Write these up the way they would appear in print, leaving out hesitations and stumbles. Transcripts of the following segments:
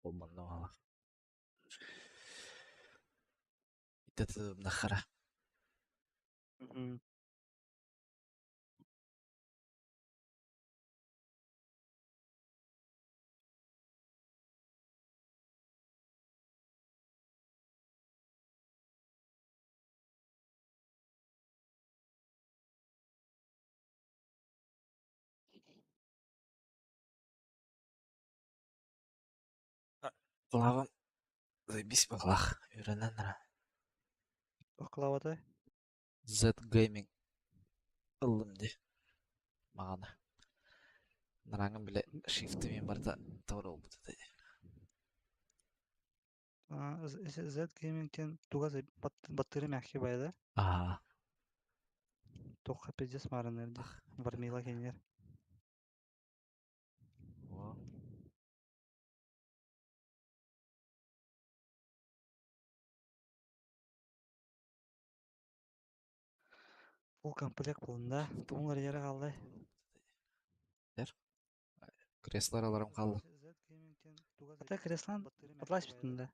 Холбонно Нахара. Мгм. Клава, заебись баҕалаах үөрэнэн эрэ. Бакалаватай? Z Gaming ыллым дии. Маҕана. Нараҥым бile шифты мин барыта туора буолбут этэ дии. А, Z Gaming-тен туга баттыыры мягкий байда. Аа. Туохха пиздец маарыннар дии. Вармила кинилэр. О. Full комплект булунда. Тугун карьера хаалла. Креслар аларым хаалла. Ата креслан атлас биттин да.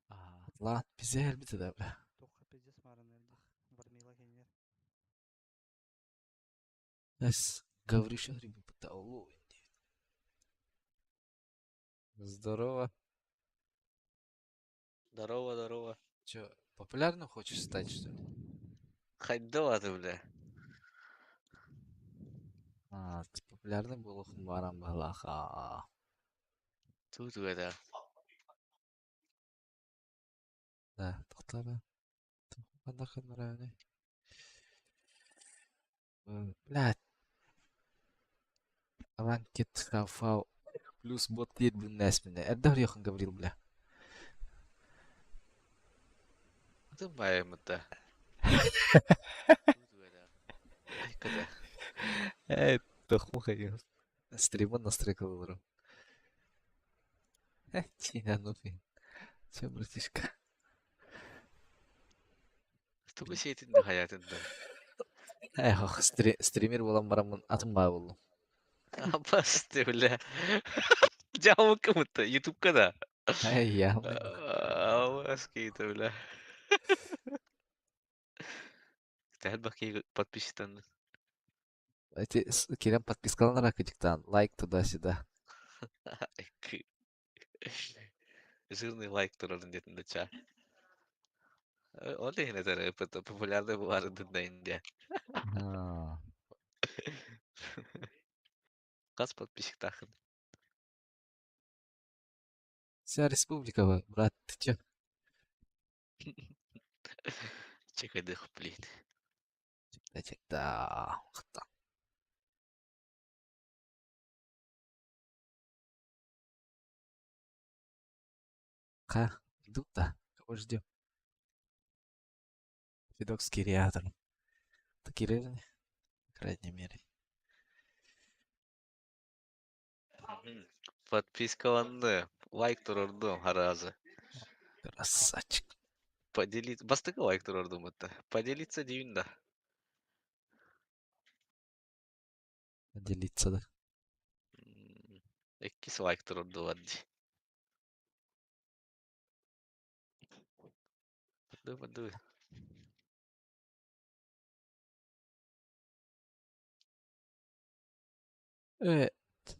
Ла, бизе элбите да бля. Эс, Гавриша грибы потолу. Здорово. Здорово, здорово. Че, популярным хочешь стать, что ли? Хайдала ты, бля. А, ты популярный был барам балаха. Тут это. Да, тоқтара. Блядь. Ранкет хафау. Плюс бот диир биннээспинэ. Эрдэ хоруйахын Гаврил, бля. Ты баймыта. Когда? Эй, тохмухай. Стримын настройкаларым. Тина, ну фи. Че, братишка? Тугу сиэтин да хаятын да. Эх, стример буолан бараммын атын баа буоллум. Абас ты, бля. Дьаамыкка мытта, ютубка да. Эй, я. Абас кейті, бля. Тэһэл баки подписчиктан. Эти кирен подпискаланара кытыктаан, лайк туда-сюда. Жирный лайк турарын диэтин да ча. Ол иһин этэр популярный буоларын да Индия. Хас подписчиктаахын? Вся республика, брат, ты че? Чекайдых, блин. Чекта, чекта. Ха, идут-то. Кого ждем? Федок с кириатором. Такие по крайней мере. Подпискаланды. Лайк турордум харазы. Красавчик. Поделиться. Бастыка лайк турордум это. Поделиться дивин да. Поделиться, да. Иккис лайк турордулар ди. Подуй, подуй.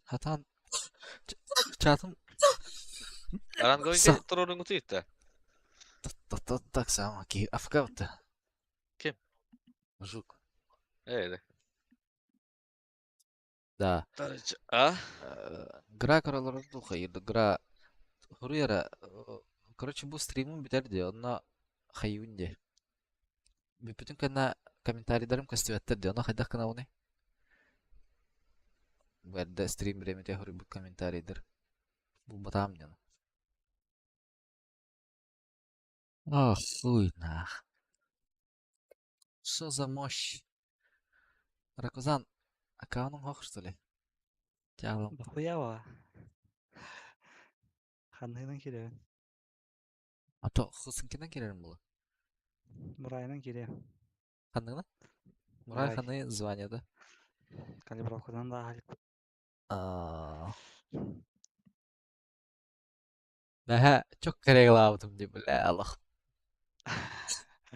Хатан чатым Аранговика турорун кутуйта. Так само, ки афкавта. Ким? Жук. Э, Да. А? Гра королордуха, гра хуруяра. Короче, бу стримым бүтэр ди, онно хайюн ди. Бүтүн кэннэ комментарийдарым көстүбэттэр ди, онно хайдах гынабыный? Бу стрим бириэмэтэ хоруйбут комментарийдар. Булбатаам дьоно. Ах, хуй нах. Что за мощь? Ракузан, аккаунтың хох, что ли? Тялом. Дохуява. Ханныгынан киирэн. А то хысынкинен кирерим була. Мурайынан киирэ. Ханныгына? Мурай ханы звание, да? Калибровкадан да халик. А. Наһаа чок кэрэгэлаабытым дии, бля, алах.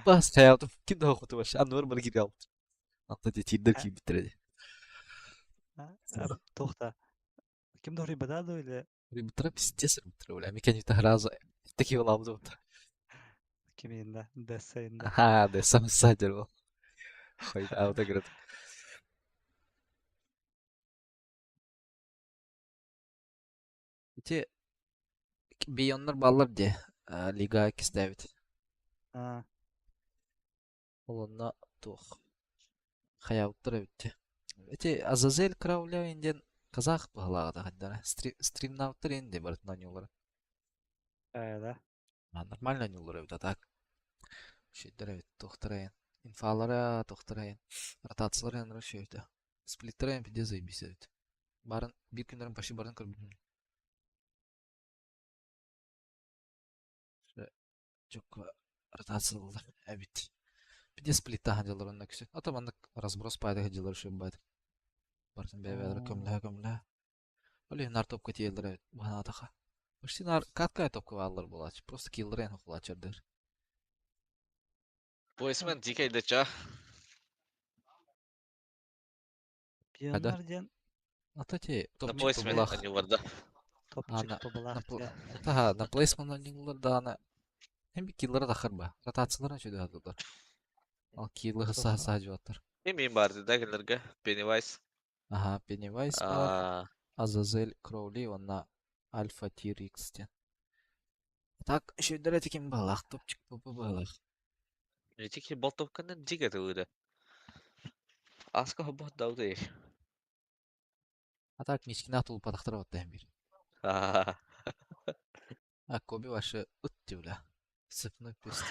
Бас хайаабытым, ким да хохоту вообще, анныбар бары кииргэ албыт. Антон тиирдэр киирбиттэрэ дии. Туох да ким да хоруйбатаа дуо или Рыбытара пиздец рыбытара, бля, микени сразу такие лабдута. киминда дэссэйинда Ага, да, сам садер был. Хайда, говорит. Ити бионнор баллар дии, лига кистээбит. Аа, Ол онно туох хайаабыттар эбит дии. Ити Азазель Крауля диэн казах быһалааҕа хайдара стримнаабыттар иин дии барытын оонньуулара. ээ да. Нормально оонньуулар эбит а так үчүгэйдэр эбит туохтара иһин инфалара туохтара иһин ротациялара иһин үчүгэй сплиттара иһин пиздец заебись эбит. Барын биир күннэрин почти барын көрбүтүм. Чукка ротациялар эбит. Пиздец сплиттаһан дьаллар онно күсүн. Ата маннык разброс пайда дьылар үчүгэй баайдык. Барытын бэйэ-бэйэлэрэ көмөлөһө-көмөлөһө. Ол иһин наар топка тиийэллэр эбит быһанаатаха. Почти наар каткая топка бааллар буолааччы. Просто киллэрэн хохулааччардыр. Бойсмен дикэй да ча. Хайда? Пионер диэн Ата те На топчик плейсмен тобулах. анньыларда. А топчик на тобулаах на диэ. таха на плейсмен анньылар даана hem киллера тахар ба. Ротацияларын чөдө хадылар. Ал киллы Туох хаса хаса жуаттар. Кимин барды да кинилэргэ Пеннивайз. Аха, Пеннивайз бар, Аа, Азазель Кроули уонна Альфа Тир Икс диэн. Так, үчүгэйдэр этикин быһалаах, топчик ПП быһалаах. ити ки болтовканан дьигэ тылыыра. Аска хоббох дауды. А так мичкина тулупатахтара оттайын бир. Аа. А Коби вообще ыт бля. Цепной пес.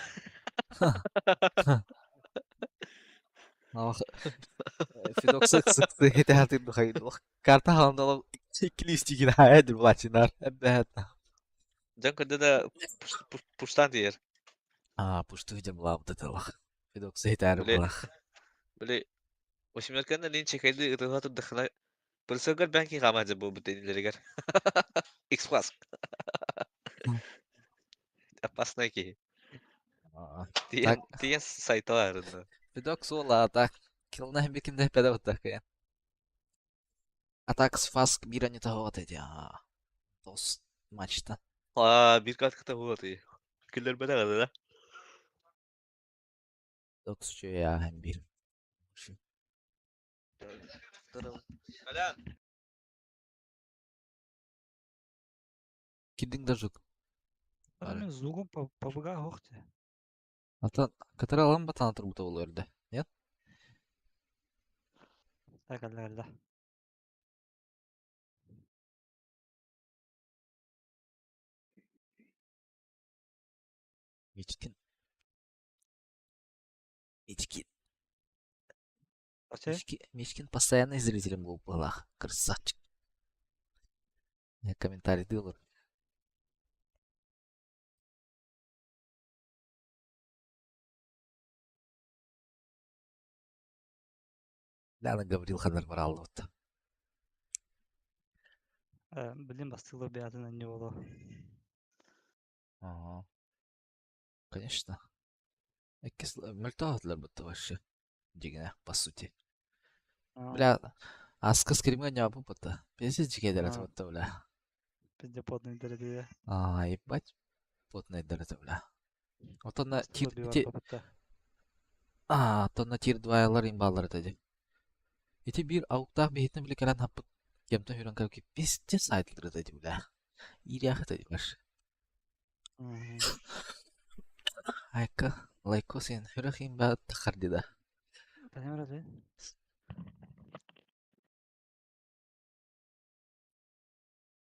Фидокса сыкты хитаатын духайдылах. Карта халандалах иккилистигин хаайдыр булачынар. Эббэт. Дьон көрдө да пуштан диэр. А, пушту видим лабдытылах. Фидокса хитаары Били булах. били Восьмерканы лин чекайды ытыга турдахына Пырсыгар бэнки хаамаадьа буолбут инилэригэр. X-Plus. Опасный киһи. Так, Тиийэн тиийэн сайталаарынна. Фидокс уола так. Килна бикинде педавтакая. Атакс фаск бира не того вот эти. Тос матчта. Аа, биир катката буолуо Күллэрбэтэх этэ да. Докс я бир. Кидин дажук. Мен звугум пабыга хохте. Ата катара алан батана турбута болу эрде. Нет? Так, алла алла. Мичкин. Мичкин. Аче? Мичкин постоянный зрителем был была. Красавчик. Я комментарий дылар. Ляна Гаврил Ханар Мараловт. Блин, бастылы бятына не было. Ага. Конечно. Эккис мөлтөөхөтлөр бутта вообще. Дигине, по сути. Бля, аска скримга нябы бутта. Пиздец жигедер это бутта, бля. Пизде потный дәрәдә. А, ебать. Потный дәрәтә, бля. Отонна Бастылы тир бивар ити бабытта. а, отонна тир дваялар имбалар этеди. Ити бир ауктаах биһитин били кэлэн хаппыт кемтэн хүрэн кэлки пиздец айтылыр этеди, бля. Ириях этеди баш. Айка, лайко сен хүрэх имба тахардида. Понимаешь, да?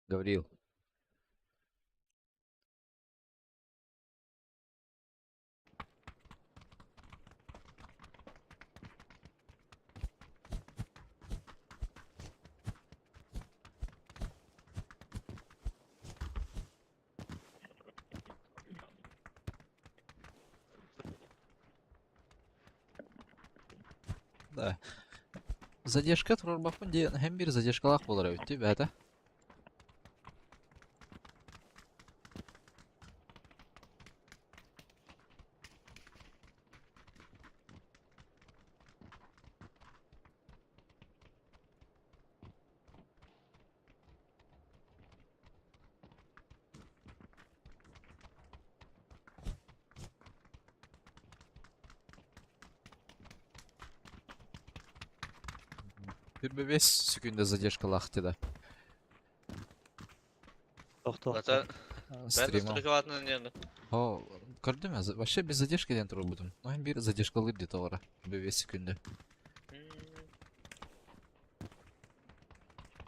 Гаврил. Да. Задержка турарбаппын диэн һэм биир задержкалаах буолар эбит дии бэйэтэ. Бес секунда задержкалаах да. Тохтоо. Ата ben Стрима. настройкалаатынан О, көрдүм я, вообще без задержки диэн турбутум. Но им бир задержкалыыр дии тоҕо 5 секунда.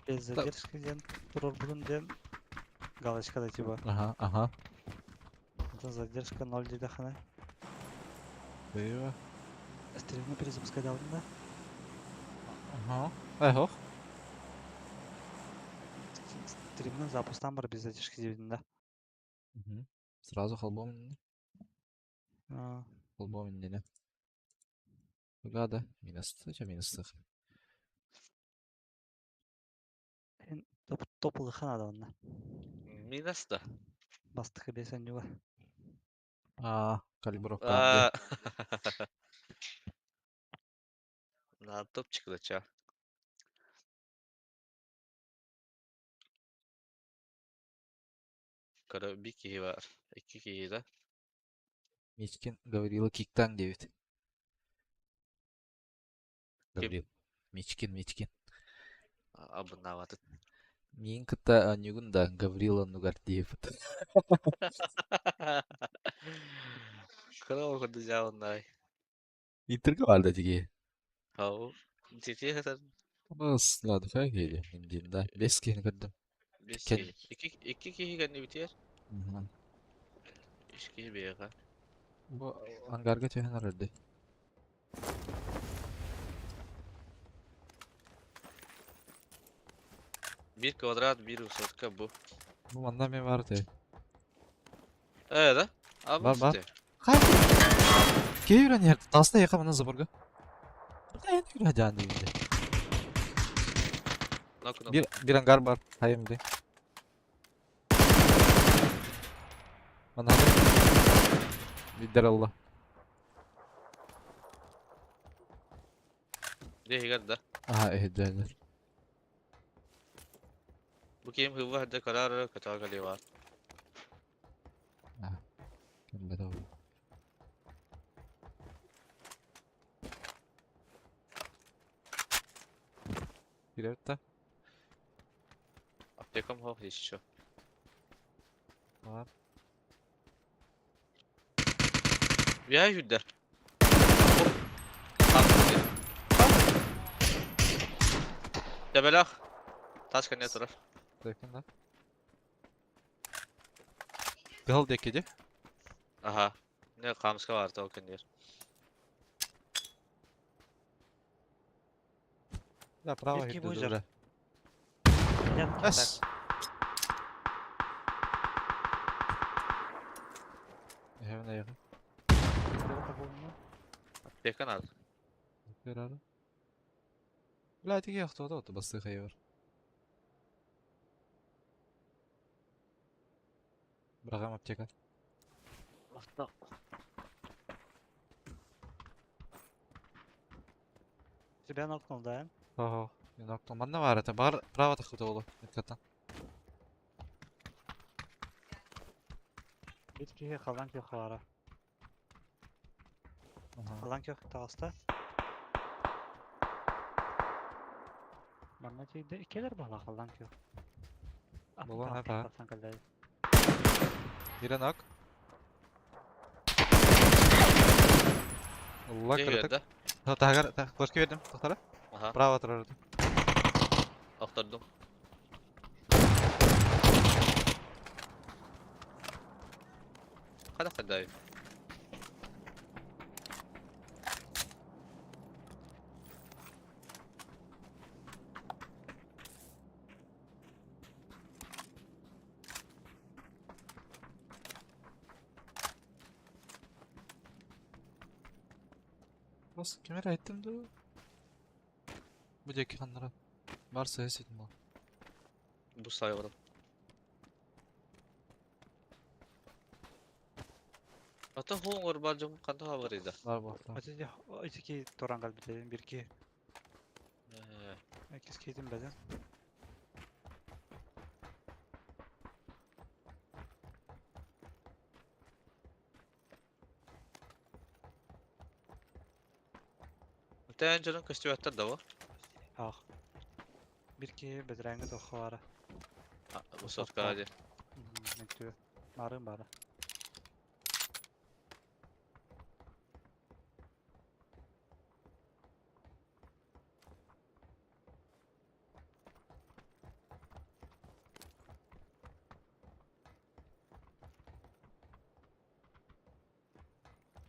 Без задержки диэн турорбутун диэн галочка да типа. Ага. Это задержка 0 диэтэххинэ. Быва. Стримы перезапускайдаабытын да. Ага. Эх, Стримнын запустан бар без задержки диэбитин да. Сразу холбом. А, Холбом иннинэ. Гада. Минус. Зачем минус цех? эн топ топ ылыхха наада онно. Минус да. Бастакы бес онньуга. А, калибровка. А. На топчик да ча. Kara bir kişi var. İki kişi de. Мичкин говорила киктан 9. Гаврил. Мичкин, Мичкин. Абыннаабатыт. Миин кытта оонньуугун да Гаврила Нугардиев. Кыра курдук дьаабыннаай. Интерга бар да тиги. Хау. Тити хатар Бас ладно, кели. Индин да. Бес киһини көрдүм. бес Кен. киһи. Икки киһи кэнни битиэр. Үс киһи биэҕэ. Бу ангарга түһэн арарды. Bir квадрат, bir высотка бу. Бу манна мен бар те. Ээ да? А Бар, бу бар. сите. Хай. Кейрен ер. Таста яка мана заборга. Бля, я не дейdi. Нок нок. Bir ангар бар. Хайымды. Мана. Бидер алла. Дехигер да. Аха, эһдәлер. Бу ким хыва хадда карар ката кали бар. Кем бедау. Кирепта. Аптекам хох еще. Бар. Я жүддер. Тебелах. Тас кэннэ турар. Тайфун да. Гал декеде. Аха. Не камска бар то кэннер. Да, право Ирки хирде бужар. дура. Нет, Эс. Эһэвне яга. Аптека надо. Берары. Бля, тиги яхты да басты хайвар. Брагам аптека. Тебя нокнул, да? Ого. Мен Манна бар это бар право тахыты олу. Эткаттан. Бир киһи халан күөх баара. Халан күөх таҕыста. Манна тиийдэ иккилэр буолла халан күөх. Буолан Атын ата. тахсан кэллэ. Бирен ак. Алла Дехигер кырытык. да. Тагар, флешка бердим. Тохтара. Аха. Право турар. Охтордум. Хада хада. Бас кемер айттым да. Бу деки ханнара. Барса эсетим бол. Бу сайварым. Ата хоңор бар жом канда хабарыда. Бар бу. Ити ити туран кэлбитэ бир киһи. Иккис киһитин бэдэн. Тэн жонун көстүбэттер да бу. Ах. Бир киһи бэдэрээҥҥэ туохха баара. Высоткаҕа дии. Мөктүө. Маарыын баара.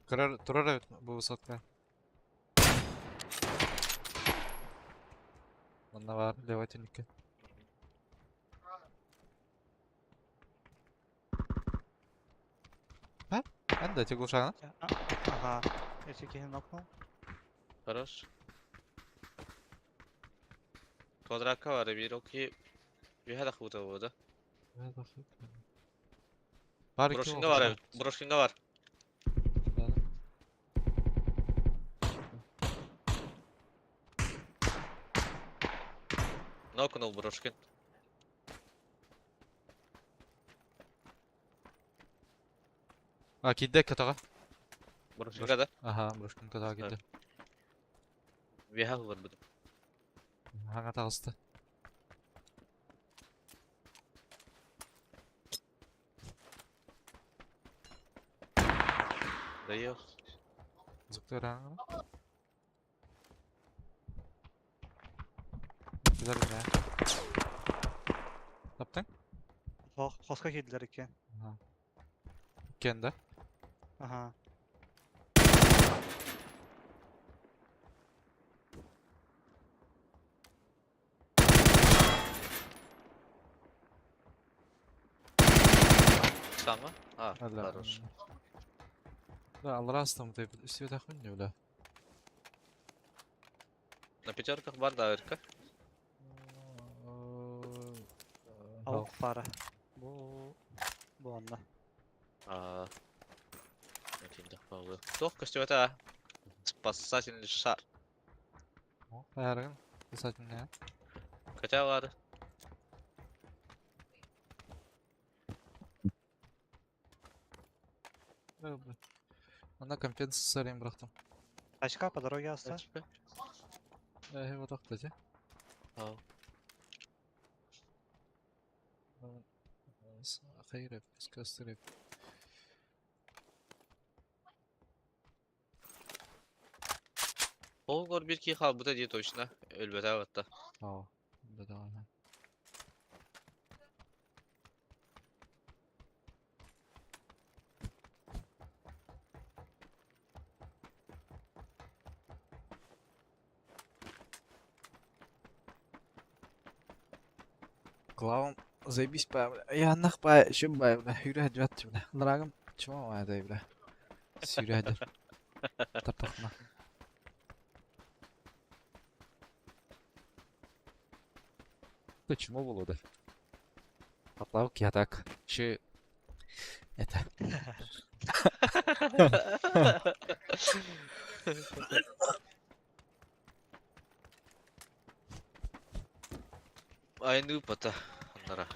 Көрөр турар эбит бу высотка. Манна баар левай түннүккэ. А? Эн да тягушаҕын? Ага. Эти киһи нокнул. Хорош. Квадратка бар биир ол киһи үөһэ тахсыбыта буолуо да? Бар икки Брошкинга бар эбит. Брошкинга бар. Нокнул Брошкин. А, киирдэ көтөҕө. Брошкинга да? Аха, Брошкин көтөҕө киирдэ. Үөһэ ылларбытым. Хаҥа таҕыста. Дайыах. Зыктыраҥа. Билэр бля. Таптың? Хоско киирдилэр иккиэн. Иккиэн да? Аха. Сама? А, Ала. хорош. Да, аллара астамытай үстүбэтэх күн бля. На пятерках бар да ырка. Аук пара. Бу бу онно. А. Туох көстүбэтэ а? Спасательный шар. Хайарыгын спасательный. Хотя бар. Ана компенсация бырахтым. Тачка по дороге аста. Тачка. Э, вот так кстати. Ау. Хайреп, скастреп. Ол гор бир кии хаалбыта дии точно. Өлбөтө батта. Ау. Да да. Главом заебись па, бля. Я нах па, еще ба, бля. Хүрэ дьуат, бля. Ларагым, чего ма бля. Сүүрэ дьэр. Тартахна. Почему было, да? Поплавки, я так. Че... Это... Айны пата. Аннара.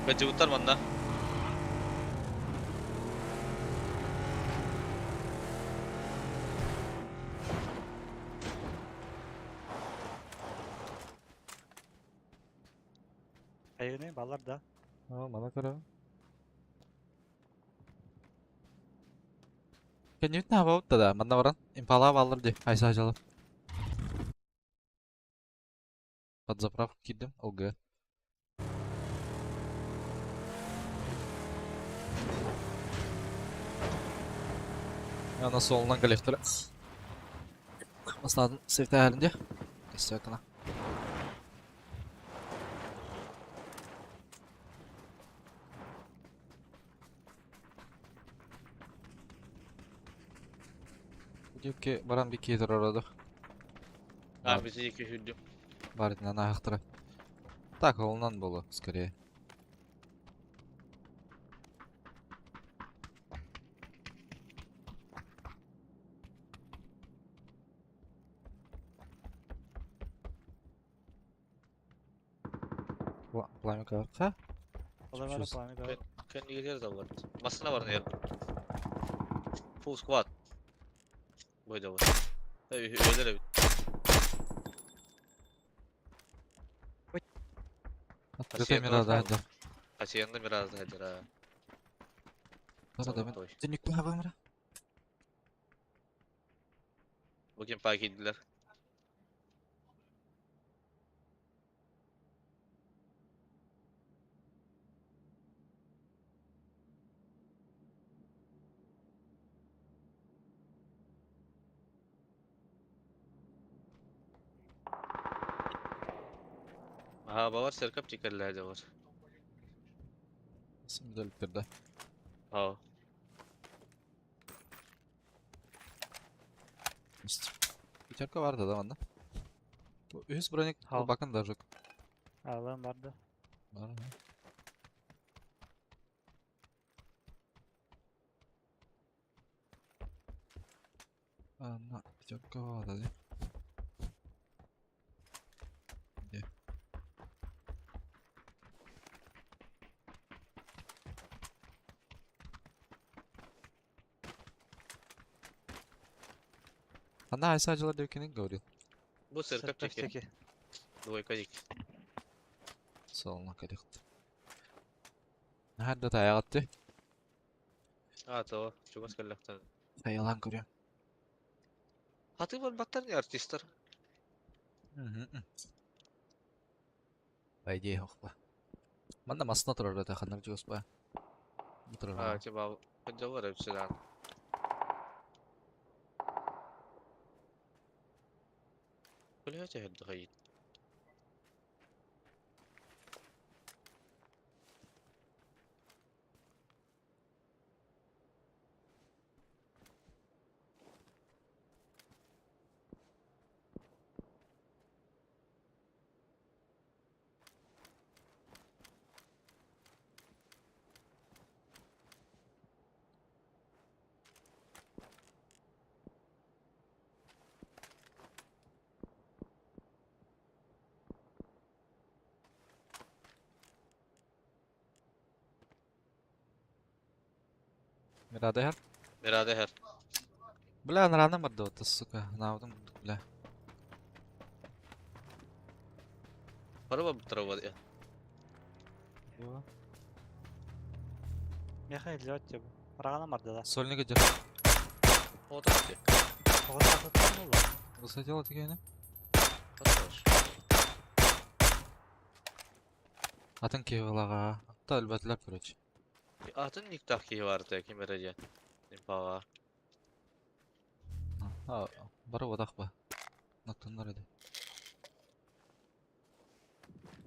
Бэдьуутар манна. Хайыны балар да. А, мана көрө. Кэннибит наабабыт да, манна баран импала баллар ди, айса жалып. Под заправку киирдим, ЛГ. Ана солунан кэлиэхтэрэ. Бастаатын севтээһэрин дии. Кэссэкана. Диэки баран бикки турар А, бизи екі хүрдүм. Барытынан аахтара. Так, олунан болу, скорее. Пламя ха? Олар бар пламя бар. Кэннигер да бар. Масына бар не? Full squad. Бойда бар. Öyle бит. Открытая мира, да. Хасиянда мира да да. Да, да, Ты никто не Bugün park ettiler. Aha var Serkap çekerler de var. Şimdi Ha. Пятерка бар да манна. Үһүс броник Хау. бакын даже. Алан барды. Бар. Анна, пятерка бар да. Где? Она айса жылар деп говорил. Bu Serkap çeker. Чеки. Двойка дик. Солна калихт. Нахадда таягатты. А, то, чугас каллахтан. Таялан көрөм. Хаты бар баттар не артисттер. По идее, хохпа. Манда масына турар да ханар жуоспа. А, Турар. типа, поддавар эпсидан. Блять, я дохайт. Мирада хер. Мирада хер. Бля, нарана барды сука. Наудым, бля. Параба бутырова я. Меха илдет деп. Рагана барды да. Сольник идет. Вот так. Оҕо сатыттар буолла. Высадила такие, Хорош. Атын кевалага. Та әлбәтләр, короче. Атын никтах ки барды кемереде. Импага. А, бары бодақ ба. Наттаннар еді.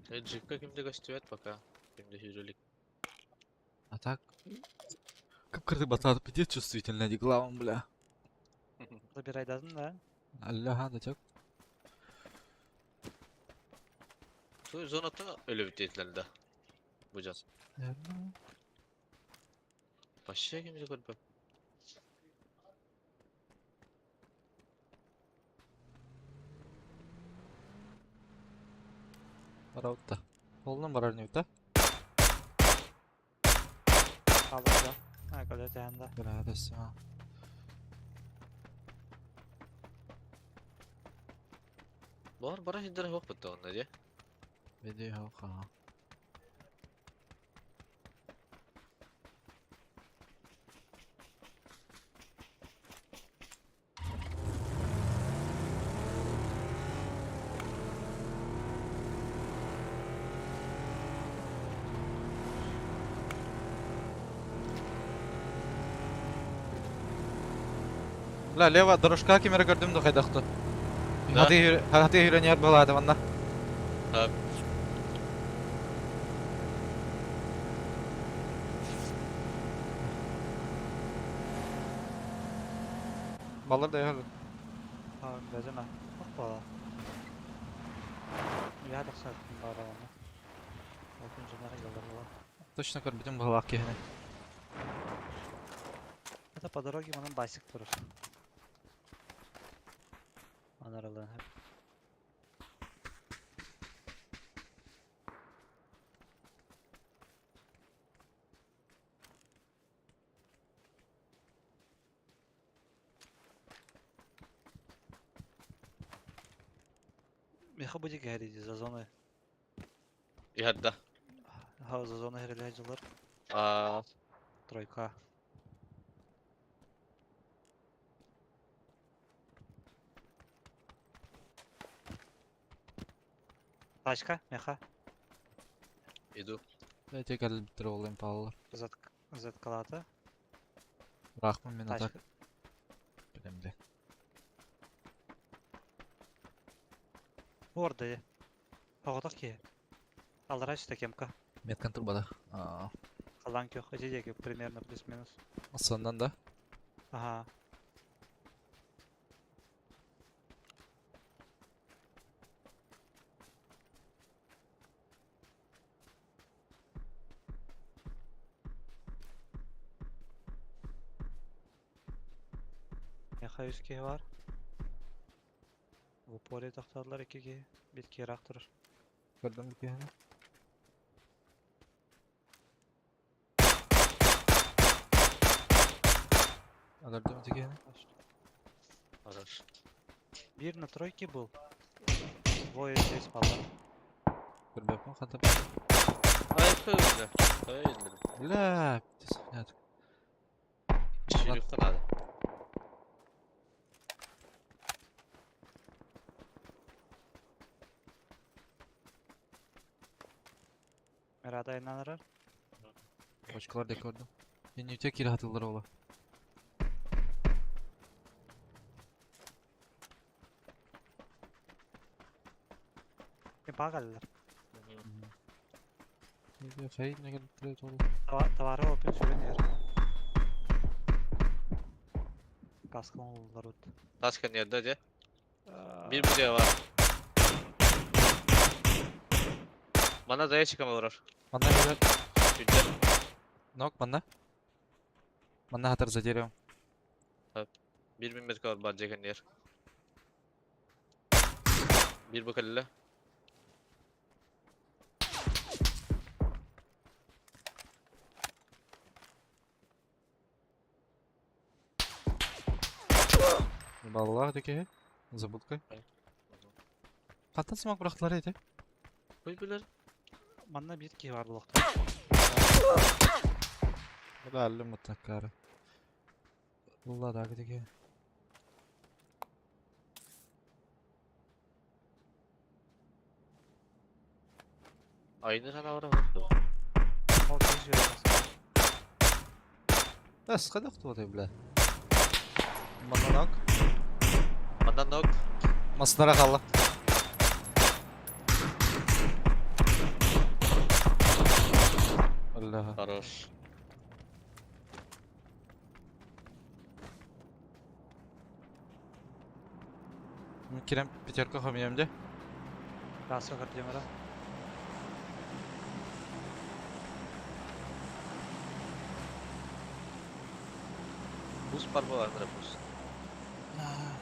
Джипка кимде көстүбөт пока. Кимде хүрөлүк. А так... Кып-кырды батады, пиздец чувствительная, главам, бля. Забирайдазын да. Аллаха, да тек. Су зонаттан өлө битетлер да. Бу жан. Вообще кимде көрбөм. Бараутта. Қолынан барар не да? Алды да. А, көде тәһәндә. Бля, да. Бар бара хиндер хок битте онда же. Веди хоха. Бля, лево дорожка ким эрэ көрдүм да хайдахты. Да. Хатыы хүрэн иһэр быһалаата манна. Так. Баллар да иһэр. А, бэзэме. Опа. Я тахсар баар аны. Ол күн дьоннор ыаллар буолар. Точно көрбүтүм быһалаах киһини. Это по дороге манан басик турар. Анаралан хеп. Меха будет говорить за зоны. Иһэрдэ. Ха, за зоны хэрэлээдьилэр. Аа, Тройка. Тачка, меха. иду. Дайте кэлбиттэр ол импалалар. Заткалата. Рахман мен атак. Тачка. Билем де. Орда. Оҕотох киһи. Аллараа сүтэ кемка. Меткан турбада. Аа. Халлаан күөх. Ити диэки примерно плюс-минус. Соннан да. Ага. Меха үс киһи бар. В упоре тохтоодулар икки киһи. Биир киһи ыраах турар. Көрдüm bir киһини. Алардым ити киһини. Хорош. Биир на тройке был. Двое здесь спала. Көрбөппүн хатып. Ай, кыылды. Кыылды. Бля, нет. Шүрүккэ надо. Мирада айнанарар. Бочкалар да көрдүм. Мен өтө кире хатылар ола. Кемпаға каллар. Хай неге тирет ола. Товары опен сүрен ер. Каскын олар өт. Тачка нерде де? Bir buraya var. Bana daya çıkam olur. Манна билер. Güzel. Нок манна. Манна хатар за деревом. 1000 metre var bence yer. Bir bakalım. Баллах деке. Забудкой. Хаттан смак бырахтылар эти. Кой bilir? Манна биир киһи бар булуохтаах. Бля, аллым мутаккары. Улла да деке. Aynı sana var. Ол киһи сүрэн тахсар. Бас кадак туотай бля. Манна нок. Mandan nok. Маснара қалла. Аллаха. Хорош. Мен кирем пятерка хомием де. Каска көрдүм эрэ. Buz parmağı var buz.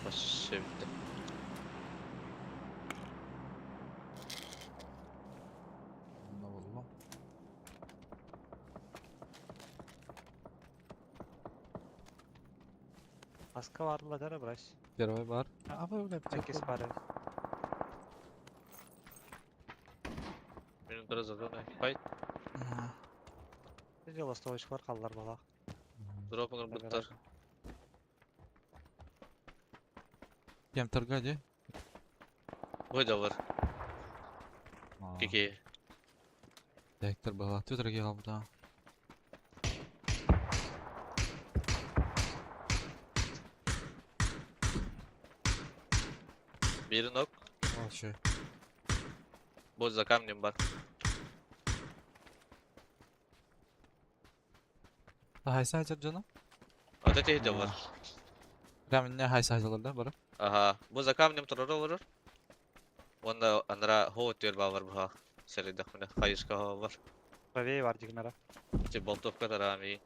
Başı bitti. Онно боллум. Каска баарлар эрэ брась. Первый бар. А, бля, Иккис пятерка. бар эбит. Benim biraz zaten. Fight. Видел ластовочкалар қаллар балах. Drop onu bıttar. Кем торга де? Bu da var. Kiki. Директор была. Тут дорогие да. Биир нок. Вообще. Бу за камнем бар. Хайса сылдьар дьоно? Вот эти дьоннор. Прям инньэ хайса сылдьаллар да бары? Аха. Бу за камнем турар олорор. Уонна анара хоу түөр баалар быһа. Сэрэйдэхпинэ хайыска хооллар. Правее бар дигнара. Ти болтовка тараами.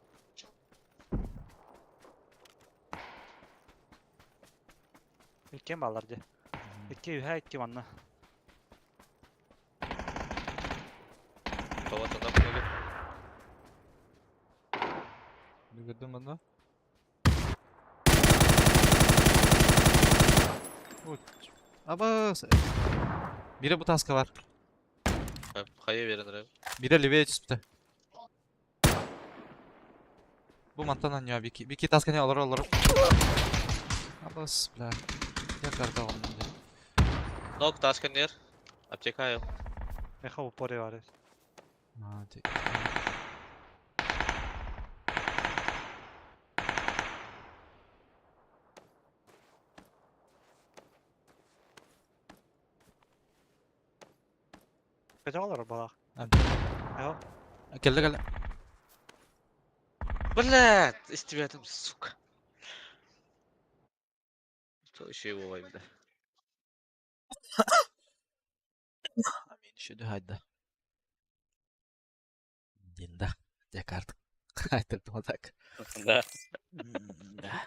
Иккиэн бааллар дии. Икки үһэ, икки манна. Кого-то нокнули. Бүгүрдүм манна. Абас. Бире бу таска бар. Хайа берен эрэ. Бире левее түспүтэ. Бу мантан анньаа бики бики таска не олор олор. Абас, бля. Я карта оҕоннум дии. Нок таска нер. Аптека айыл. Меха упоре бар. Аа, ти. Көтө олорор балаах. Эһо. Кэллэ кэллэ. Блядь, истибэтим, сука. Что еще его бля. Амин еще хайда. Динда. Дьэ карт. Айтырдым так. Да. Да.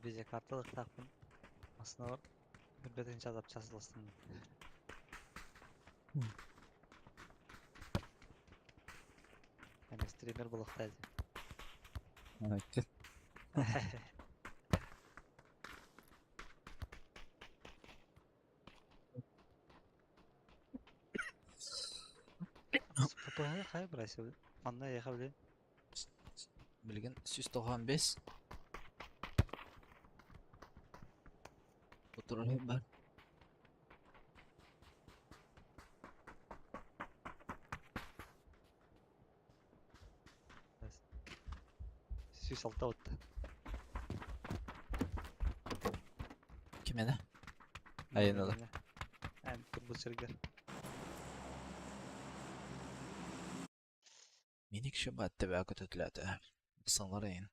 Видеокарталыктаахпын. Массыына билбэтин часыластым. Эн стример булуохтаа дии. ППГ хайа брайсы манна эйиэхэ билин Билигин 195. Отырар бар. 106 отта. Кимene? Айын Эн турбут сиргер. Minik şöbät tebä kötötläätä. Sanlarayın.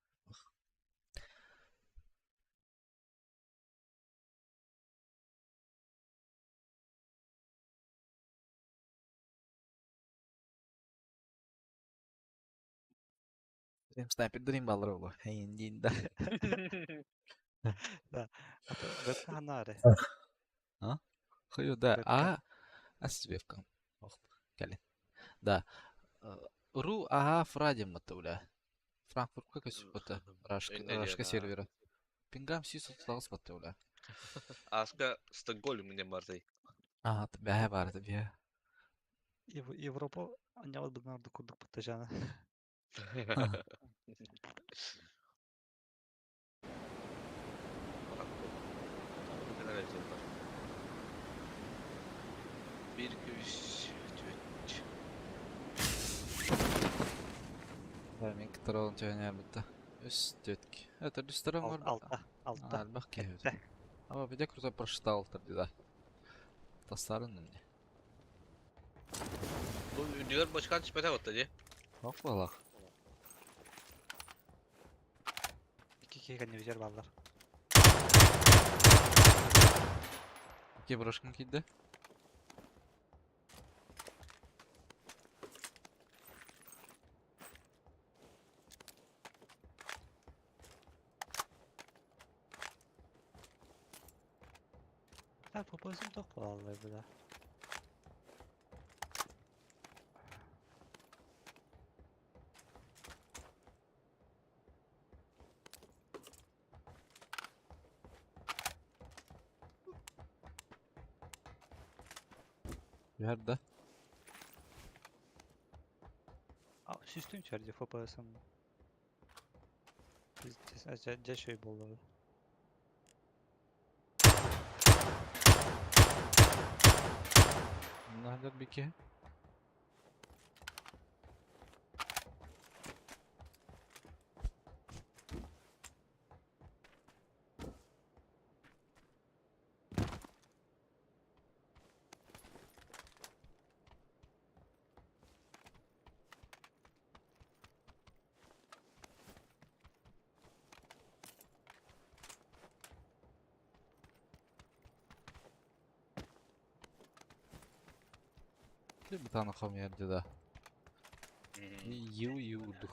Benim sniper dream ballar oldu. Heyin да. Да. Вебка ханаре. А? Хою да. А ас вебка. Ох, кэлин. Да. Ру ага фрадим матуля. Франкфуртка көспөтө. Рашка Рашка сервера. Пингам сис отлагыс баттуля. Аска Стокгольм мне бардай. А, бэһэ бар это бэһэ. Европа анньабат быдан ордук курдук баттажана. Bir, iki, üç, dört. Мен кытаралын төһөнө бутта. Үс төтк. Это дүстөрөм бар. Алта. Алта. Альбах кеһүт. Аба бите крутой прочитал да. Тастарын мне. Бу үрдүгэр бочкан түспэтэ отта дии. Ох балах. Икки Икки кэннибитигэр бааллар. Икки брошкам киирдэ. Так, попозим туох буолаллар быда. Түһэр да? А, Сүстүн чэрди ФПС-м. Пиздец, дьэ шөй буолла. Наһдар бики. Бытаана хомуйар да. Ю-ю курдук.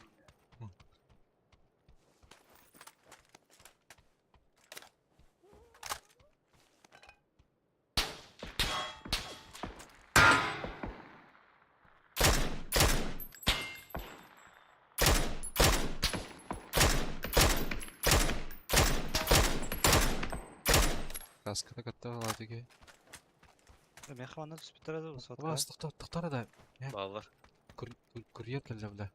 Каската кытта ылаатыгы. Миэхэ манна түспүттэрэ да высотка. Вас тохтор да. Бааллар. Курьер кэллэ бля.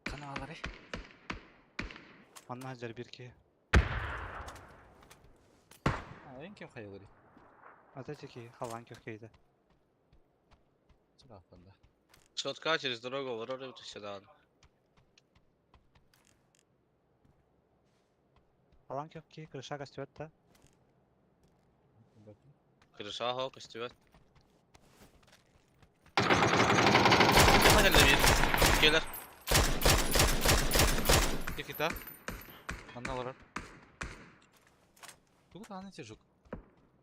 Каналары. Манна сылдьар биир киһи. Эн ким хайалары? Ата ити киһи халлаан күөх киһитэ. Чыраахпын да. Сотка через дорогу олорор эбит өссө даҕаны. Халлаан күөх киһи крыша көстүбэт да? Крыша оһо көстүбэт. Кэллэ биир. Келер. Кикита. Манна олорор. Тугу даҕаны тижук.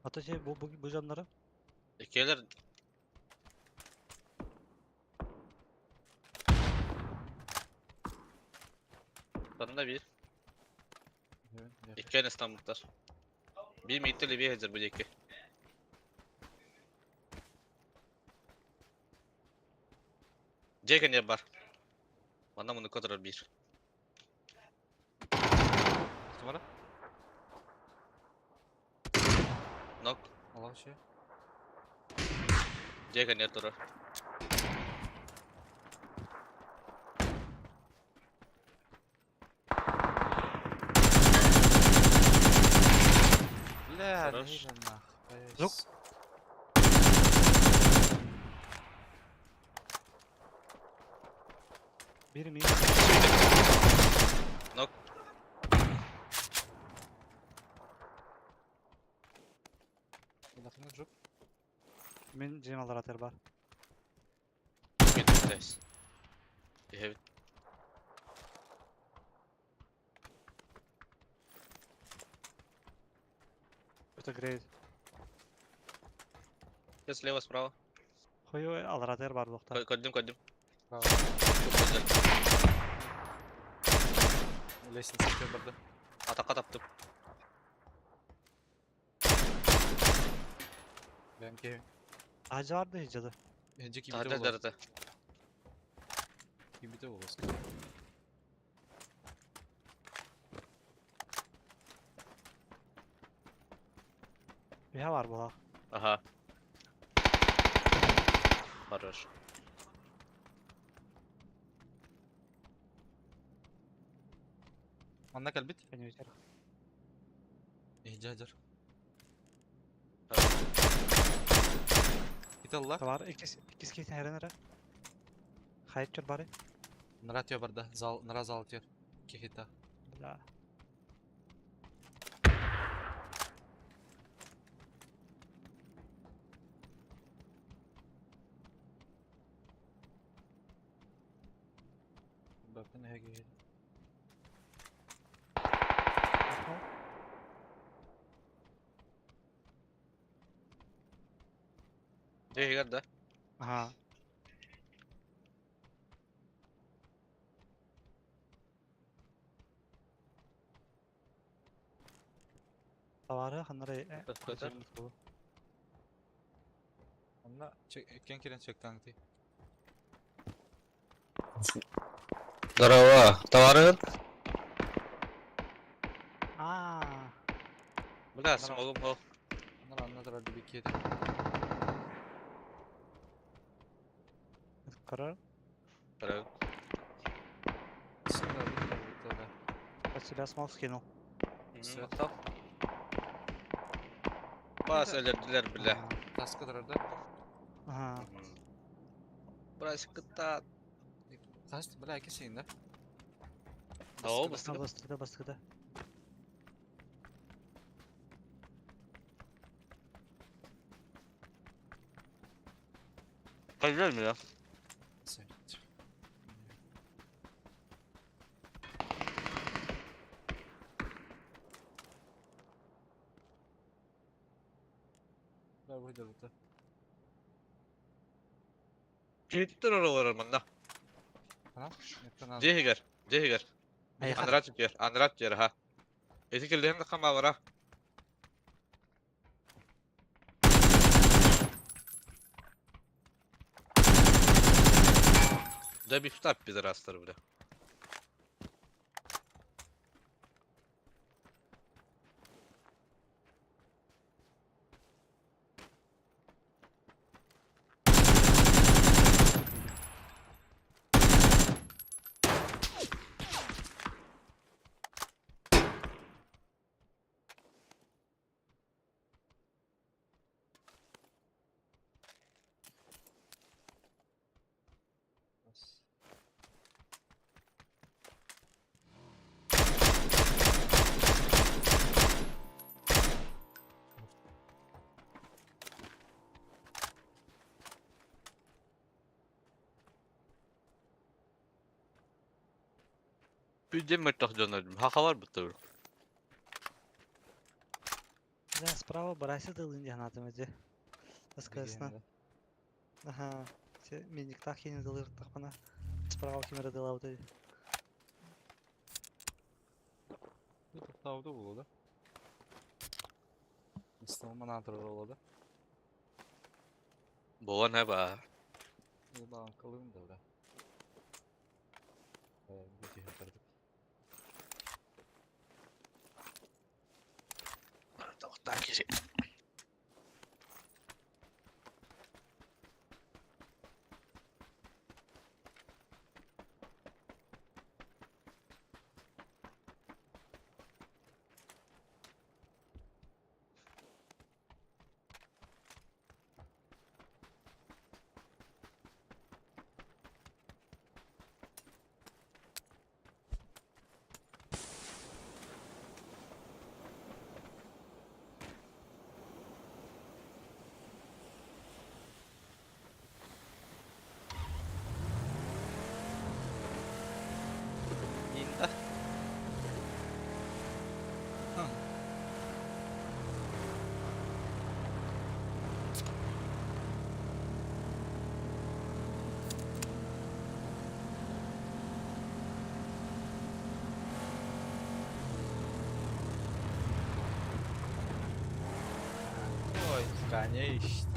Ата ити бу, бу, бу дьоннору Келер. Танна биир. Иккиэн ыстаммыттар. Биир мииттэ левее сылдьар бу диэки. Дьиэ кэннигэр бар. Манна муннукка турар биир. Бара? Нок. Аллах еще. Дьиэ кэннигэр турар. Бля, Хорош. нэһиилэ нах. Звук. Биир миин. Нок. Улахана жук. Мин дьиэм аллараатыгар баар. Кеттес. Иһэбит. Это грейд. Слева, справа. Хойу аллараатыгар баар буолуохтаах. Көрдүм, көрдүм. Справа. Лестница өтө барды. Атакка таптым. Бэм киһи. Аһдьа бар да иһдьэ да. Дьэ кибитэ Таһырдьа буолуо. дарыта. Кибитэ буолуо. Үһэ баар буолаах. Ага. Хорош. Манна кэлбит. Конютер. Иһдьэ сылдьар. Италла. Товар иккис иккис киһи эрэн эрэ. Хайт бары. Нара тиө барда. Зал, нара зал тиөр. Кихита. Бля. Баппын эһэги. Дьиэ да? Ага. Товары ханнары Көтөр. Онно иккиэн киирэн чектаҥтый. Здорово, товарыгын? Аа. Бля, смогум ол. Анна анна турар бикиэти. Карар. Көрөбүн. Под себя смог скинул. Всё. Бас өлөрдүлэр, бля. Таска турар да? Ага. Брасик кытта. Тас, бля, икки да? Оо, Бастыгы бастыгы. бастыгы бастыгы. Кайдан бля? Да, выйдет. Киттер олорор манна. Ана? Дьиэ иһигэр, дьиэ иһигэр. Айха. Анараа түтүөр, анараа түтүөр, ха. Ити киллэһин да хамаалара. Да бифтап пидорастар, бля. Бүдем мөттөх дьоннордум. Хахалар буттар. Да, справа бараси дылын диһанатым эди. СКСна. Ага. Те миниктах хини дылыр тахпана. Справа кимере дылабыт эди. Тоқтауды болады. Мысталман турар болады. Болан хаба. Улаан кылым да, бля. Бу тиһэ Тоқтан киси. Инда. Ой, конечно.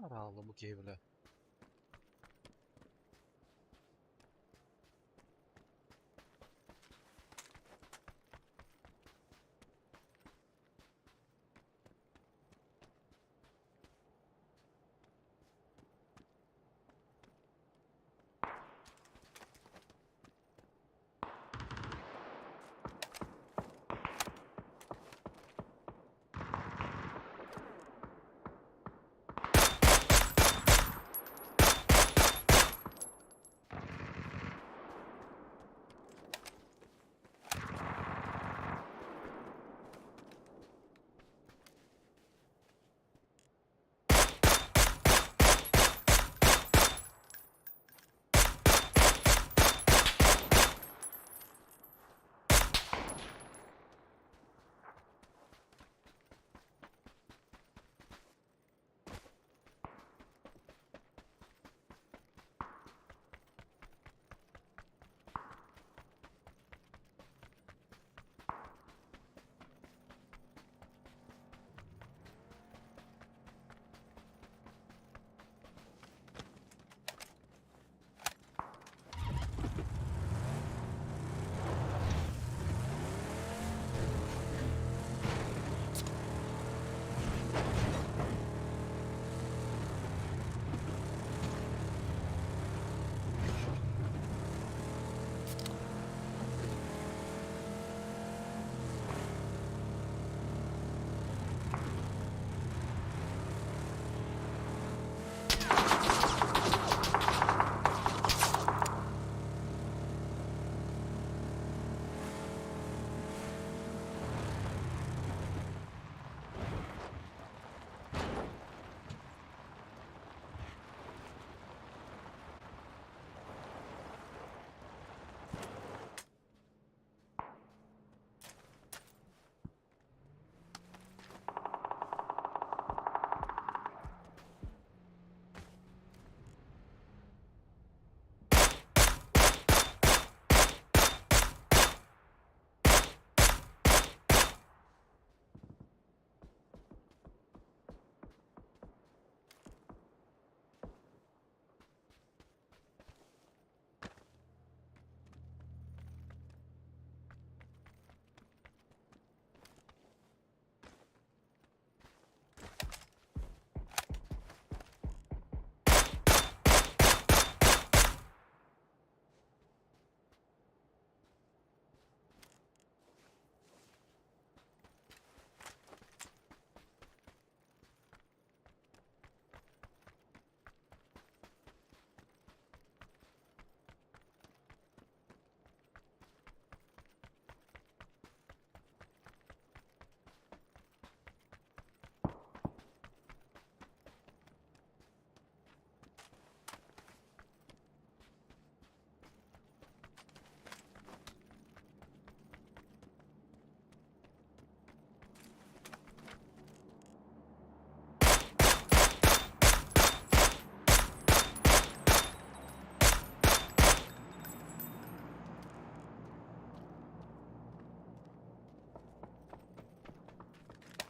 Араалла бу киһи бля.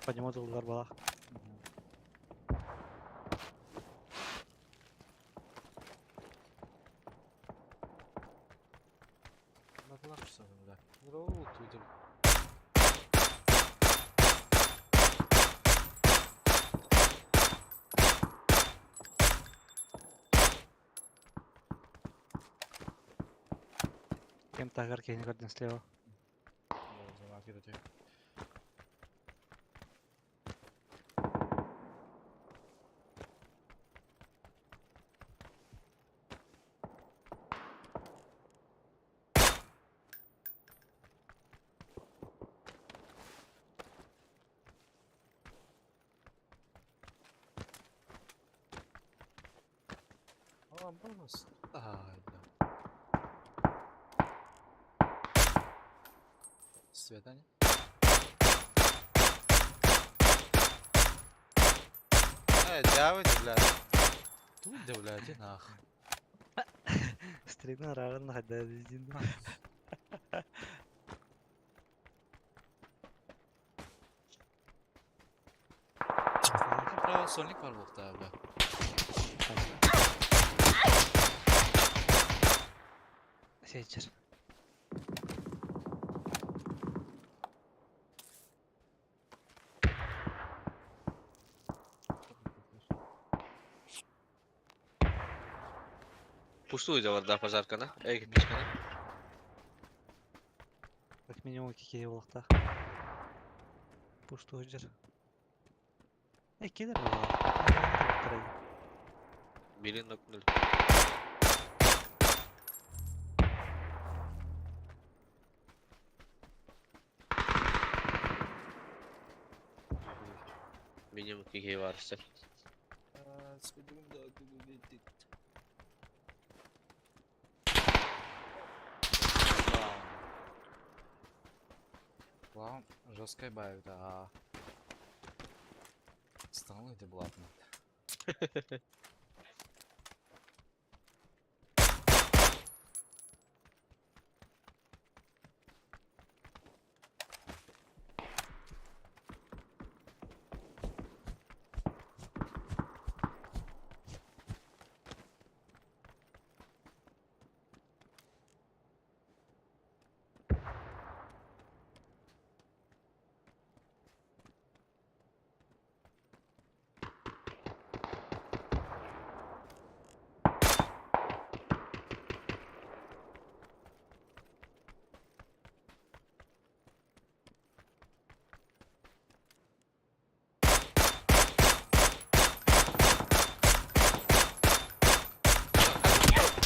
По нему доллар была. Кем тагар киһини көрдүн слева. Ай, бля. Свидание. Эй, дявы, блядь. Тут, да, блядь, иди нах. Стример раран хада дизин. Право, сольник бар буолта, бля. Сечер. Пустую да пожаркана, эй, кирпичкана. Как минимум кикири буолуохтаах. Пуштуу сылдьар. Э, кэлэр буоллаҕа. Билин нокнули. Минимум киһи барса. План жесткой бавит, а Столы это блатно.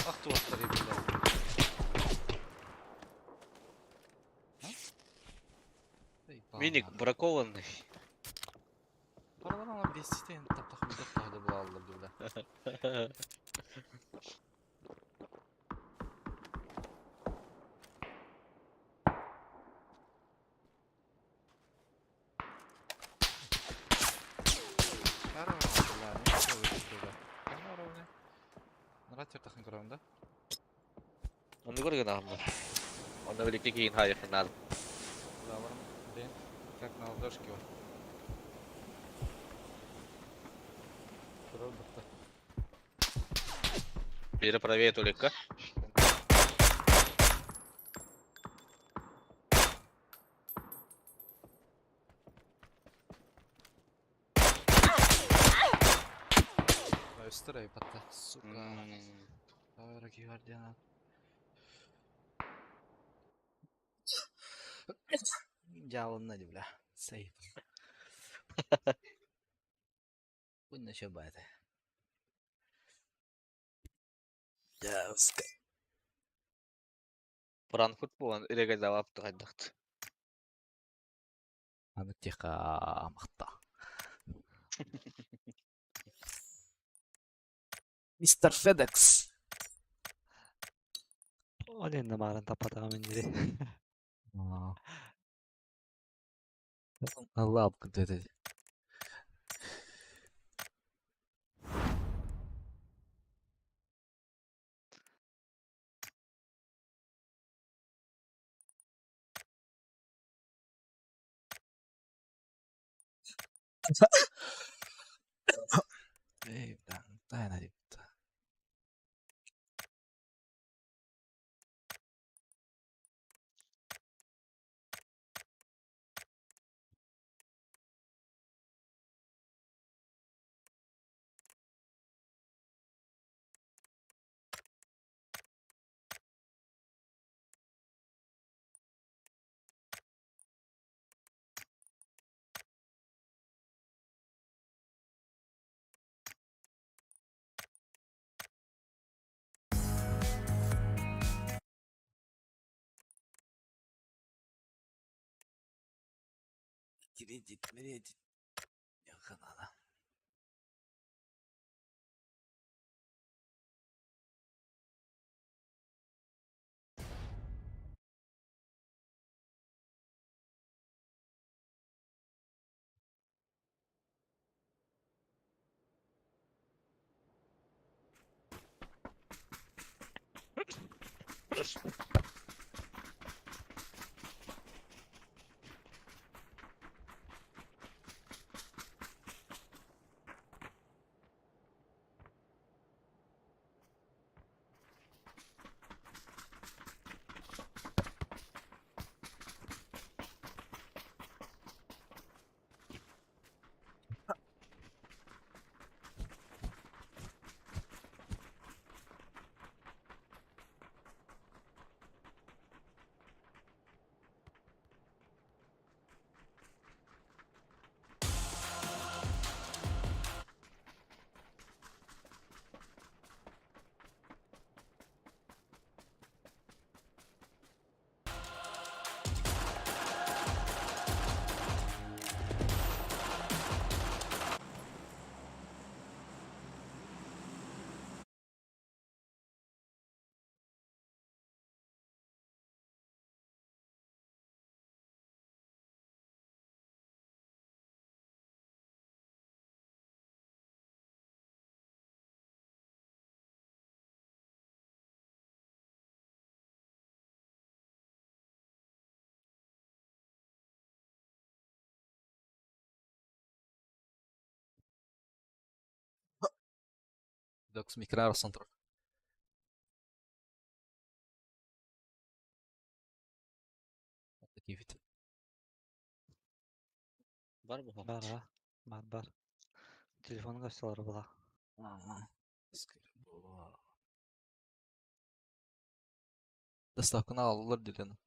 Ах ты вот бля. Миник бракованный. Паралар бестен таптах бидах тахда була аллар бля. Onu көрген ағымда. Онда білекте кейін хайықын Как на ладошке он. Бері правее только. Өстөр айпатта, сука. Дорогие гвардиана. Дьаалынна дии, бля. Сейф. Будь еще байта. Дьявольская. Франкфурт болан ірегелі алып қайдақты. Аны тихо махта. Мистер Федекс. Ол енді марын таппатаға мен дири. Лапка это. Эй, бля, тайна дип. Кредит, кредит. Надо. Докс экран арахсан турар. Киирбит. Бар бу. Бар а. Бар бар. Телефонга все была. Доставканы аҕаллылар диэн.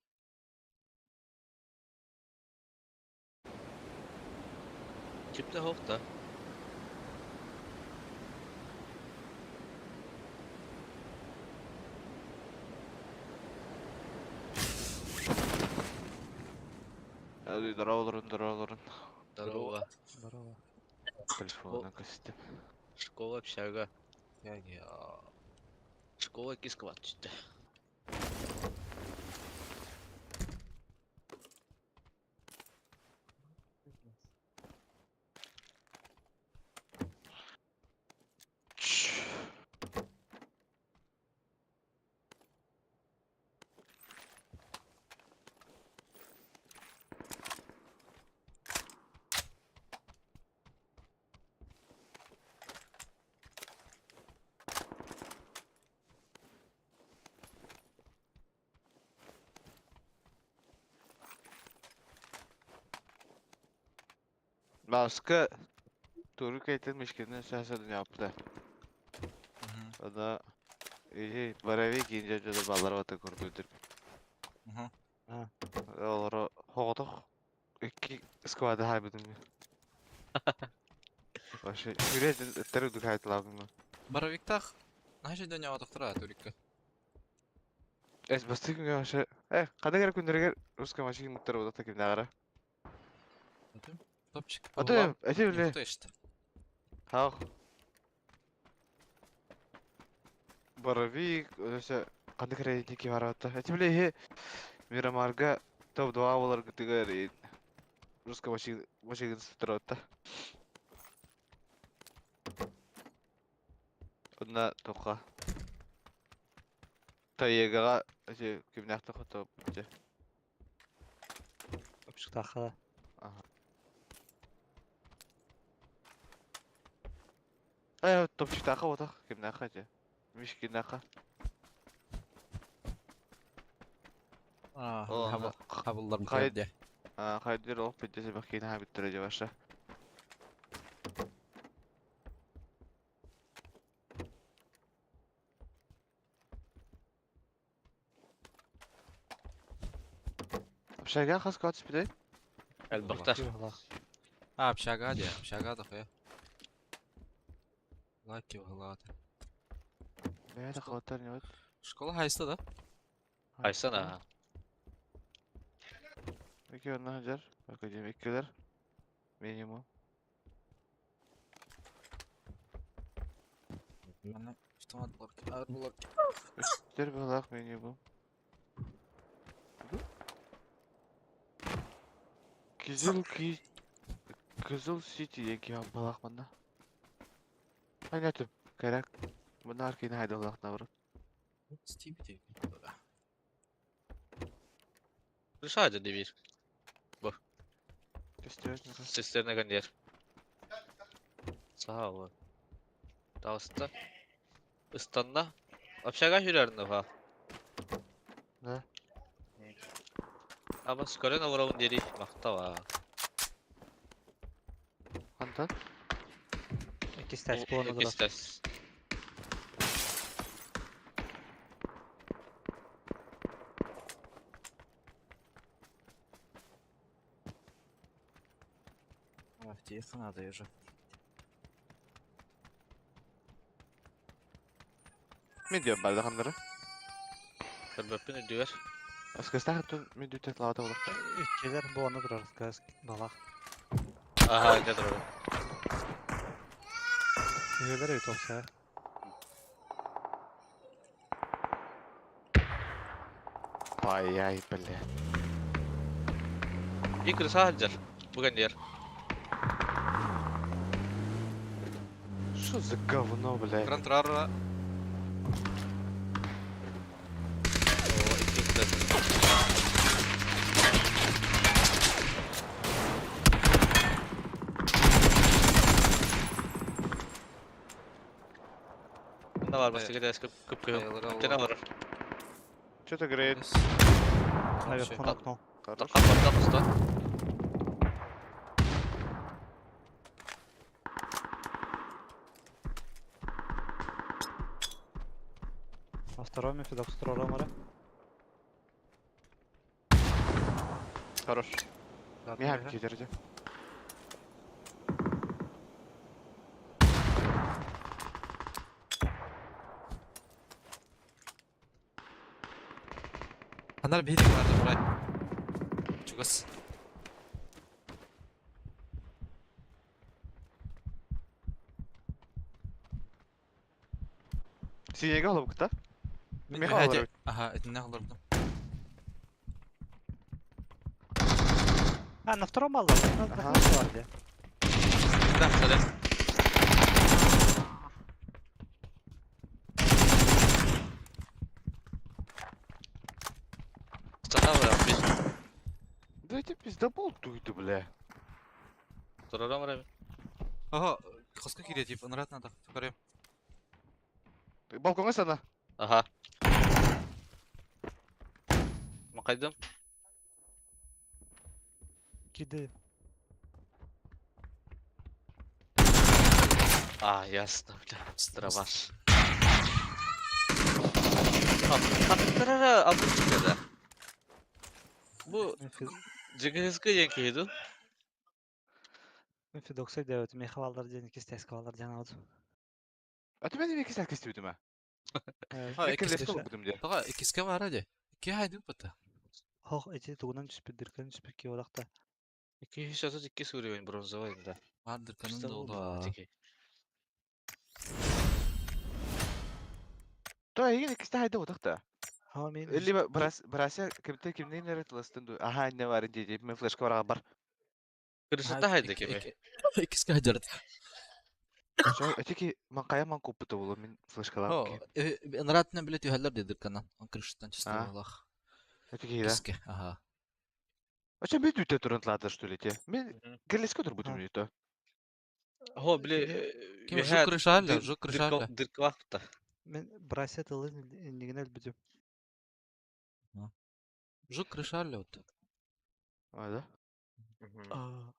Ким да суох да? Здорово, здорово. Здорово. Здорово. Телефонна көстүм. Школа общага. Школа кискват түстэ. Маска Туру кайтын мишкинен сәсәден yaptı. O da iyi Боровик инже жада баллар бата көрдүдүр. Олар хоғотох икки сквады хайбыдым. Вообще, жүрет терүдүк айтылабым. Боровиктах наша день атахтара турикка. Эс бастык күнгө вообще. Э, кандай керек күндөргө русский машина муттар болот таким нагара. Топчик. Ата, эти биле. Хақ. Боровик, өсө кандай кредитики бар атта. Эти биле Мирамарга топ 2 болар күтүгөр. Русский машина машина турат. Одна тока. Тайгага эти кимнәхтә топ. Топчиктаха. Ага. Э, топчиктаха отах кимнәхә же. Мишкинәхә. Аа, хабыллар Кайд- бу. Хайдыр ол пиддесе бакина биттер же баша. Общага хас катыс биде? Элбахтар. А, общага де, общага да хуя. Лаки валаты. Бәдә хаттар не вот. Школа хайста да? Айсана. Ике онна хажар, академиккелер. Минимум. Менә автомат булар. Ар булар. Үстер булак минимум. Кызыл ки Кызыл Сити яки балак мында. Айнатым, керек. Мында аркейін хайда балак наоборот. Стип Sadece bir. Көстөр. Seslerine gönder. Sağ ol. Dağısta. Istanna. Общага жүрәрін ха. Да. Аба скорен авырауын дери мақтава. Хантан? Икки стас буолан олорор. Стас. Ах, тихо надо уже. Мен диyorum барды хандары. Көрбөппүн үрдүгөр. Аскастах тун мен дүтет лавата болар. Иккилер буолан турар сказ балах. Аха, не турар. Үһүлэр үт опса. Ай-ай, бля. Икры саһаджар. Бүгін дер. Что за говно, бля? Кран турар. О, икки стас. бар бастакы этээс кып кып кыһыл. Хайалара Антенна олорор. олорор. Что-то греет. Наверху на окно. Хорош. Хаппарда просто. На втором Федокс второго Хорош. Миха китерди. Анар биһиги барды бурай. Чугас. Синеге олобукта. Мин Миха үһэ олорор. Аха, итиннэ олордум. А, на втором алла. На Ага. втором Да, сорри. Сана бар бис. Да эти пиздобол туйду, бля. Турарам бар. Ага, хоска кире тип, ынрат надо. Көрөм. Балконга сана. Аха. Макайдым. Киды. А, ясно, бля. Дробаш. Хаттарара алып чыгады. Бу ЖГСК диэн киһи дуу? Федокса девет. Михалалар ден кистескалар ден алды. А ты меня кисак кистибитим а? Ha, Мен иккис керлеске олбутум де. Тоҕо иккиске баара дии. Икки хайдыы бата. Хох, эти тугунан түспүт, дыркан түспүт ки олақта. 232 уровень бронзовый, да. Баар дырканын да Пиздабол олаа. тики. То эгин иккисте хайда утакта. Ха, мен Либо брас брася кимте кимнен эрет ластын ду. Аха, не бар ди мен флешка барга бар. Крышата хайда кеме. Иккиске хайдырат. Жо, этики ман кая ман купыты болу мен флешкалар. О, ынратынан биле түһэллэр дии дырканан. Он крышаттан чисто А. олах. Этики да. Иккиске, аха. А чем мен дүтө турун тлата что ли те? Мен керлеске турбутум А. то. Хо, били Ким жу крышалля, жу крышалля. Дыркалахта. Мен брася тылын нигенел бүтүм. Жу крышалля вот. А, да?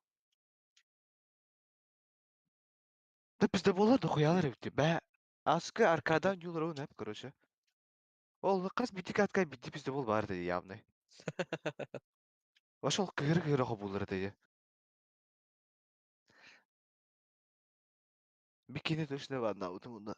Да пиздоболар дохуялар эбит. Бә. Аскы аркадан юлар неп, короче. Ол кыз бити катка бити пиздобол бар деди явный. Ошол кыгыр кыгыр булар деди. Бикини точно бар на утумунда.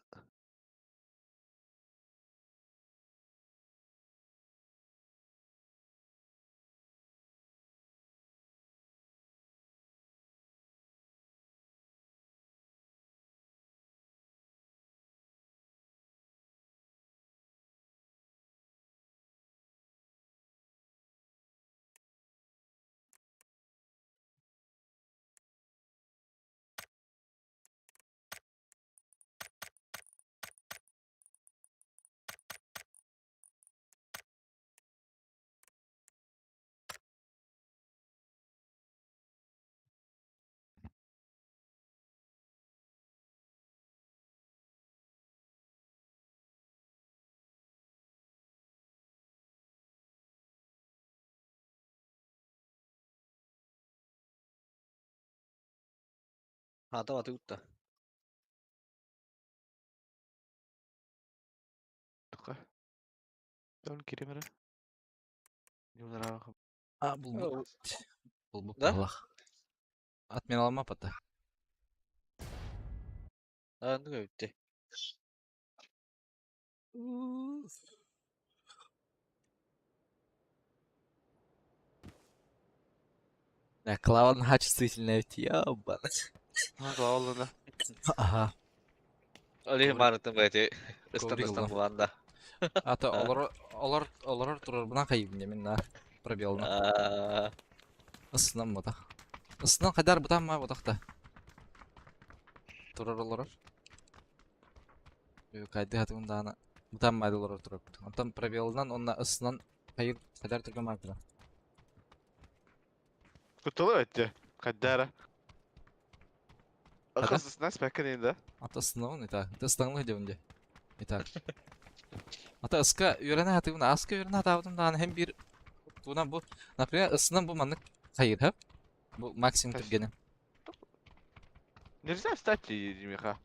Хата баты утта. Тука. Дон киремere. Юлар А, булбут. Булбут Да? олах. Отмена мапата. А, ну өтте. Да, клава наһаа чувствительная ведь, ёбана. Главлана. Ага. Олег Коврик. барытын бәти. Ыстан Коврик ыстан ылла. буланда. Ата А. олор олор олорор турар бына кайыбын мен на пробелна. А, Ысынан бата. Ысынан кадар бутан ма бутакта. Турар олорор. Кайды хатымын даана. Бутан ма олорор турар. Онтон пробелынан онна ысынан кайыр кадар турган мартыра. Кутулу өттө. Каддара. Када? Акысысына спәккен инде. Ата ысынан это. Это ыстаңлы дебинде. Итак. Ата ыска үөрэнэ сатыыбын, аска үөрэнэ сатаабытым даҕаны һин биир тугунан бу, например, ысынан бу маннык хайыыр Бу максимум түргэнэ. Нельзя встать, Миха.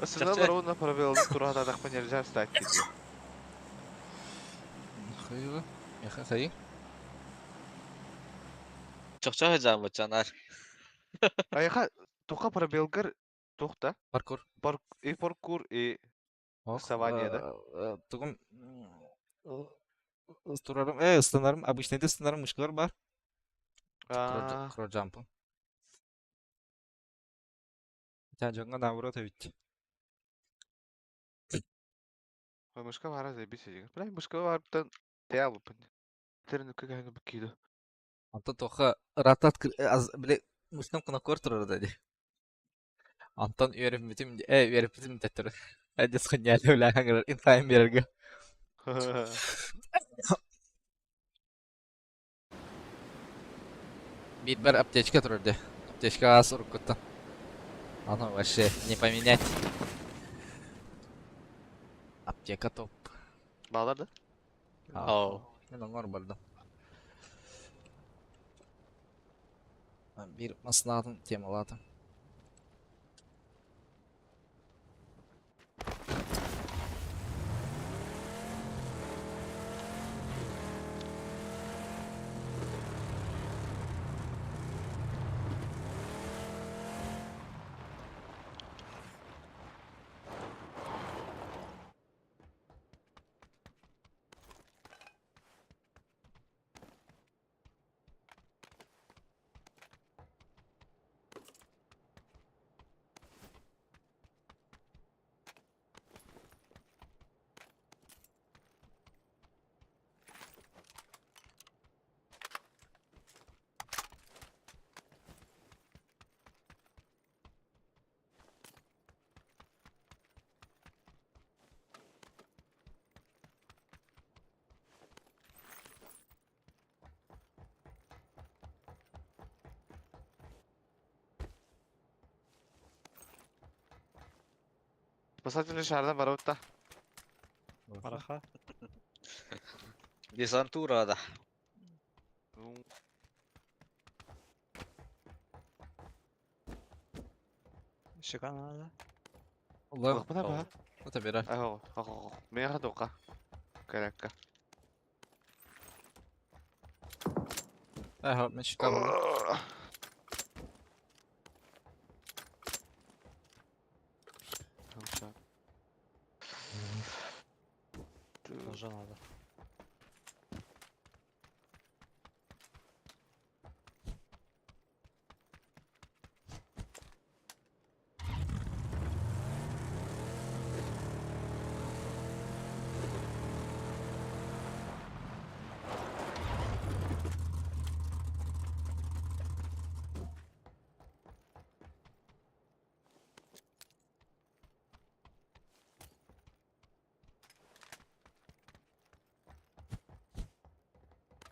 Ысынан ровно пробел туратадахпа нельзя встать тебе. Хайы, Миха хайы. Чохчоо жаамыт жанар. Айха туха пробелгар тух да? Паркур. Пар и паркур и рисование да? Тугум турарым, ыстанарым, обычный ыстанарым мышкалар бар. Кроджампы. Хотя дьоҥҥо наоборот эбит. Мышка бара заебись сидит. Бля, мышка барыптан теалупын. Тернүккэ кэһэҥэ буккиду. Онтон туохха ратат били мышкам кунаккор турар да дии. Онтон үөрэммитим үөрэппитим төттөрү. Эдис хынньаалы үлэһэн инфайм биэрэргэ. Биирбэр аптечка турар дии. Аптечка аас уруккуттан. Ону вообще не поменять. Аптека топ. Баалар да? Оо. Мен оҥор бардым. Биир маслаатын темалаатым. Спасательный шардан барабыт да. Бараха. Десантура да. Щека надо. Улам. Лахпына ба? Это бера. Ахо, ахо. Меха тока. Каракка. Ага, мен щека булдum. Тоже надо.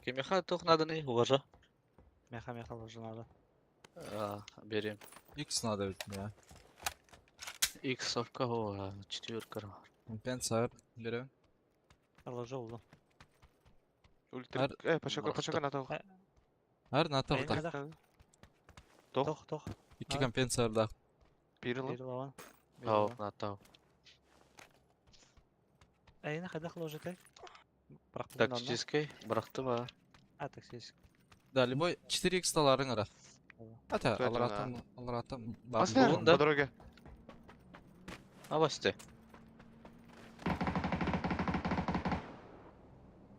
Кимиха тух надо уважа. Меха меха тоже надо. Берем. X надо ведь, да. Иксовка о, четверка. Компенсар берем. Положил, да. Ультра. Пошёл, пошёл на то. Ар на то так. Тох. Тох, тох. Икки компенсар да. Пирла. Пирла. Ау, на то. Эйна хайдах ложите? Тактический, бырахты ба. А, тактический. Да, любой 4x таларың ара. Ата, аларатам, аларатам. Баста, по дороге. А басты.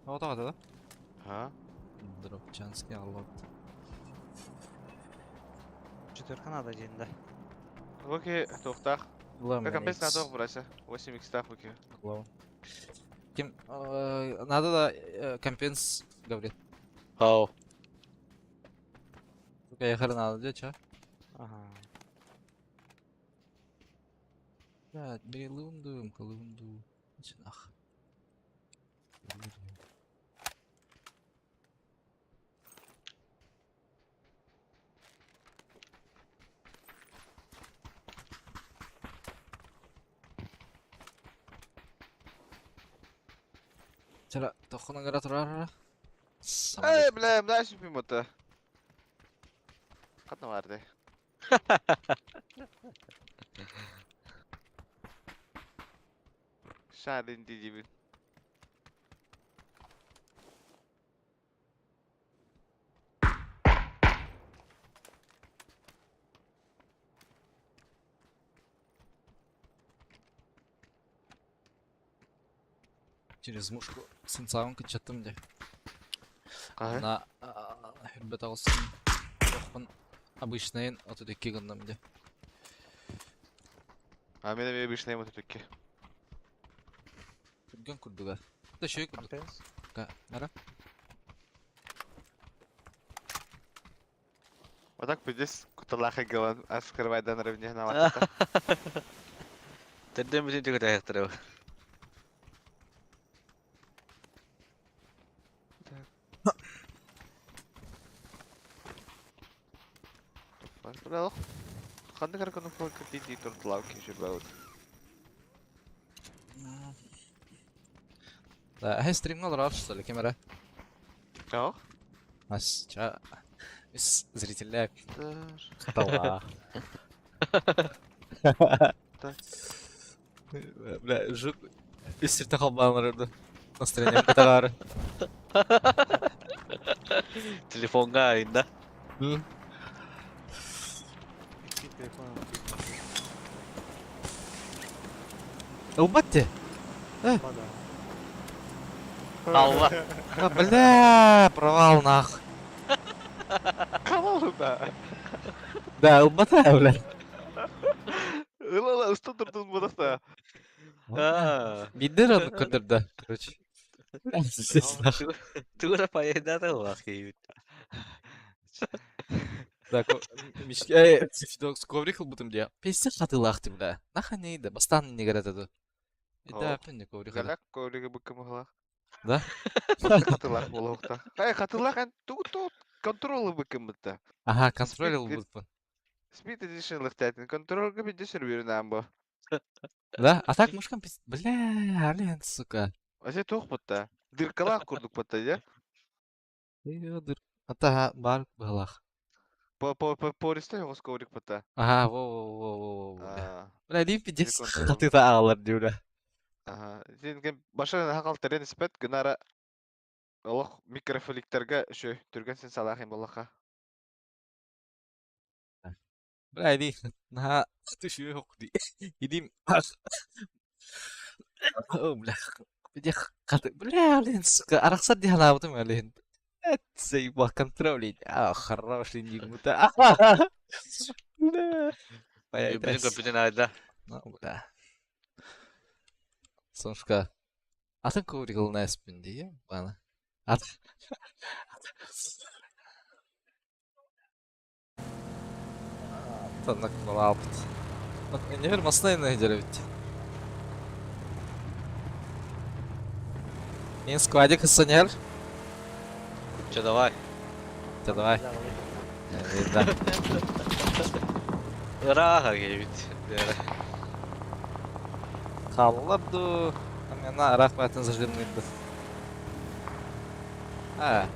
Вот так, да? А? Дропчанский аллот. Четверка надо один, да. Луки, тухтах. Как компенс надо браться? 8 х тах, луки. Кем, надо да компенс, говорит. Ау. Только я хрена надо, где чё? Ага. Да, бери лунду, лунду. Нах. Чара, тоххун ыҥыра турар. Эй, бля, мына сүпүм ота. Хатна барды. Шадин дидибин. Через мушку сенсаҕын кыччаттым дии. Хаһы? На үрбэт аҕысын тохпун обычнайын 32 гынным дии. А мен эмиэ обычнай 32. Түргэн курдуга. Да үчүгэй курдук. Компенс. Нара? Вот так пиздец куталаах галан скрывайдан равне наватта. Төрдөн бүтүн түгэтээхтэрэ. Бля, ханнык арканы фолка дии турдулау киши баут. Да, эһэ стримҥа олорор что ли, ким эрэ? Тоох? Ас, ча, үс зрителлээх кыталаах. Бля, жук үс сиртэн холбоон олорорду. Настроением кытаҕаары. Телефоҥҥа айында. Икки телефон. Ылбат дии. Вода. Алла. А, бля, провал нах. Калал да. Да, ылбата, бля. Ыла ыстан турдун будахта. Аа. Биирдэ эрэ оннук көрдөрдө, короче. Пиздец, нах. Тугура пайда улах киһибит. Так, эй, коврик ылбытым дии. Пиздец хатыылаах дии, бля. Наханей да, бастаан иннигэр этэ дуу. Да, пенни коврик ара. Галак коврига быккымыхлах. Да? Хатылах буолуохта. Эй, хатылах эн тугу ту контролы быккыммытта. Ага, контроль ылбыппын. Speed Edition лыхтаатын контролга бидде сүрбүрүн бу. Да? А так мушкам пиз... Бля, блин, сука. Ase туох бутта. Дыркалаах курдук бутта дьэ. Дыр. Ата бар быһалаах. По по по пориста оҕус коврик бутта. Ага, во-во-во-во-во, бля. Бля, дии пиздец контроль. хатыта аҕалар дии, бля. Ага. Син башын хакал терен испет гынара олох микрофликтерге шö түргэн син салахин боллаха. Бля, дии. Наһаа түшүө хоқ дии. Идим. О, бля. Бля, хаты. Бля, блин, сука. Арахсар дии ханаабытым, блин. Заебал контролить. А, хороший нигмута. Бля. Бүтүн көпүтүн айда. Ну, бля. Солнышко. Атын коврик ылына эспин дии, бана. Ат. Таннак балаабыт. Небер маснайна деребит. Мен складик хыссанер. Че, давай. Чэ, давай. Да. Ырааха киһибит. Хааллар дуу. Амена араах баатын зажимныйбыт. А.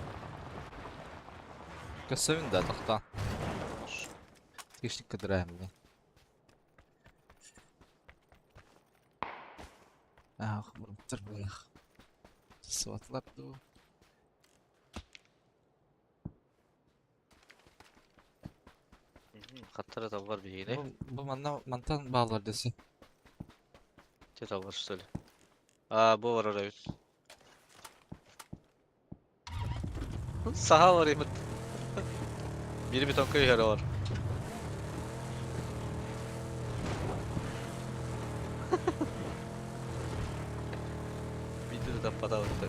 Көссөбүн да тохтоон. Тишник кыдыраһым блин. Ах, мурмуттар булах. Суатлар дуу. Хаттара таллар биһигини. Бу, бу манна мантан баалар десе. Че таллар что ли? А, бу барар эбит. Саха бар имит. Бири бетонка иһэр бар. Биир да таппатабыттар.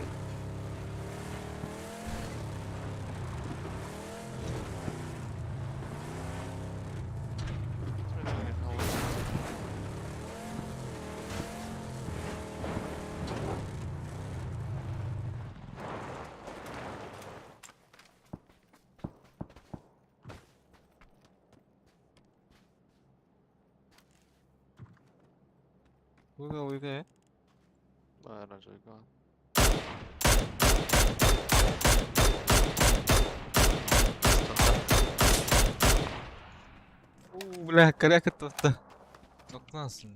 Бу ылыды. Наверное, жойгон. Бля, коряк это. Ну классно.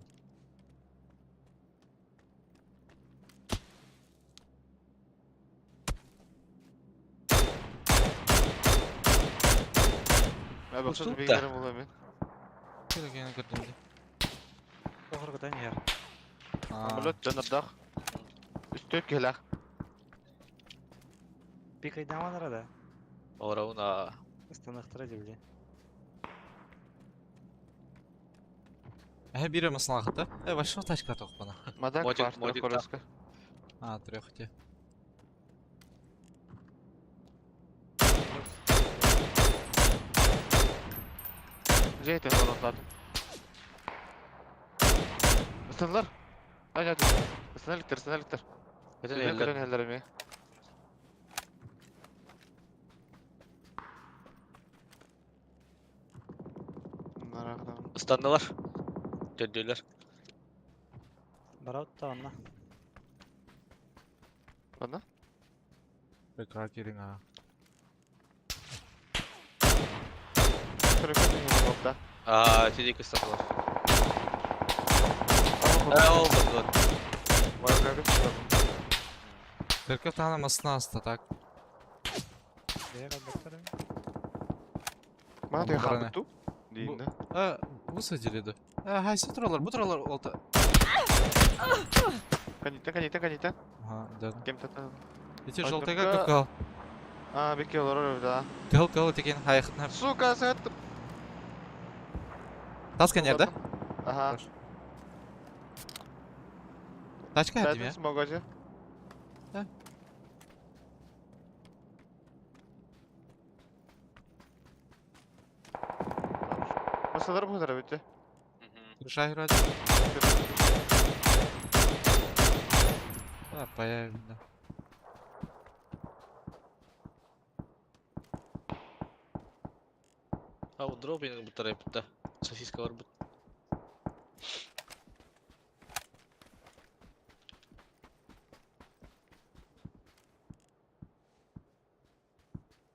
Мэ бахсыз Устут да. бигерим була мин. Киреген көрдүм ди. Тоҕоргутан иһэр. Аа. Самолет дьонордоох. Үстүөр киһилээх. Пикайдаамалара да. Орауна. Ыстаныахтара дии били. Эһэ биир маслаахыта. Э, вообще тачка тохпана. Мадак Модик- бар модик трехколеска. А, трех те. Жейтен орунтаатым. Ыстанылар. Ай, ай, Ыстаналиктер, ыстаналиктер. Көтөн Көтөн иһэллэр. көтөн иһэллэр эмиэ. Нараахтан. Ыстаннылар. Төрдүлэр. Бараут да онно. Ладно? Бека кирин а. Трехколеска иһэллэр буолта. Аа, тидик ыстаннылар. Э, ол вот. Церковь тана масна аста так. Бэйэ калбаттар эми. Мана тыга Барана. хаалбыт дуу? Диин да. А, высадили да. А, хайсы туралар, бу туралар олта. Каниттен, каниттен, каниттен. Ага, да. Кем тата. Эти Ай, желтыйга нұрка. көкал. А, бекке олорор да. Кыл кыл деген хайхытна. Сука, сәт. Таска нерде? Ага. Тачка Сәтін я. смогочу. Да. Масалар бұғыдар өте. Шай вроде. А, появим, да. А, вот дроп ең бұттар бітті. Сосиска бар бұт.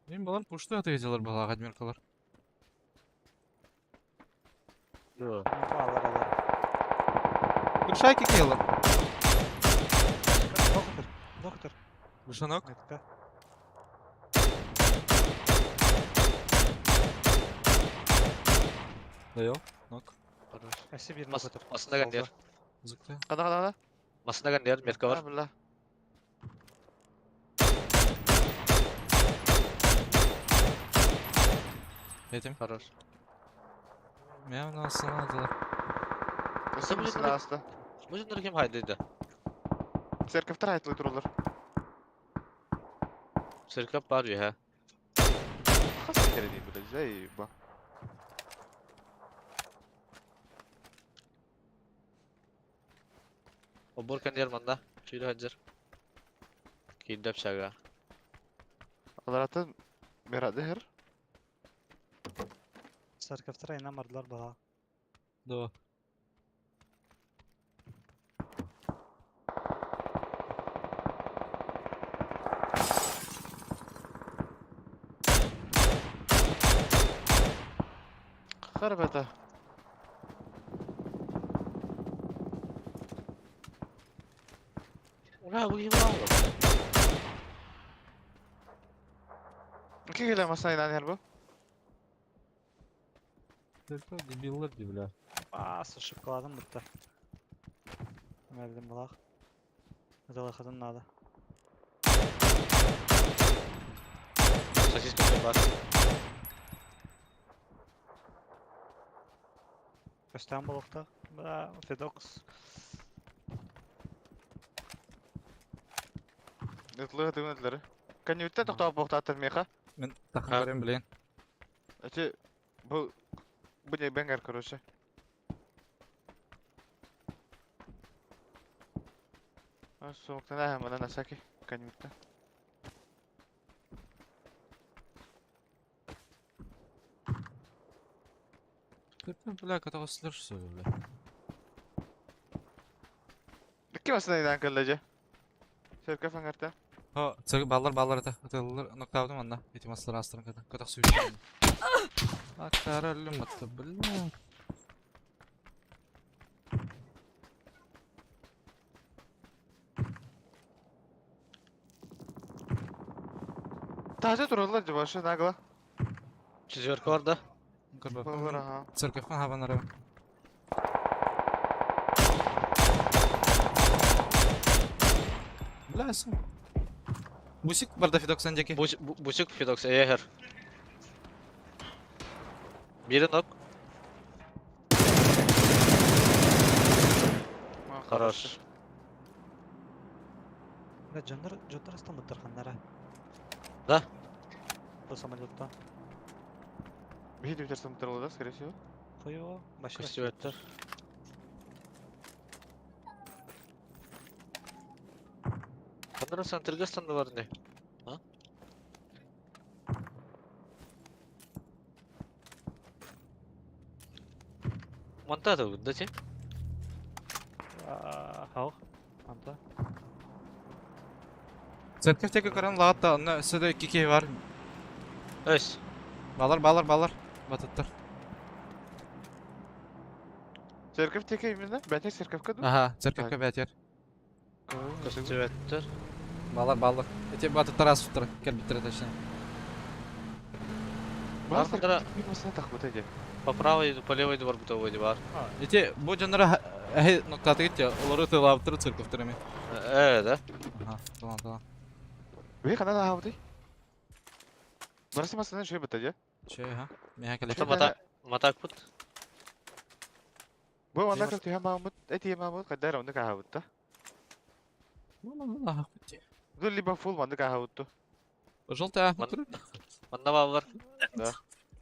Мен балар пушты ответилар бала адмиркалар. Алар алар. Шайки келлар. Доктор, доктор. Вышанок. Метка. Дайол. Нок. Хорош. Әсе бир Мас- доктор. Масына гандер. Зыкты. Қана, қана, қана. Масына гандер, метка бар. А, бля. Этим. Хорош. Мен насына дала. Осы Бұл масына асты. Бұл жөндөр кем хайдайды? Церковтар айтылы тұрулар. Церковь бар үй, Қасы кере дейін, бля, заеба. Обор кандер манда. Сүйді хаджар. Кейдеп шага. Аларатын мерады хер. Церковтар айна мардылар бала. Да. Харбата. Ура, бұл кем алды? Ки келе масына инан хер бұл? Церковь дебиллар ди, бля. Аа, шипкаладым бутта. Мәлдим булак. Залахатын надо. Сосиска бар. Көстән болуқта. Бра, Федокс. Ытлығы тыгын Канюттен тоқтап боқтаттыр меха. Мен тақын көрем білейін. Эти бұл бұл не бенгер, короче. Сумкта нәһәм, мына насаки канютта. Церковь, бля, которого слышишь, бля. Ким асына инан кыллажы? Церковь аңарта. О, церковь баллар баллар это. Атылар ноктаудым анда. Эти маслар астырын ката. Ката сүйүш. Актара лүм атты, бля. Таһырдьа тураллар дьэ вообще нагло. Четверка бар да? Баллар аха. Церковьтан хабан арабын. Бля, су. Бусик барда Федоксан диэки. Бусик Федокс эйэхэр. Бири нок. Хорош. Да, дьоннор, дьоннор астаммыттар ханнара. Да. Бу самолеттан. Биһи бүтэр самтырылы да, скорее всего. Хуево, машина. Көстүбэттэр. Ханнара центрга станды бар не? А? Манта да да те? Хау. Манта. Церковь тека көрөн лаатта, онно өссө да икки киһи бар. Өс. Балар, балар, балар. Батыттар. Церковь теке именно? Бәтер церковка ду? Ага, церковька бәтер. Көстүбэттэр. Балар, балар. Эти батыттар аспыттар, кэлбиттэр точнее. Бар Ханнара Bir masana takmıt edi. по правой, по левой двор бутовой бар. Эти бу дьоннора эһи ноктатыгыт я, олору тылаабыттар церковьтар эми. Э, да. Ага, tamam tamam. Бей хана да хабыты. Барасы masana şey бит edi. Чей, ха? Миха кэлэ. Что мата матак пут? Бу анда кыл түйә мамыт, эти мамыт кадәр онды кахабыт да. Бу либо фул манды кахабыт. Желтая. Манна бар. Да.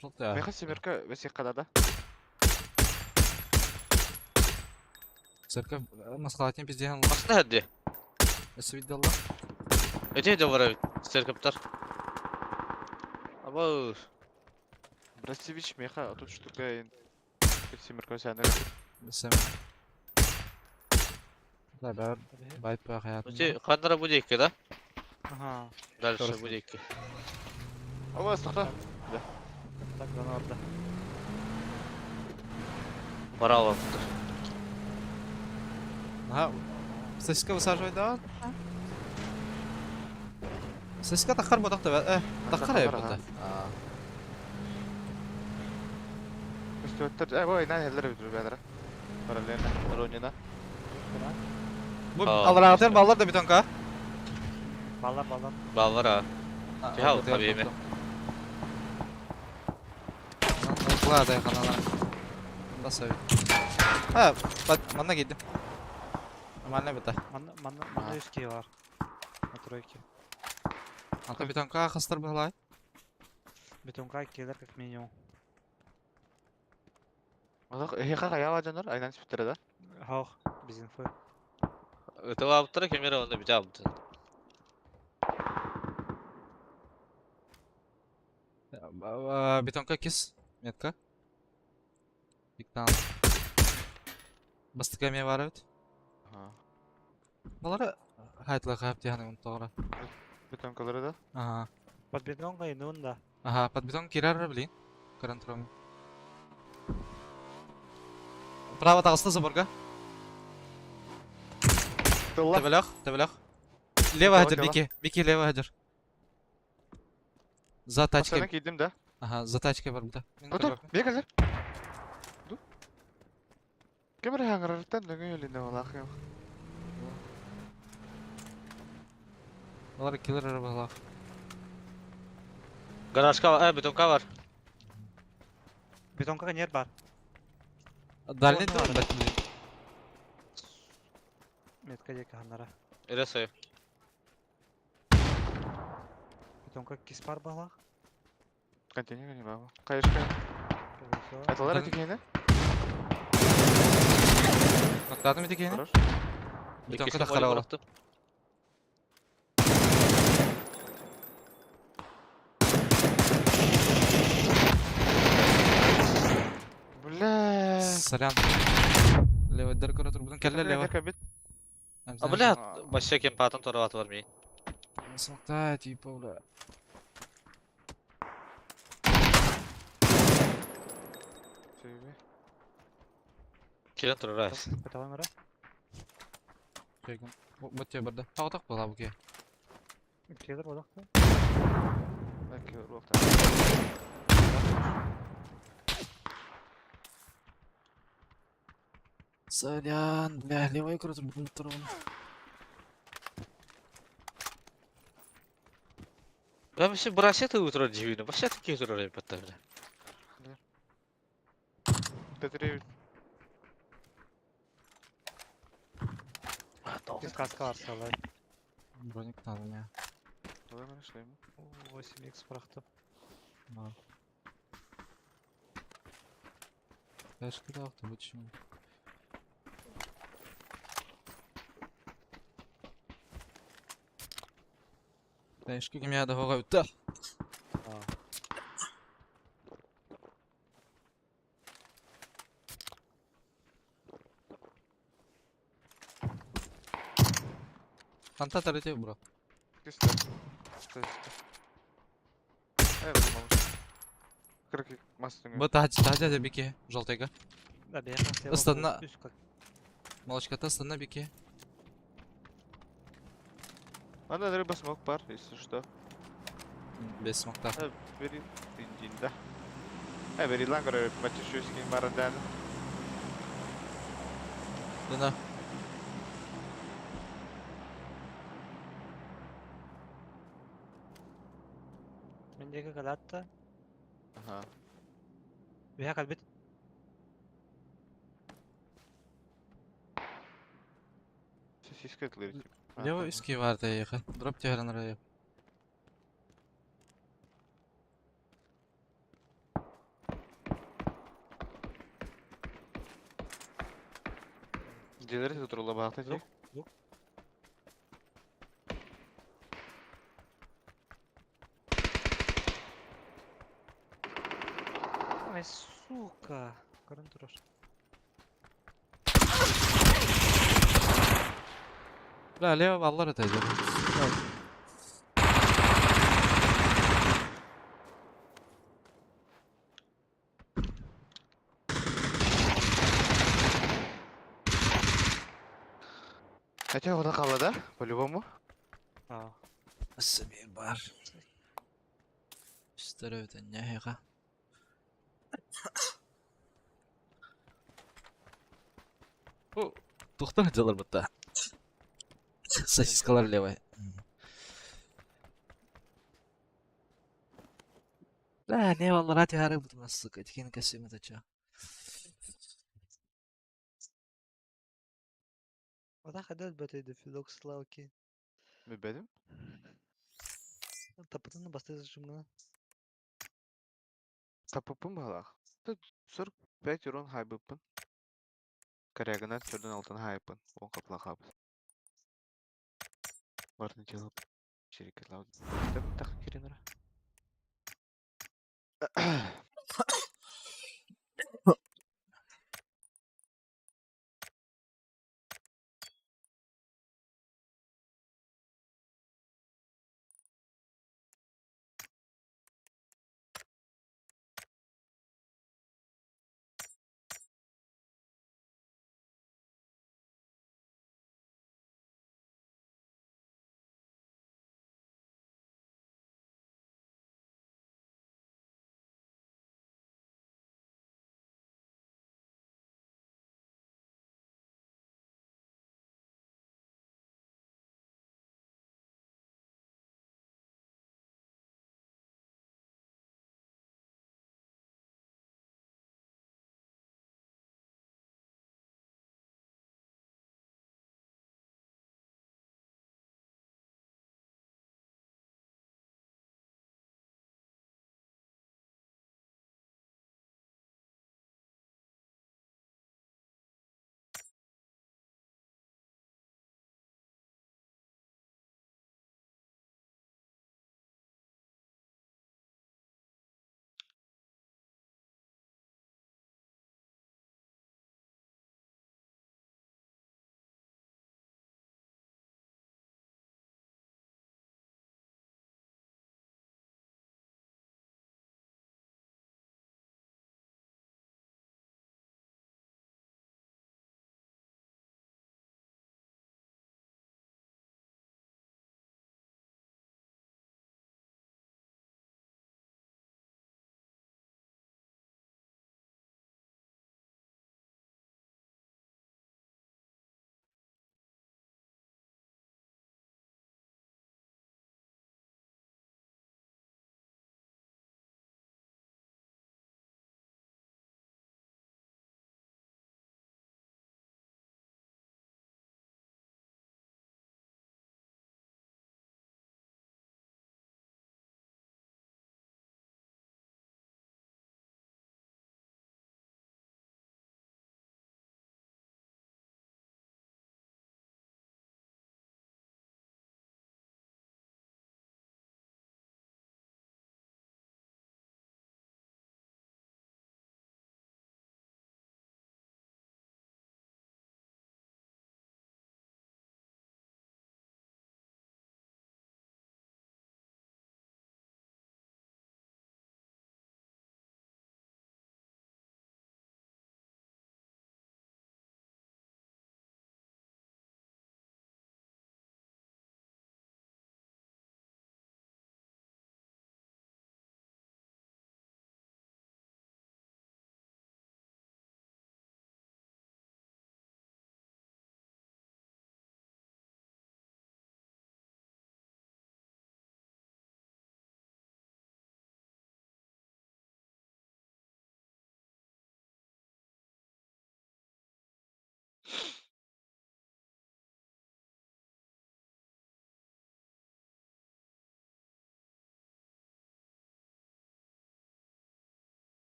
Желтая. Меха семерка весек кадада. Церковь маскалатин пиздеген Масына хәдди. Өссө видалла. Эти де бар церковьтар. Аба Брасевич меха, а тут штука семерка сәне. Сем. Да, бәр байт па хаятын. Эти ханнара будейки, да? Ага. Дальше Хорошо. будейки. Алла стохта. Так, да, орда. Баралам. Ага. Сосиска высаживай, да? Сосиска тахар бодақ та, э, тахар э бота. Үстөттөр, э, бой, нан хеллер бит бәдәр. Параллельно, Ронина. Бу А, алрагатыр баллар да бетонка. Баллар, баллар. Баллар а. Тихал, хабиби. Ладно, ханала. Да совет. А, под манна киирдим. Нормально бета. Манна, манна, манна үс киһи бар. На тройке. Ата бетонка хастар быһылай. Бетонка киллер как минимум. Аллах, эхе каяла жанар, айнан спиттер да. Хаух, без инфы. Это аптара камера онда бит апты. Бетонка кис. Метка. Диктант. Бастыка ме бар бит. Ага. Балары хайтла хап дияны унтоғра. Бетонкалары да. Ага. Под бетонкой инун да. Ага, под бетон кирар блин. Карантром. Право тағысты заборга. Тылла. Төбелөх, төбелөх. Лево Тылла, хадыр, тылла. Бики. Бики лево хадыр. За Машина тачкой. кидим да. Ага, за тачкой бар буда. Мин Отур, көрбөппүн. бек азыр. Ду. Кемер хаңырыртан дөңө елинде олақ yok. Алар киллер арабалар. Гаражка, э, бетонка бар. Бетонка нет бар. Дальний Вон да, блин. Метка диэки ханнара. Эресе. Бетонка кис бар балах. Контейнер не баба. Кайышка. Аталар Дан- этикені. Ноктадым ити киһини. Хорош. Бетонка тахтара ола. Бля. Сорян. Левый дыр көрө турбутун. Кэллэ лево. Бит. А бля, вообще кем патом торват бар ми. Сокта, типа, бля. Кирен турар. Бетонка Чайгын. Бу тебе барда. Тагы так була бу ке. Киллер бодах да. Сорян, бля, левой крут трон. Да вообще браслеты утро дивно, вообще такие утро ребята, бля. Т3 Каскалар салай. Броник надо мне. Давай мы нашли ему. 8х прахты. Да. Флешка дал, то почему? Флешка меня догорают. Да. Фанта тарите, бро. Кисте. Кисте. Э, мамыш. Кырки мастың. Б тахача за бике. Желтыйга. Да, бияка. Ыстана. Молочката станна бике. Анда рыба смок бар, если что. Без смокта. Э, бери да. Э, бери лан көрө матчы барадан. Да. Мендеги калатта. Ага. Бияка калбит. Сосиска тлыр. Лево иски бар да еха. Дроп тегерен райып. Делер турла бакты Yok, ти. yok. Ай, сука. Көрөн турар. Бля, лево баллар өтөйдө. Хотя ona kaldı да, по-любому. А. Сабир бар. Үстөрө өтөннө еха. Тухтар жалар бутта. Сосискалар левая. Бля, не валла рати хары бутма, сука, тикин костюм это чё? Ода хадат бәтейді Филокс Лауки. Бедим. Тапытын басты жымына. Тапыпын балах. Тут 45 урон хайбыппын. Корягынан төрдөн алтын хайпын. Он капла хаб. Барны делап. Черекелау. Так киринра.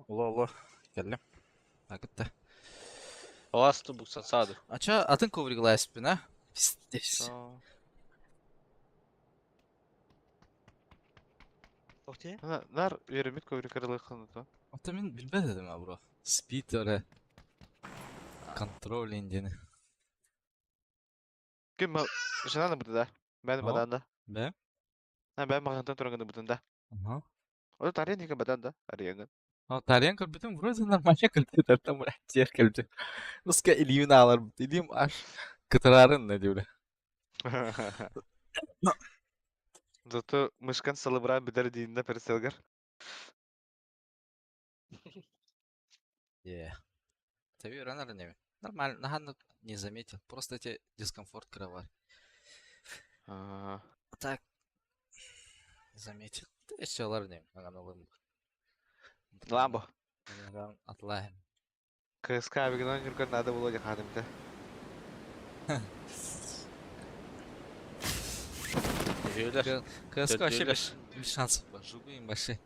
Алло, алло. Кэллим. Акытта. Оас буксан саады. А чё, атын коврик ласпин, а? Пиздец. Тохти? Нар үөрэммит коврикары лыхханута. Ата мин билбэт этим а, бро. Спид эрэ. Контроль диэни. Ким жена бутын да? Бэн О. бадан да. Бэ? А бэн мағантан тураганы бутын да. Ага. О тарен ике бадан да. Арыянгын. А тарен көрбүтүм вроде нормально кэлбит, там блядь, кэлбит. Уска илиин аалар, илиим аж кытарарын на диуле. Зато мышкан салыбыран бідер дейінде перселгер. Е. Таби ранар неме. Нормально, нахан не заметил. Просто эти дискомфорт кровать. А Так. Заметил. Ты еще ларнем, ага, Ламбо. Атлахим. КСК бигнон юргар надо было дихадымты. Üyüler. КСК вообще Төрдүлэр. без, без шансов. бар. Жугу им вообще.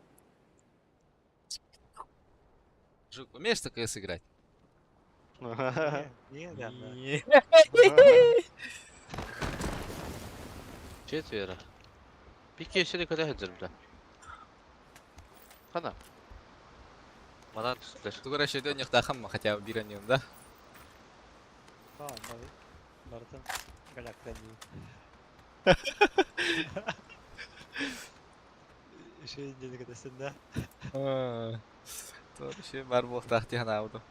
Жук, умеешь такое сыграть? Не, не, да, да. Не. Четверо. Пики өсөдө көтө хәдер Хана. Манан түстүлэр. Ты короче, идёт нехтахам, хотя бы биранин, да? А, Бартын галяктан Еще неделю катасın да. То вообще бар буохтаах диэн аабытым.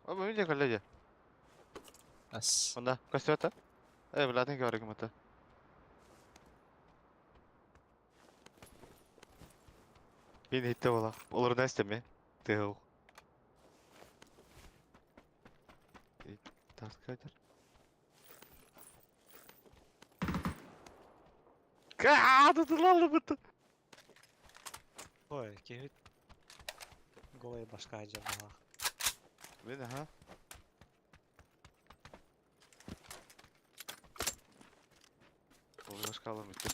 О, мен де коллеги. Ас. Онда, костюта. Э, блядь, говорю, мата. Мен хитте бола. Олар нәрсе ме? Тыгыл. Таскайтер. Ка, тутулалы буту. Ой, кehit. Голый башка жамала. Мен, аха. Ол башка алам битти.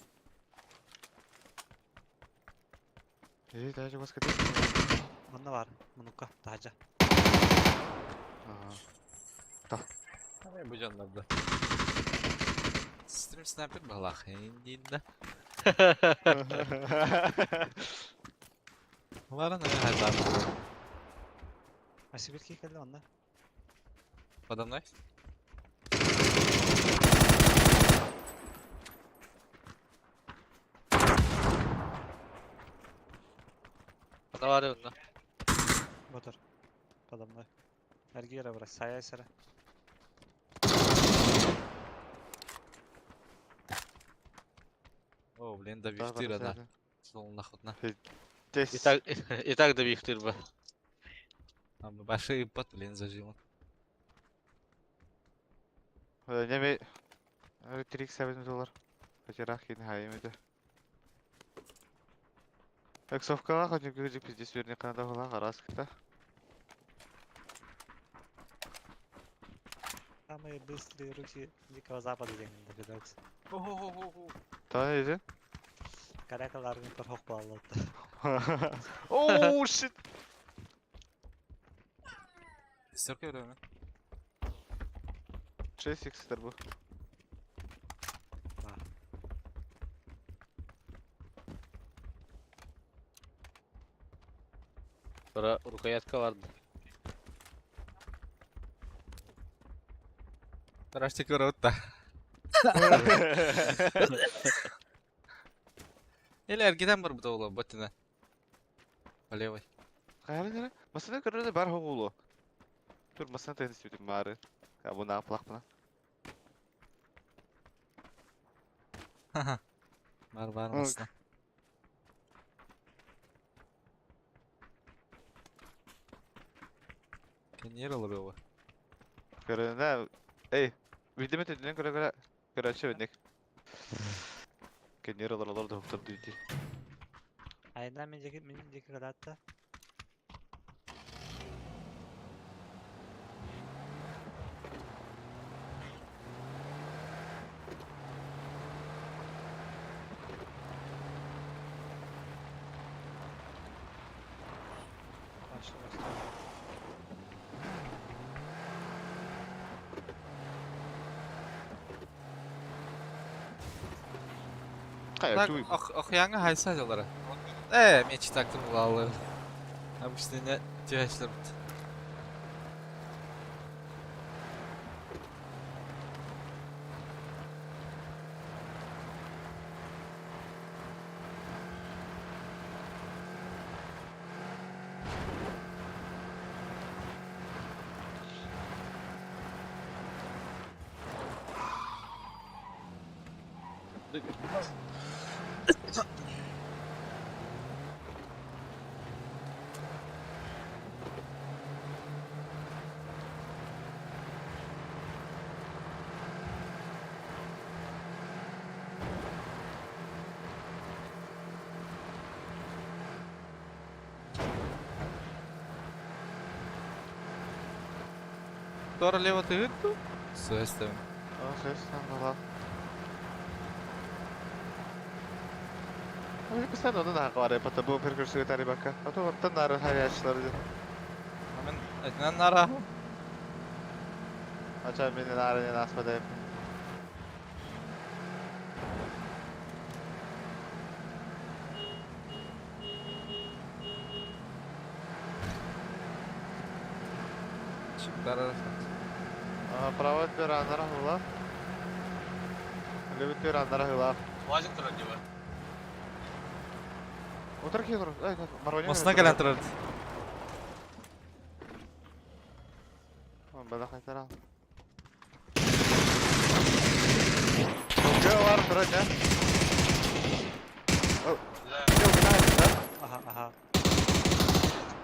Эй, даже баска деп. Манна бар. Мунука, тажа. Ага. Ай, бу дьоннорду. Стрим снайпер балах. Индинда. Ладно, наверное, А сибирки келdi онна. Подо мной? Ана бар онна. Мотор. Подо мной. Эргира брат, сая сара. О, блин, да вифтыра, да. Солнахотно. И так и так да бихтыр ба. Там большие пот, блин, зажил. Неме 3x7 доллар. Потерах кин хайым еді. Эксовкаға хоть көзі пиздец верне қанада хола қарас кіта. Самые быстрые руки Дикого Запада деген догадался. Та еді. Каракаларны порхок баллады. Оу, shit. Стерка время. 6x тер бұл. Бар. Бара рукоятка барды. Тарашти көрөт Или аргидан бар бутаула, ботина. По левой. Қайры нері? Масына көрді бар хоғулу. Тур масына тәйін істеудім бары. Я бұны аплақ бұна. Бар бар Ок. масына. Кенер олар Көрді, эй, видеме төдінен көрі көрі. Көрі өндек. Кенер олар олар да хоқтар дейді. Айна мен жеке мен жеке кадатта. Вообще көстүбэт. Хайа, Так, туй. охуяңа хайса дьалара. Э, мечи тактым улаалар. Обычно не тяжело. Тора лево ты ытту? Сөстем. А, сөстем, бала. Аны постоянно оны нағы бар, потому перекресток тарибака. А то ваттан нары харячлар. Мен этинен нара. Ача мени нары не наспадай. Чиптар. А, право төр анара хула. Левый төр анара хула. Уазик турар диба. Отыр кей тур. Ай, Мароня. Мосна кэлэн турар. Бада хайтара. Көкө бар турар, я. Жок, гына да. Аха, аха.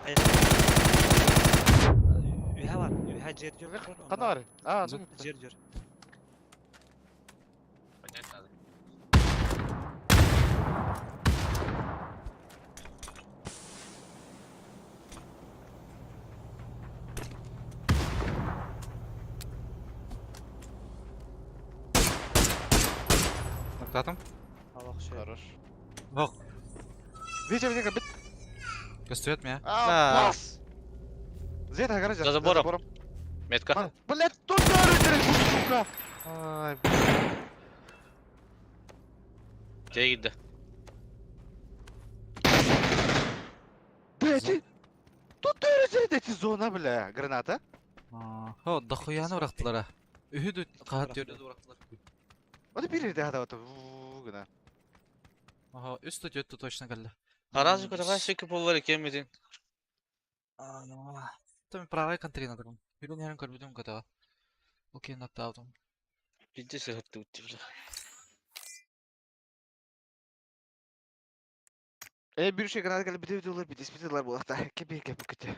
Ай. Үһэ бар, үһэ жер жер турар. Кана бар? А, Зу- Жер жер. Понять надо. Ноктатым. Аллах шөй. Хорош. Ох, Видите, видите, бит. көстүөт меня. А, класс. Зета гаража. За забором. Метка. Блять, тут дөрү сука. Ай, Тегиде. блять. Тут дөрү эти зона, бля, граната. Хо, дохуяны бырактылар. Үһү каат төрдө бырактылар. Вот бир жерде хада вот гына. Ага, үс төттө точно кэллэ. Аразы көтөгө сөкү болар экен медин. Там правый контрина таком. Бирин ярын көрбүтүм көтөгө. Окей, ноктаутум. Бизде сыгытты бутты бля. Э, бир şey граната келип бите бите бите бите булакта. Кепи кепи кете.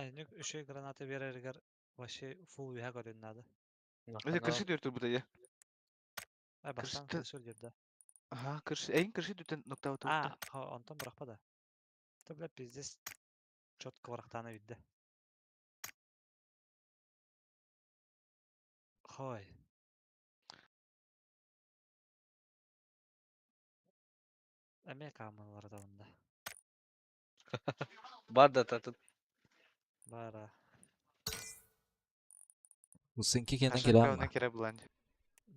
Ай, нүк үшө граната берергер вообще фул үһэ көрүн надо. Өте кыршы дүртүр бу да. Ай, бастан Кыршы- кыршы дирде. Ага, кыршы, эң кыршы дүтен нокта А, ха, онтон быракпа да. Та бля пиздец четко барактаны видде. Хой. Эме камылар да бunda. Бар да татып. Бара. Усынки кенен келе Кире булан.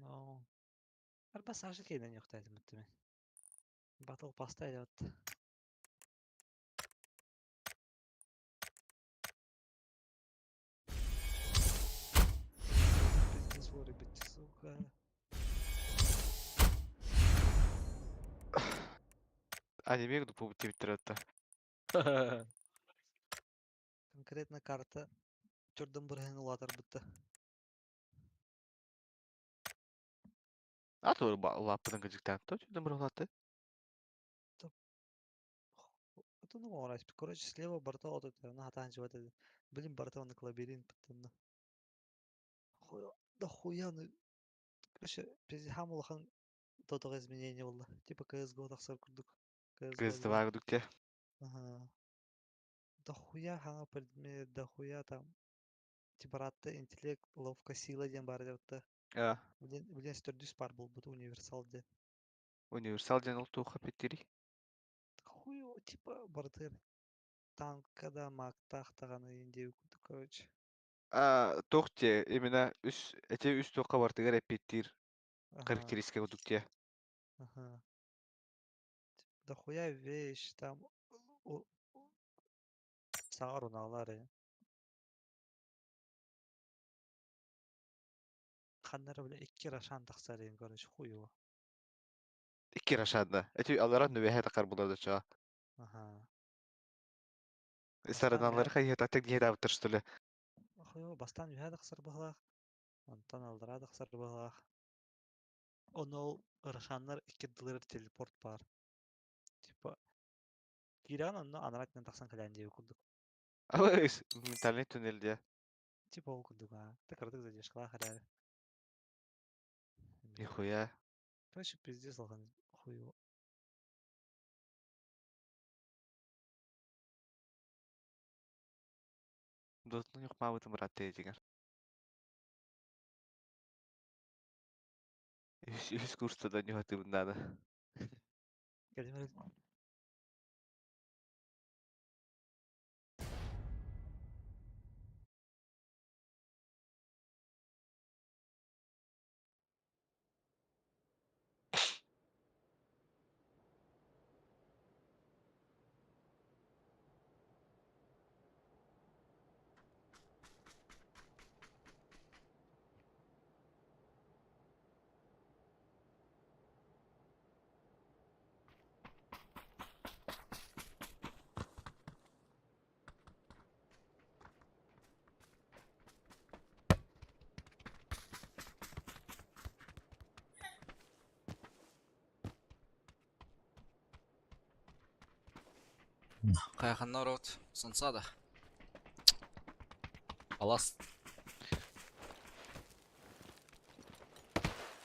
Ну. Арба сашы кейден yoktaydı muhtemelen. Battle Pass'ta вот. Пиздец вырубить, сука. Аниме гду бу твиттер атта. Конкретно карта түрдін бір улатыр бітті. А то лаппыдан гыжыктан. То чүдөн бир улатты. Это ну орать. Короче, слева борта вот это, на хатан живот это. Блин, борта на лабиринт потом. Хуя, да хуя, ну. Короче, пиздец, хамулахан тотого изменения было. Типа CSGO тахсар курдук. CSGO Кыз 2. два гдукте. Ага. Да хуя хана предмет, да хуя там. Типа ратта интеллект, ловко, сила ден бар депті. А. Блин, блин, стердюс пар был, буду универсал де. Универсал диэн ол туохха эппиттиирий? Хуй его, типа барытыгар танка да маактаах даҕаны диэбит курдук короче. А, туох диэ, именно үс эти үс туохха барытыгар эппиэттиир Ага, характеристика курдук диэ. ага. Дохуя вещь там у- саҥа руналар ээ. Ханна эрэ бile икки Рошан тахсар диэн короче хуй его. Икки Рошанда. Эти аллараа нүбэһэ тахар булар дочаа. Ага. Бастаан Сараналары үһэ хайыһыта тек что ли? хуй бастаан үһэ тахсар быһылаах, онтон аллараа тахсар быһылаах. Ону ол Рошаннар икки ардыларыгар телепорт баар. Типа киирэҕин онно анараа өттүнэн тахсан кэлээн диэбит курдук. Абыс, ментальный туннель диэ. Типа ол курдук аа. Ты кыратык задержкалаах эрээри. Эмиэ. Нихуя. Короче, пиздец улахан хуй Дотну ньухмаабытым бырааттыы дьиҥэр. Үһүс, үһүс курста да ньуһатыыбын наада. Кэлин Хайаханна орот сансада. Алас.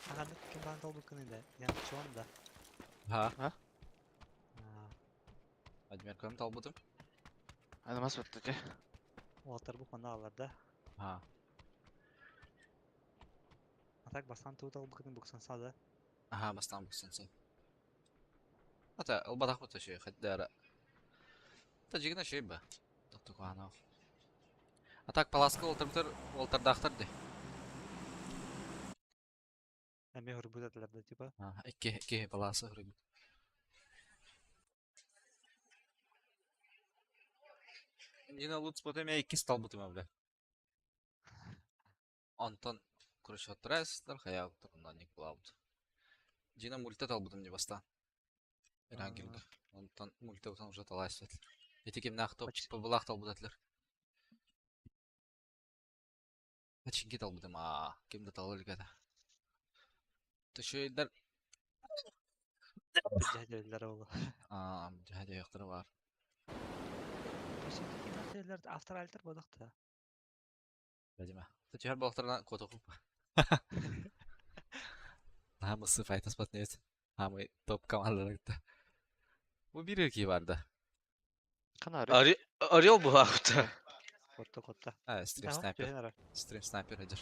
Ханнык ким баан талбыккыный да? Янчон да. Ха. А? Аа, Владимир талбытым. Анамас баттı дьэ. Уолаттар бу манна ааллар да. Ха. А так бастаан тугу талбыккытын буксанса да. Аха, бастаан буксанса. Ата, ылбатах бут шей, хаддара. Та жигина шей ба. Доктор Куанов. А так паласка олтырбытыр, олтырдаахтар ди. Эмиэ хөрбүт этилэр да типа. Икки, икки паласы хөрбүт. Дина лут спотем я икки сталбытым бля. Онтон короче оттарайсыздар, хаяптыр, ондан ник булабыт. Дина мульта талбытым не баста. Ирангилга. Онтон мульта утан уже талайсыз. Эти кимнах топчик побылах талбыт Пачинки талбытым аа, ким да талыр гада. Төшөйдер Дьэһдьэллэр ол. аа, дьэһдьэйэхтэр бар. Пачинки кимнахтеллер авторальтер бодохта. Видимо. Төчөр болтарна котохуп. Намысы файтас батнет. Хамы топ командаларда. Бу бир ки барды. Канары. Орел буһаабыта. Котта котта. А, стрим снайпер. Стрим снайпер эдер.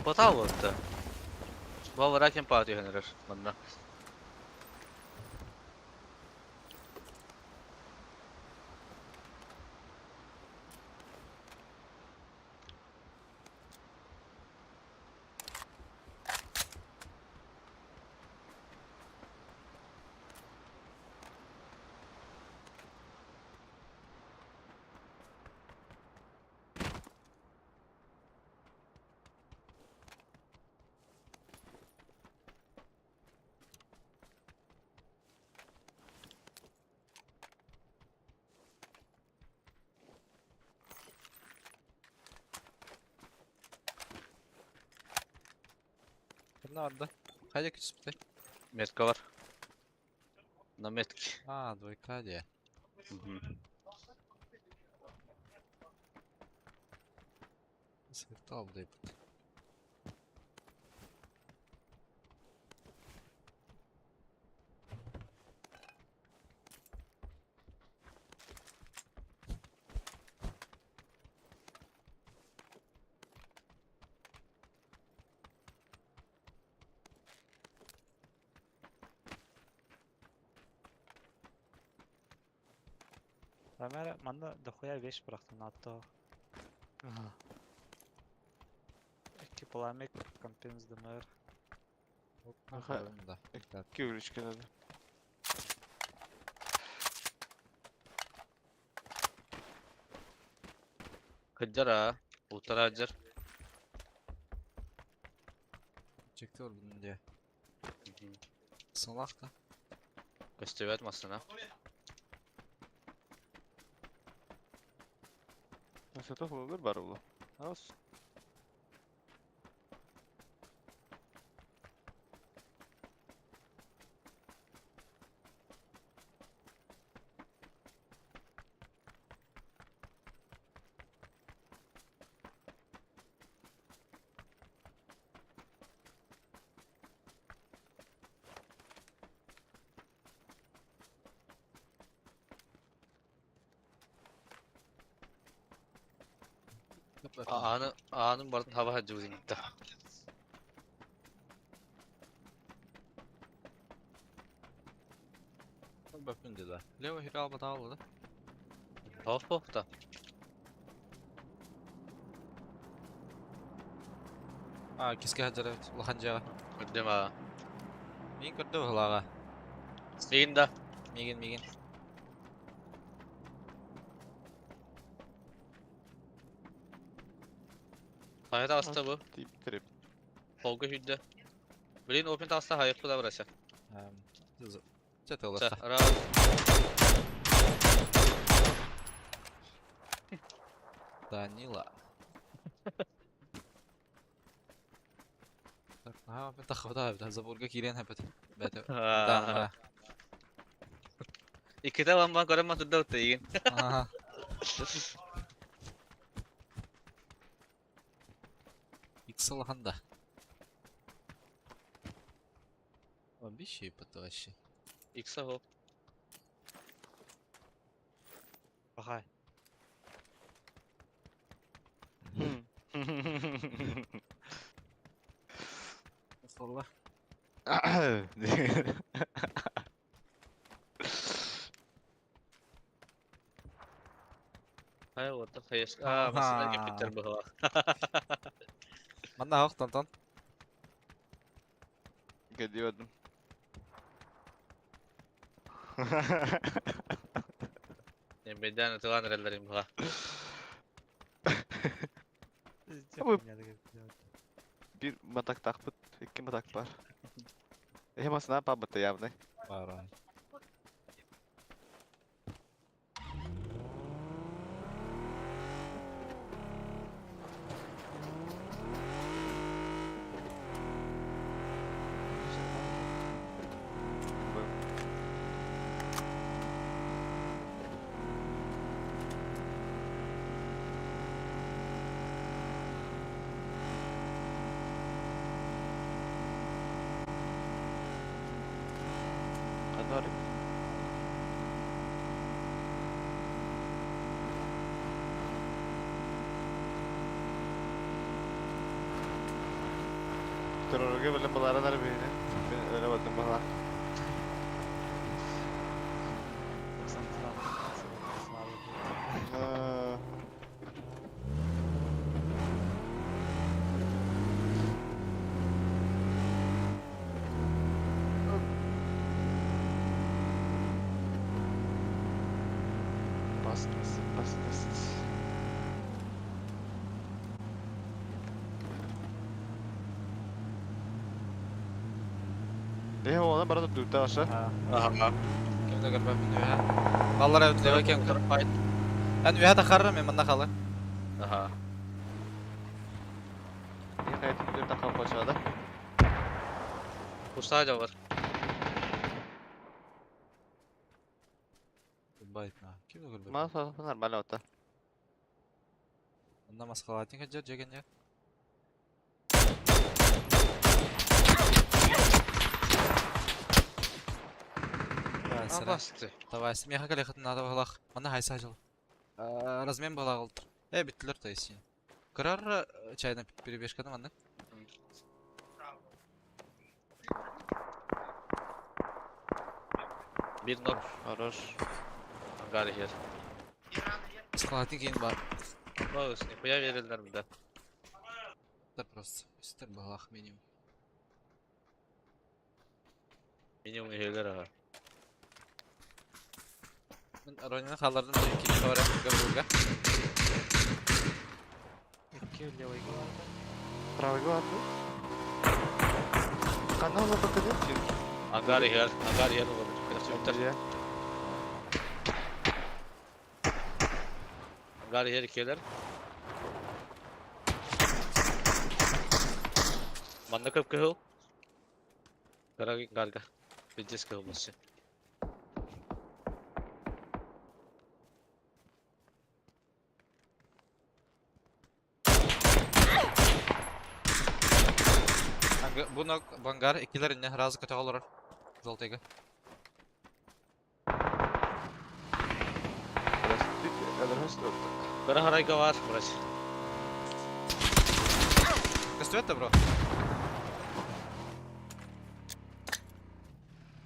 Поталлатта. Баларакин пааты хөнөрөр манна. Nerede? Хайда күчүспүтэ? Метка бар. На метке. А, двойка дии. Сыртал дейбит. Камера манна дохуя вещь бырахтым нааттаах. Икки пламик, компенс ДМР. Ага. Да. Икки ключка надо. Кыдьар аа. Утара дьар. Чекти бар bunun diye. Salak da. Көстүбэт массына. Nasıl olur бар bu. Nasıl? Ааны аанын барын хаба хаджыбытын да. Бөпүн dedi. Leo hiri alba daha oldu. Хоп хоп да. А, киске хаджар evet. Улахан жаға. Көрдүм аа. Мин көрдү бұлаға. Сиин да. Мигин, мигин. Хайа таста бу. Тип трип. Холга хүддэ. Блин, опен таста хайып да барася. Чэ Ча, оларса. раз. Данила. Так, ха, мен тахыбыта бит. Заборга кирен хәпет. Бәтә. Да. Икките ламбан көрөн матырда утта игин. Ага. Иксел ханда. Вообще это вообще. Икса хоп. Пахай. Солла. Хайа вот хайыс. Аа, масына кеппиттер быһылаах. Манна хак тантан. Geliyordum. Бэдэн ытылаан эрэллэрин быһа. Bu- Bir matak takpıt, iki matak var. Ehe masına yapabıttı явный. Бар. Kadar. Terörge böyle bunlara birini. Ben öyle baktım bana. Bas bas bas bas. Ehe ona barada duydu aşağı. Аха. Кемде көрбөм мен үһә. Баллар әбит лево кем көр. Эн үһә тахарра мен манна халы. Аха. Ehe hayatım bir dakika aşağıda. Куста бар. Байтна. Кемде көрбөм? Ма нормально ота. Онда маскалатын хаджар жеген я. Абасты. Давай, смеха кале хатын надо балах. Мана хайса жыл. Размен бала олтыр. Биттилер то есть. Карар чайна перебежка манна. Бир нок. Хорош. Ангар иһэр. Складын киин бар. Боус, нихуя верилэр да. Просто үстер баһылаах минимум. Минимум иһэлэр аха. Мин Ронина хааллардым диэн кини баран Гаврилга. Икки левыйга барды. Правыйга барды. Ханна ол бакыды? Ангар иһэр, ангар иһэр олорор. Кырасыктар. Ангар иһэр иккиэлэр. Манна кып-кыһыл. Кыра ангарга. Пиздец кыһыл бассы. Бу бангар иккилэр инне разы көтөҕө олорор. Золотойга. Кыра харайга бар, брать. Көстүбэт да, бро?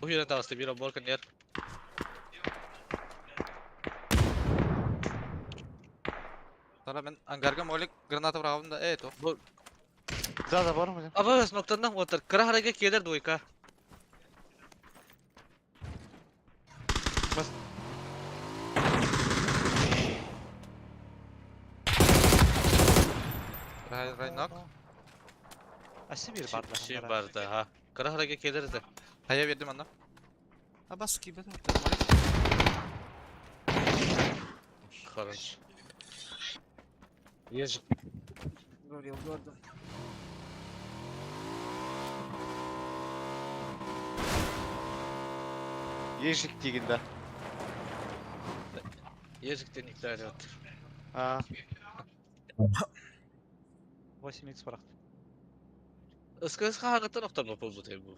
Уһуйан таҕыста биир обор кэннигэр. Тара мен ангарга молик граната быраҕабын да, э, то. Бу Да, да, бар мын. Аба смоктаннан уоттар. Кыра харайга киэлэр двойка. Бас. Рай, райнак. А Сибирь барды. Ши барды, ha. Кыра харайга киэлэр да. Хая бердим анна. А бас кибет. Хорош. Ежик. Говорил, гордо. Ежик деген да. Ежиктен iptal etти. А, 8x бырахты. Ыска ыска хагыттан охтормо болбут эми бу.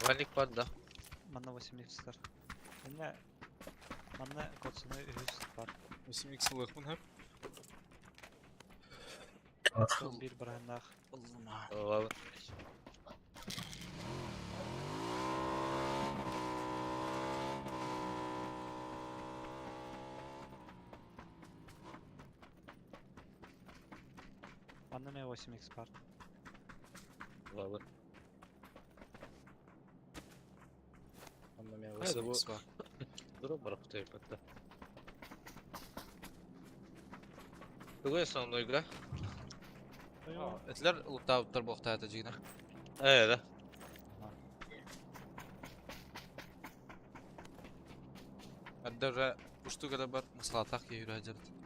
Валик бар да. Манна 8x-тар. Манна манна котсуну үһүс бар. 8x лыхмын хөп. Бир бараннах. Ладно. Манна ме 8x бар. Ладно. Анна мен Хайда, бу- 8x бар. Дуру барахты епетте. Тугу основной игра? Этлер луктабыттар буохтаата жигина. Э, да. Ардара уштугада бар маслатах күйүрө жарыт.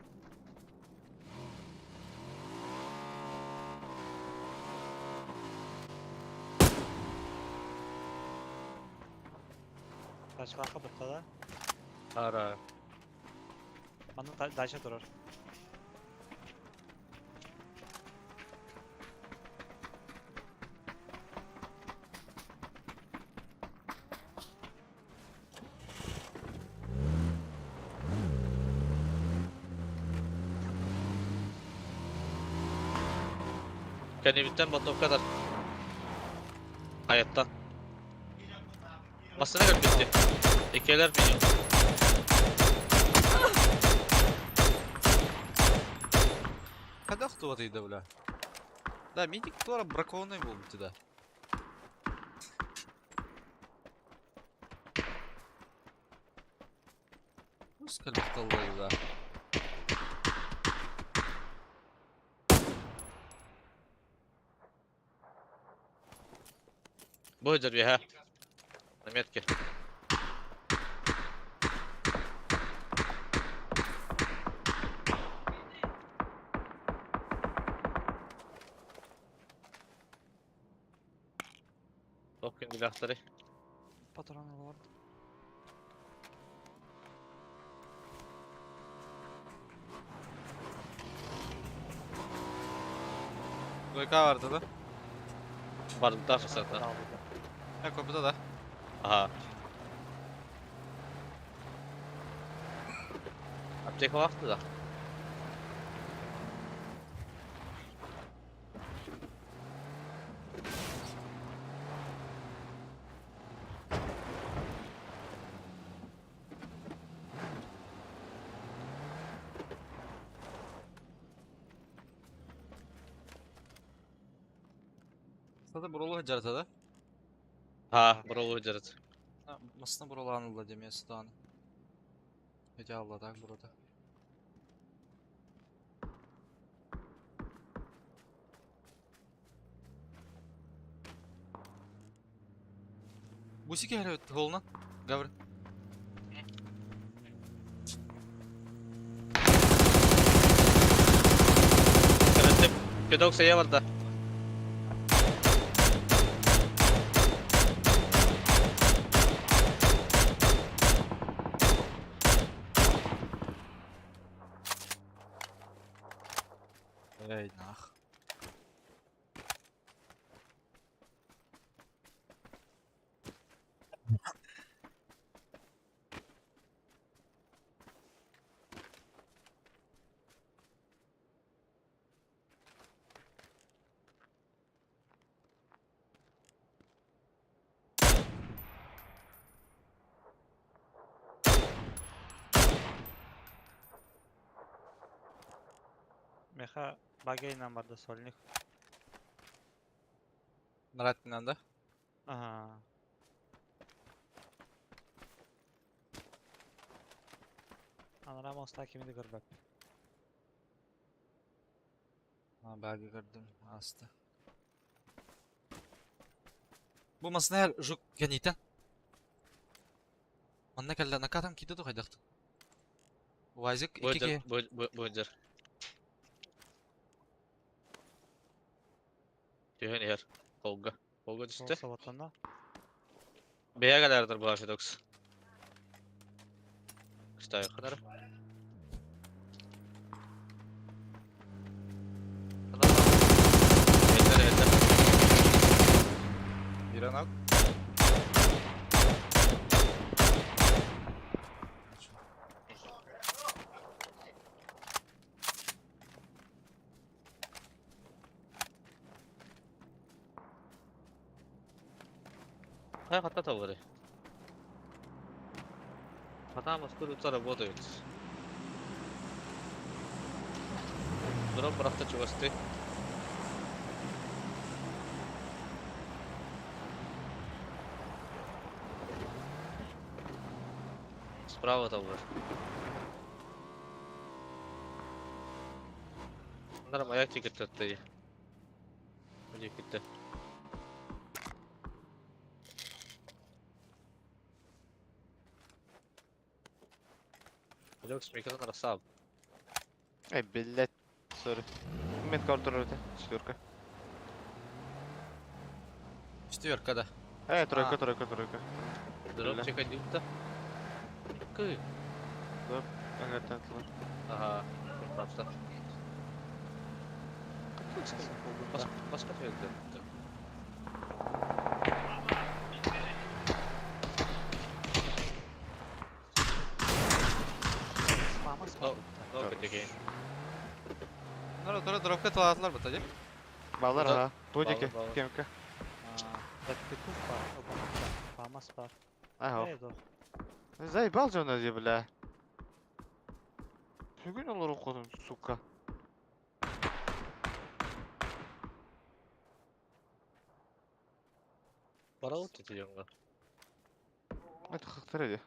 Тачкаха бытта да. Ара. Манна дача турар. Kendimden batı o kadar. Hayatta. Masına göre bitti. Ekeler milyon. Когда кто вот это, бля? Да, мидик тура бракованный был бы да. Ну, сколько да. Будет ha. На метке. Топкин билахтары. Патрон лорд. Двойка барды да. Барда фасада. Э, да? Ага. Аптекалаахты да? Сата буролу жарата да? Ha, буролу жарат. Масына буролаанылла демия сытааны. Эти алла так бурота. Бусики хэрэг холна. Гавр. Педок сая барда. Эй, нах. Меха багейнан барда сольник. Нараттынан да? Ага. Анара моста кимиди көрбөп. Ha, belge gördüm. Astı. Бу масына жук кәнитен. Манна кәллә накатам киде тухайдахты. Уазик икике. Бөдер. Түһэн иһэр. Холга. Холга түстэ. Сабаттанна. Бэйэ кэлэрдэр була Федокс. Кстати, ханара. Эллер, эллер. Биранак. Хай хатта тавары. Хата Москвада работают. Дрон бырахта чугасты. Справа тавар. Bunlar ayak çekirtti. Gitti. Федокс микрофон рассал. Эй, блядь, сори. Мид контур это, четверка. Четверка, да. Эй, тройка, тройка, тройка. Дрон чекать да? Кы. Ага, так, Ага, просто. Баска фелді. Мама О, көтеге. Нара тура дропка талатлар бата, де? Баллар, ага. Тудики, Баллар. кемка. Петух бар, Фамас бар. Ага. Эй, дох. Заебал же он эти, бля. Бүгүн олар окудум, сука. Бара вот эти дьонга. Это хактар эди.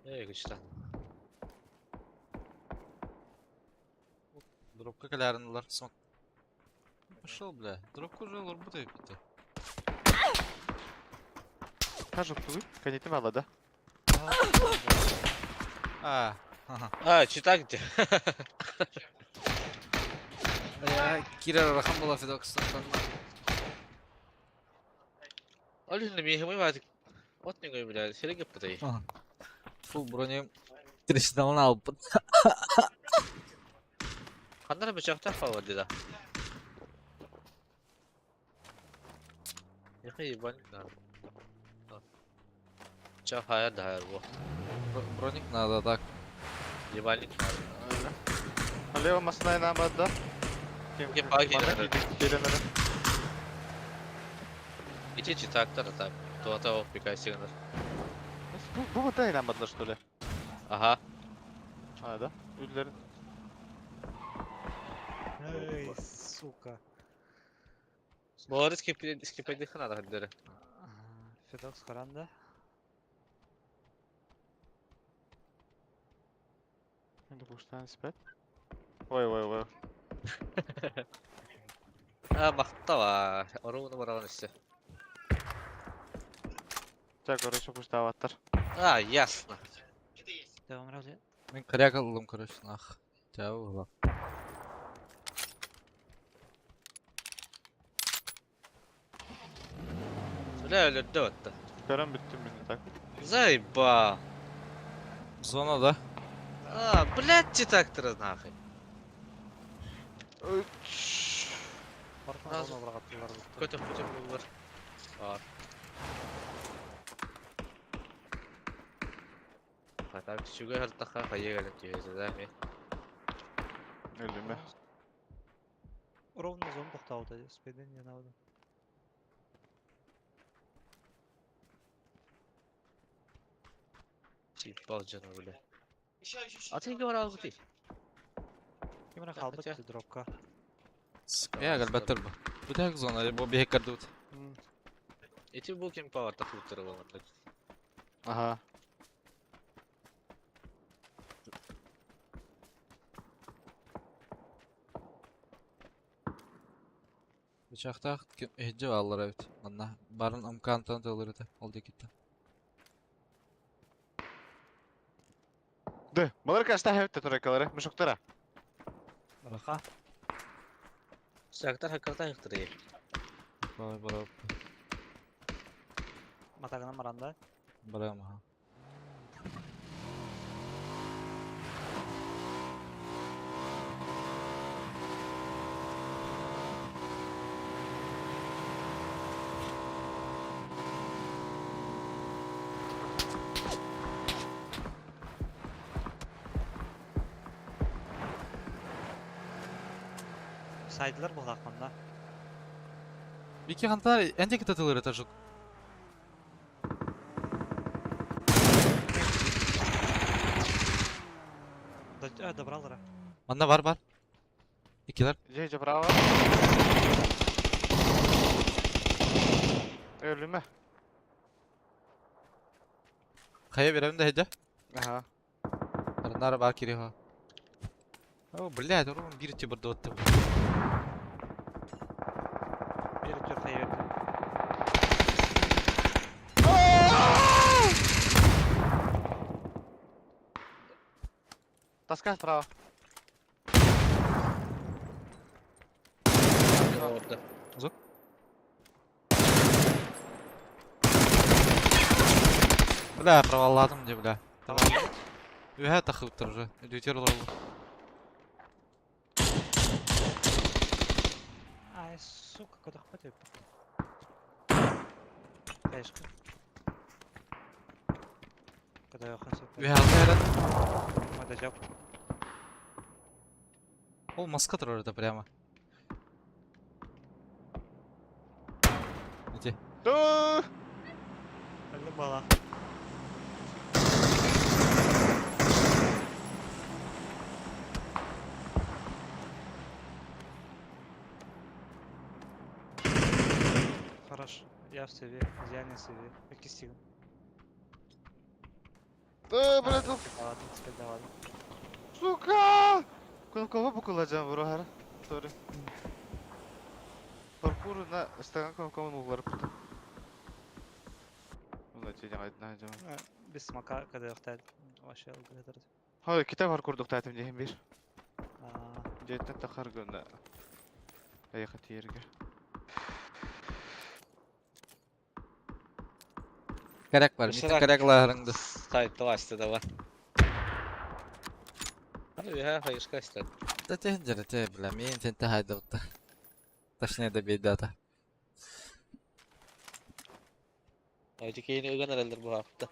Эй, күчтә. Дропка калярнылар. Смок. Пошел, бля. Дропка уже лор будет бит. Кажу, тугуй. Канити мала, да? А, ага. А, читак где? Я Кира рахан була Федокс. Олин ми мы бат. Вот не говорю, бля, серега пытай. Фул брони. Трещиналын алып. Хандар бычакта фава да. Яхы ебать надо. Ча хайа да хайа во. Броник надо так. Ебальник надо. Алево масына инамадда. Ким паги Манна киирэн эрэ. Ити читактар так. Туата ол пикай сигнал. Бу бу бу инамадла что ли? Ага. А, да? Үллэрин. Эй, сука. Бұлары скипайдыхын ада хандары. Федокс қаранды. Енді куштан спят. Ой, ой, ой. А, мақтава. Оруны бараған үсті. Так, короче, куштаваттар. А, ясно. Devam разве? Мин коряк ыллым, короче, нах. Чау, Бля, өлөрдө отта. Көрөн бүттүм мин так. Заеба. Зона, да? А, блядь, читактыры нахуй. Барытын оларға Көтіп көтіп булар. А. Так, сүгө хартаха хайа кэлэн түһэсэ да ми. Өлүмэ. Ровно зон тоқтауды, спеден янауды. Сиппал жана бля. Атын ким бар алгы Кимре Так, қалды хотя- дропка. Я галбаттар бу. Бу так зона, бу биһик кардут. Ити бу ким павар тахлыттыры болмандык. Ага. Бычахтаах ким иһдьэ бааллар эбит. Манна барын амкаантан тылыр этэ. Ол диэкиттэн. Ды, балар кашта хэвтэ туракалары, мушуктара. Баха. Сактар хаккарта хыктыры. Бара бара Матагына маранда. бара маха. Сайдылар бұл ақманда. Бики хантар энди кита тылыр этэ жук. Добралара. Манна бар бар. Икилер. Же, же, право. Өлүмэ. Хайа берем да иһдьэ. Ага. Барнара бар кири ха. О, блядь, орун бир ти барды оттым. Bir tür хайа берді. Таска справа. Орда. Бля, провалладым де, бля. Үһэ тахыптыр уже. Үлүтер олоролу. Ай, сука, куда хватит? Конечно. Когда я хасып. Үһэ алты эрэн. Мадажап. Ол маска турар это прямо. Иди. Ду! Әлі бала. Хорошо, я в CV, я не CV. Який Ду, блядь, Ладно, теперь да ладно. сука! Кнопкама букулажан бро хара. Sorry. Паркур на стакан кнопкама муглар пут. Ула чене айдна жама. Без смока, когда я вталь. Вообще, алгоритм. Хой, китап паркур дуктатым дехим бир. Жеттен тахар гына. Аяка тиерге. Коряк бар. Митин коряк лаарыңды. Сайт ласты да бар. Үһэ хайышка истер. Да тehen жерете, бля, мен тенте хайдабытта. Точнее, да бейдата. Ити киһини ыган эрэллэр быһаахта.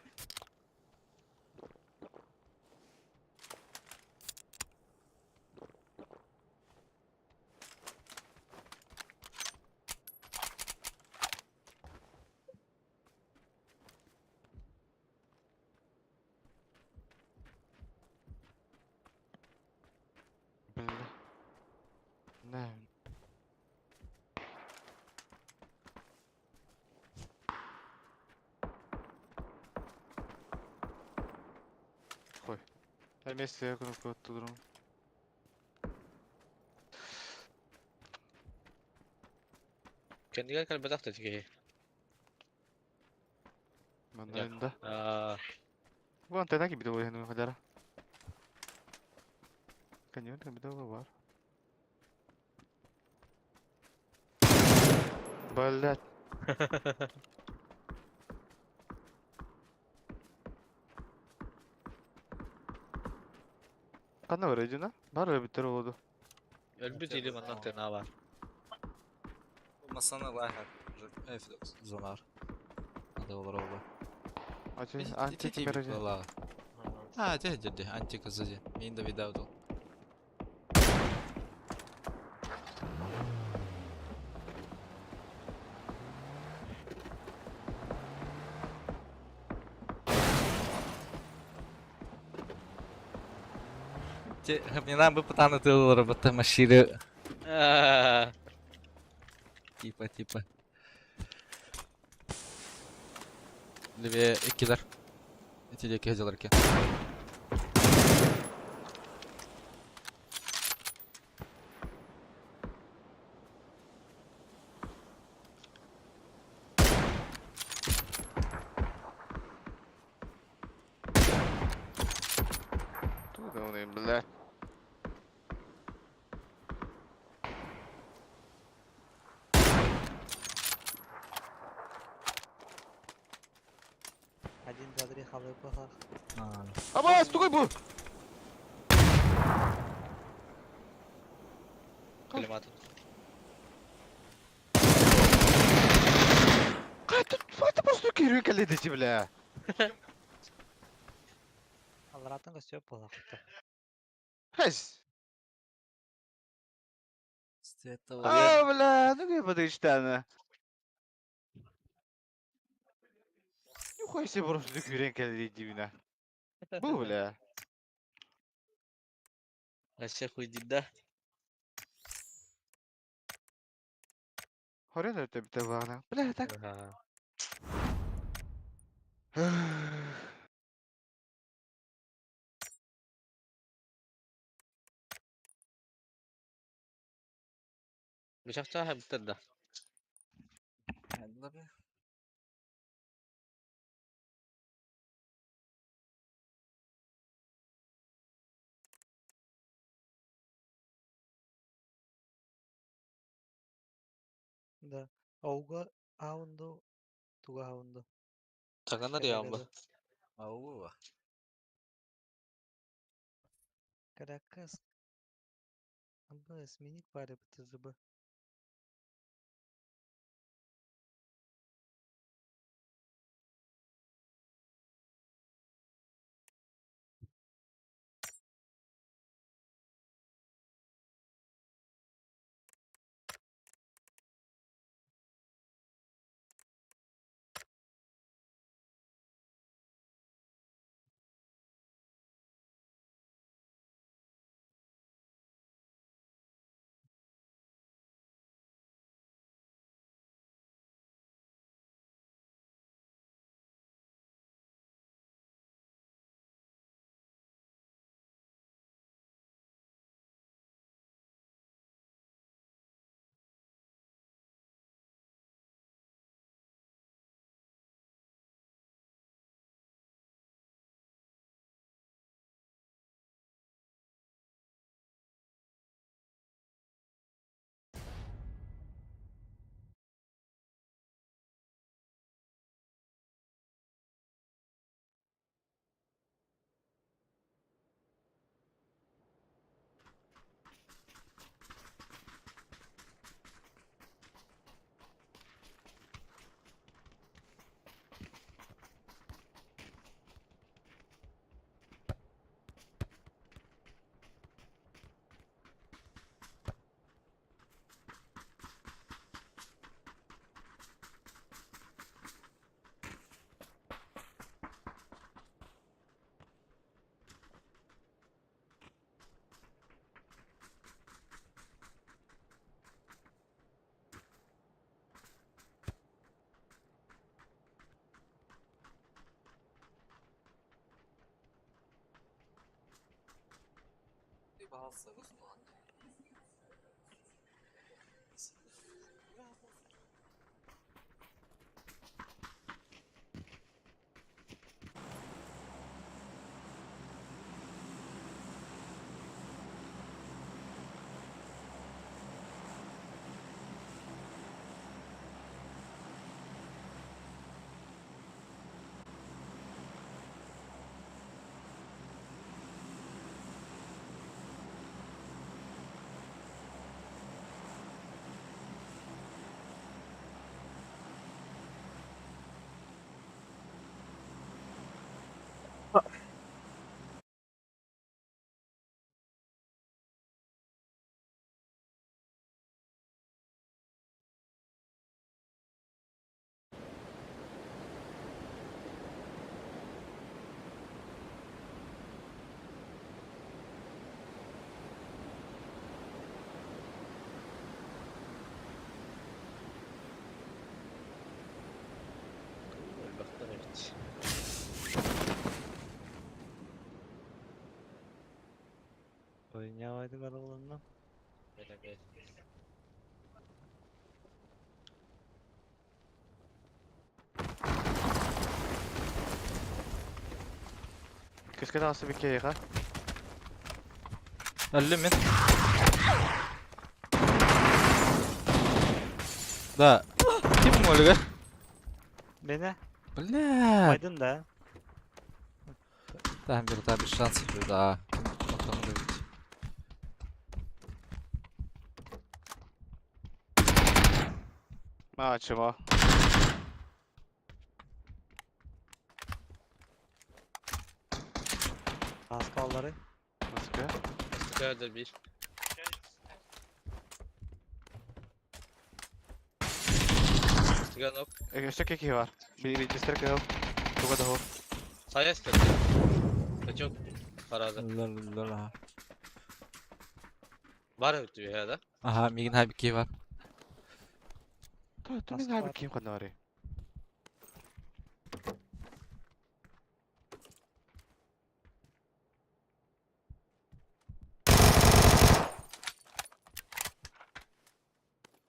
Бля. На. Хуй. На месте я кнопку оттуда. Кэннигэр кэлбэтэх да ити киһи. Манна Аа, Вон ты так и бедовый, ну, халяра. Конечно, бедовый бар. Блять. Ханна бар эдина? Бар битер олду. Өлбүт или манна тына бар. Масаны лайхар. Зонар. Ады олар олы. Ачы, анти теперь. А, де, де, де, антика сзади. Мин да видал. Те, мне нам бы потаны тылы работа машины. Аа, Типа, типа. Левее киллер. Эти деки деларки. Тут он, блять. Один, два, три, хавай, пахах. Аба, стугай бу. Климат. Кай тут, это просто кирю калидите, бля. Алратын көстүө буолаахта. Хэс. Цвета А, бля, ну где подыштана. Нихуя себе просто күрен калидите, Бу, бля. Вообще хуй да. Хорен это бите багна. Бля, так. Ага. Бычахтаа битер да. Да. Ауга аунду, туга аунду. Саганар яамба. Ау. Каракас. Б, смени паре ПТЖБ. Элбэхтэр эбит. Ойнявайды барылынна. Бэлэбиэт. Кыска тахса биккейха. Өллүм мин. Да. Ким өлүгэ? Beni Бля. Байдын да. Там бир без шансов, да. Потом добить. Ма чего? Az kalları. Москва. Москва bir. Москва нок. Өссө кеки бар. Bir регистр кыл. Туга да хо. Sayas kötü. Çok parada. Ла-ла-ла. Var ötü ya da. Ага, мигин хабики бар. Ту ту мин хаби ким канары.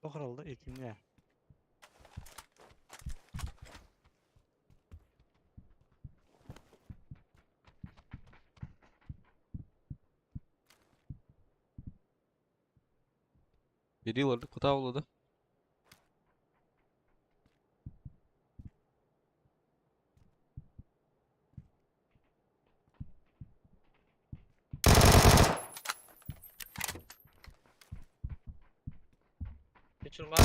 Ohraldı etimle. Biri oldu, kuta oldu. Geçirmez.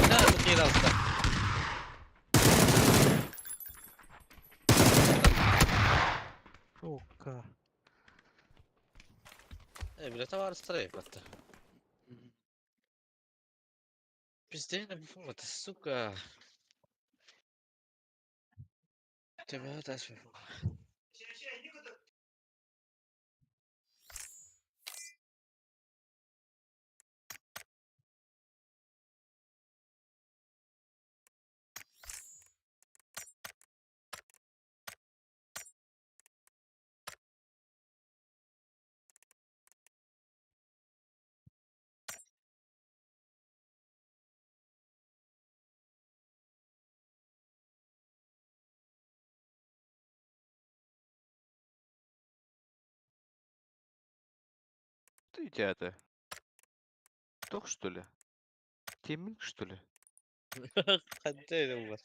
Ne bu kira usta. Сука. Билета var стрейк hatta. Пиздец, это сука. Тебя это Ты это? Тох что ли? Теминг что ли? Хантер var.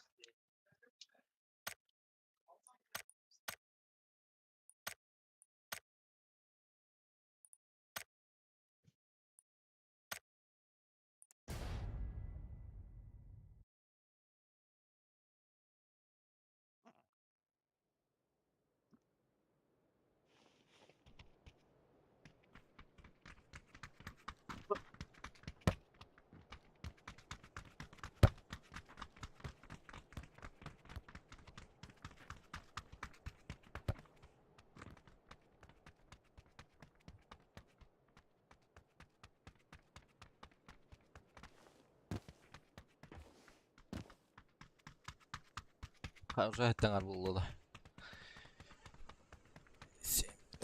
Уже таңар булды.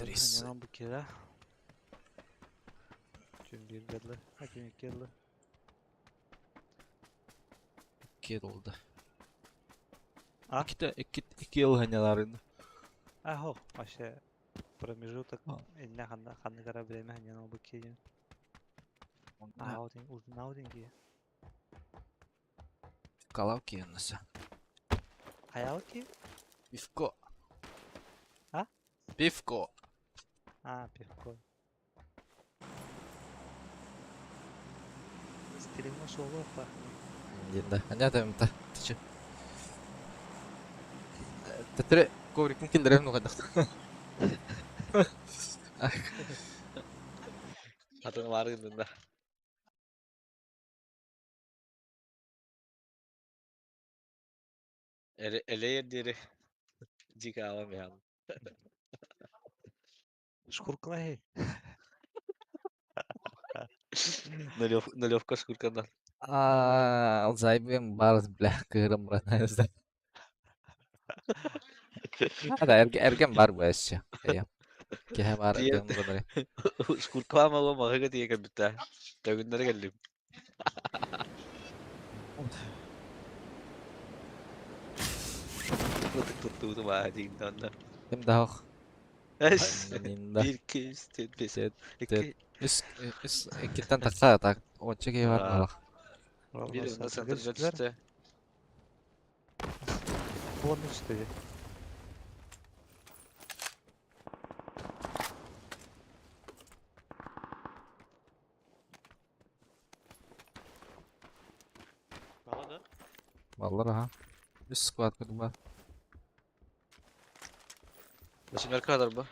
Актриса. Ханьянан бу киһи Түн биир дылы, а түн икки дылы. Икки долды. А? Иккитэ икки икки ыл ханньаларын. А, хо, вообще промежуток А. иннэ ханна ханнык эрэ время ханьянан бу киһи. Аудин, узун аудин киһи. Калавки яннаса. Хайалки? Пивко. А? Пивко. А, пивко. Стримҥа суолу оппа. Диэн да. Ханньа та. Тичи. Тетре коврикын киллерем нугадах. Атын баар да. Элейер диэри дьиик аалам иһэн. Шкуркалай. Нулевка шкурканан. Аа, алзайбым барыс бля кыырым братан. Да, эрген бар бу эссе. Эйя. Киһи бар эрген буранары. Шкуркалаам алла маҕыга тиийэ кэлбиттэ. Төгүннэри кэллим. Ытык туттубутум аа диигин онно. Ким да хох. Эс. Нинда. Биир, икки, үс, төрт, бес. Сет, Икки. Үс үс иккиттэн тахса так. Онча киһи бар буолах. Биир онно центрга түстэ. Буонна түстэ. Бала да. Баллар аха. Үс склад курдук бар. Восемерка кадар бу.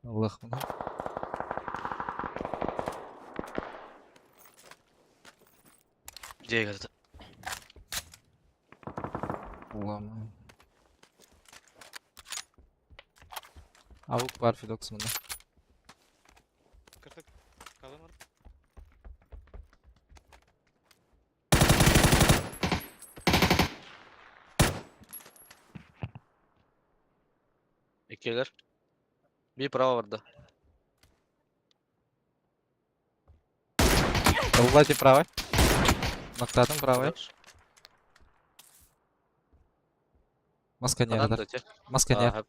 Аллах мына. Дьиэ ката. Улам. Авук бар Фидокс мында. Кыртык. Калын var. Иккилэр. Биир право барда. Аллати правый. Нактатын правый. Хорош. Маска не Анан адар. да те. Маска не.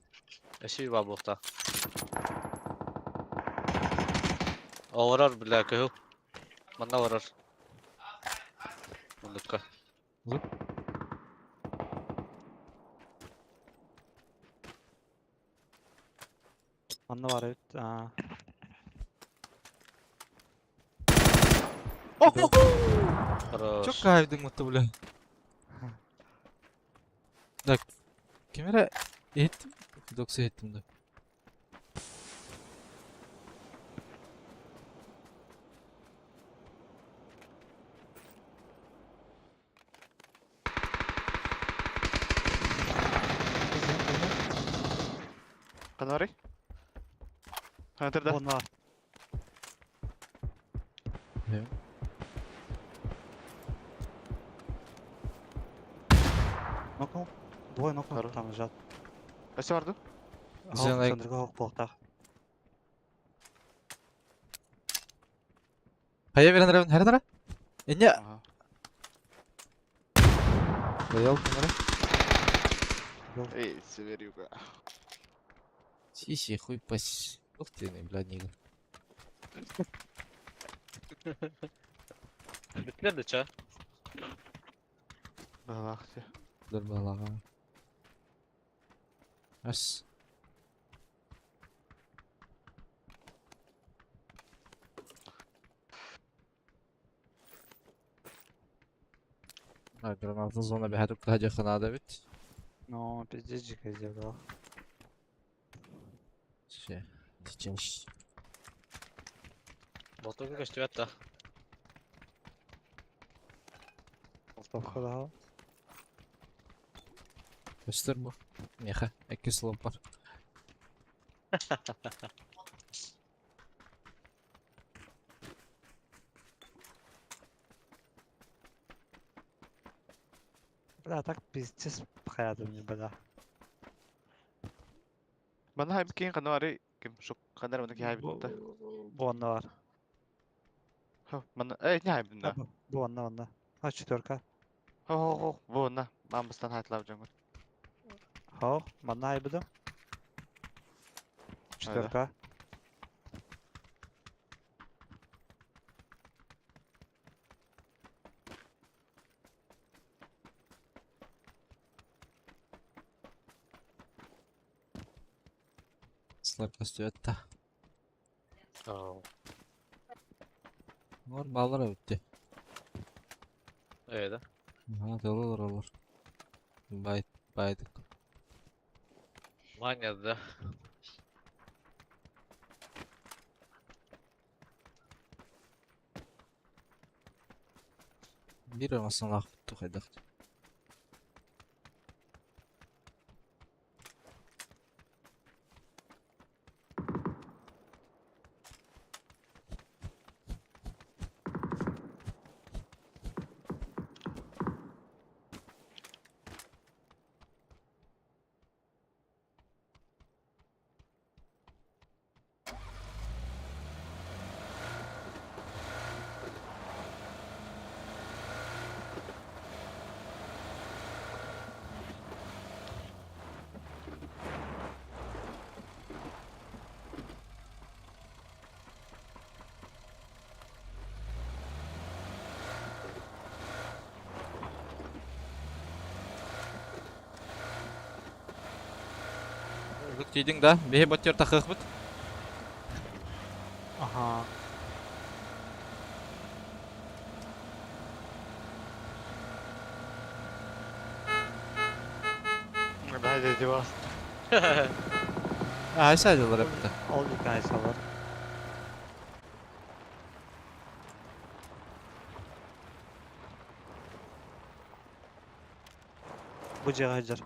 Эши ба буохта. Олорор бля кыһыл. Манна олорор. Мундукка. Зуп. Манна бар эбит. Аа. Хорош. Чё кайдың мытты бля. Так. Кемере еттим. Фидоксы еттим да. Канары? Хантер да. Буонна бар. Нокнул. Двое нокнул. Хорош. Там лежат. Өссө барды? Зелай- Центрга хох буолтах. Хайа берен ревен хернара? Эне. Ага. Боял кемере. Эй, северюга. Сиси хуй пас. Ух ты, бля, нига. Бүттүлэр да ча. Балах те. Дырбалага. Ас. А, гранатный зона бэхэтүк таһа ханада бит. Ну, пиздец дьикэй сделал. Все. Дичеш. Болтуга көстүбэт да. Болтовка да. Көстөр бу. Меха, эки слоп бар. Бля, так пиздец хаятым не бля. Манна хайбыт киһин ханна барый? Ким шук ханна эрэ манна киһи Бу, хайбыт да. бу онно бар. Хо, манна эй не хайбытын А, да. бу, бу онно онно. А, четверка. Хо хо хо бу онна. Маан бастан хайтылаабыт дьоҥҥут. Хо, манна хайбытым. Хайда. Четверка. Слайд көстүбэт да. Ау. Олар баллар эбит. Э, да? Ага, тылы олор. Байт, байдык. Маня, да. Биир оҥостон хайдах. Тиидиҥ да, биһи боттер тахыахпыт. Ага. Да, дядя вас. Аа, сайдылар эбит. Ол дикайсалар. Бу дьиэҕэ сылдьар.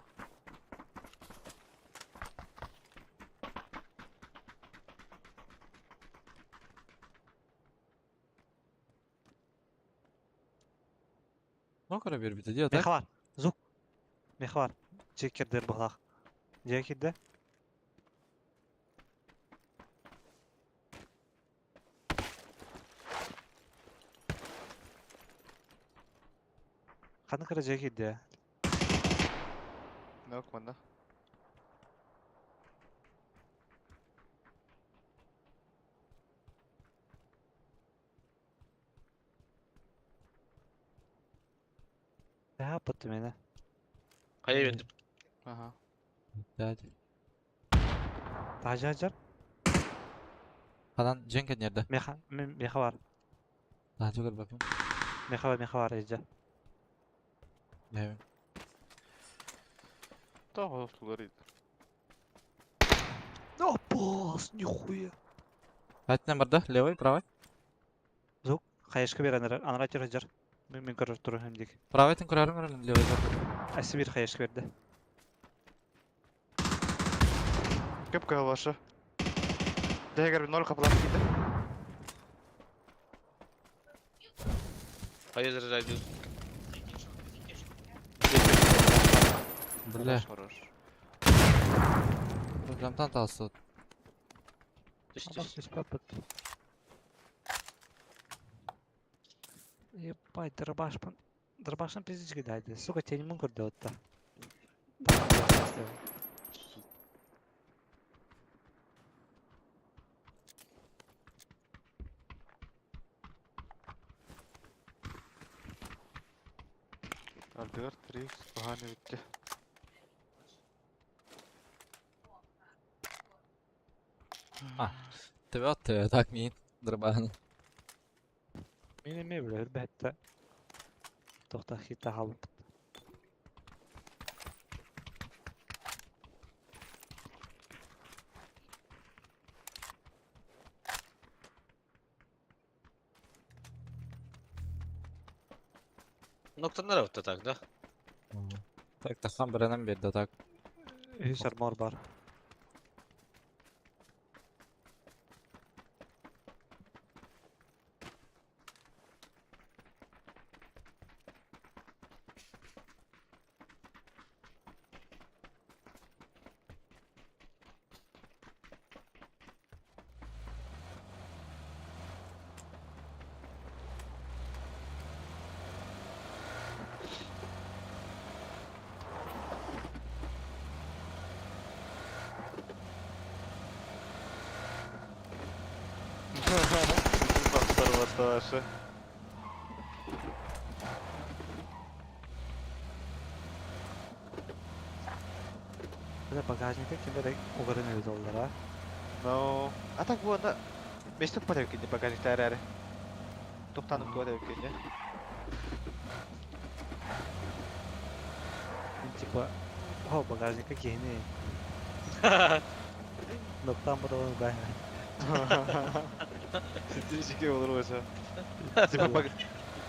Ну, көрө биэрбитэ дии, так? Миэхэ бар. Звук. Миэхэ бар. Дьиэ кирдэр быһалаах. Дьиэ кирдэ. Ханна кыра дьиэ кирдэ? Нок манна. Тэһэ аппыт мene. Хайа бендим. Ага. Дядя. Таһдьа сылдьар. Ханан дьиэҥ кэнниэрдэ. Миэхэ миэхэ бар. Таһдьа көрбөппүн. Миэхэ бар, миэхэ бар иһдьэ. Дьэбин. Того тулар. О, босс, нихуя. Хайтынан барда, левый, правый? Звук. Хайышка бер анара анара тир сылдьар. Мин мин көрөр турар хэмдик. Правый тын көрөрүм көрөрүм, левый бар. Әсі бір хайышка берді. Көп калашы. Дәгәр ноль каплап китте. Хайа заряжай. Бля, Хорош, хорош. Жамтан талсы. Түш, Абас түш. түспәппіт. Ебать, дробашпын. Дробашын пиздец кидайды. Сука, тенімін көрді отта. Ардыгар 3 баханы битте. Төбө төбө так мин дробаһын. Мен эме білер бәтті. Тоқта хита халып. Ноктаннар авто так, да? Так тахан бірінен берді так. Үс армор бар. Бахтар батташы. Бля, багажникка ким эрэ угарын эбит оллара. No. А так бу анда Месте туппат эбиккин дии багажниктар эрээри. Тухтаан уктубат эбиккин дии. Мин типа, о, багажникка киһини Ноктан бодолон угай. Ситишке olur oysa. Типа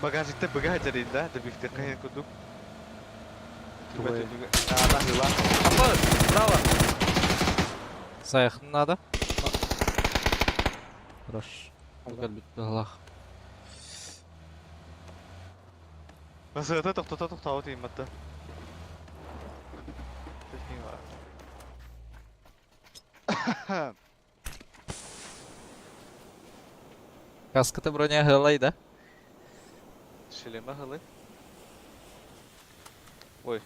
багажникта быга сылдьар да, дэбихтэххэ курдук. Типа Тугай. Аана хыла. Апа, браво! Сайхын надо. Хорош. Кэлбит быһалаах. Насыата тохтото тохтообут иимматта. Каската броня хылай да? Шлема хылы. Ой.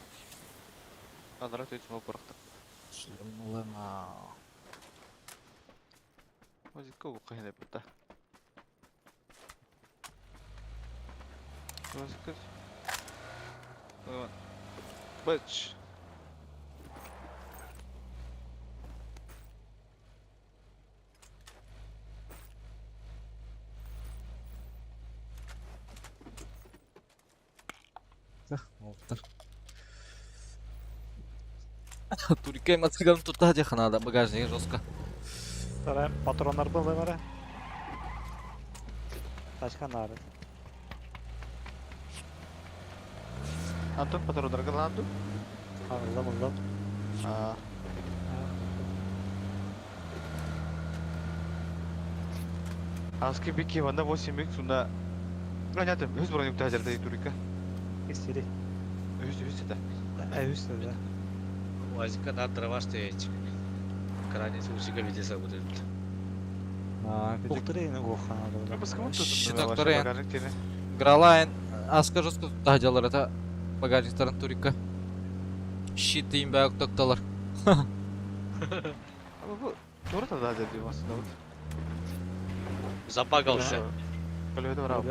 Анара төтүмө бырахта. Шлем улема. Музыка ухайна бутта. Музыка. Быч. Турикай мотоциклын тутта деханада багажник жестко. Вторая патроннар был бара. Тачка нары. Антон патроннарга ланду. Аллам аллам. А. Аски бики ванда 8 x уна. Понятно, үс бронюк тажарда турика. Истери. Үс үс это. Үс да. УАЗика на дрова стоять. Крайний случай виде забудет. Уктыры ухана. Щиток торен. Гралайн аска жестко тажалар это багажниктарын турика. Щит им бәк токталар. Бу тура да деп aslında. Запагался. Көлөдө барап.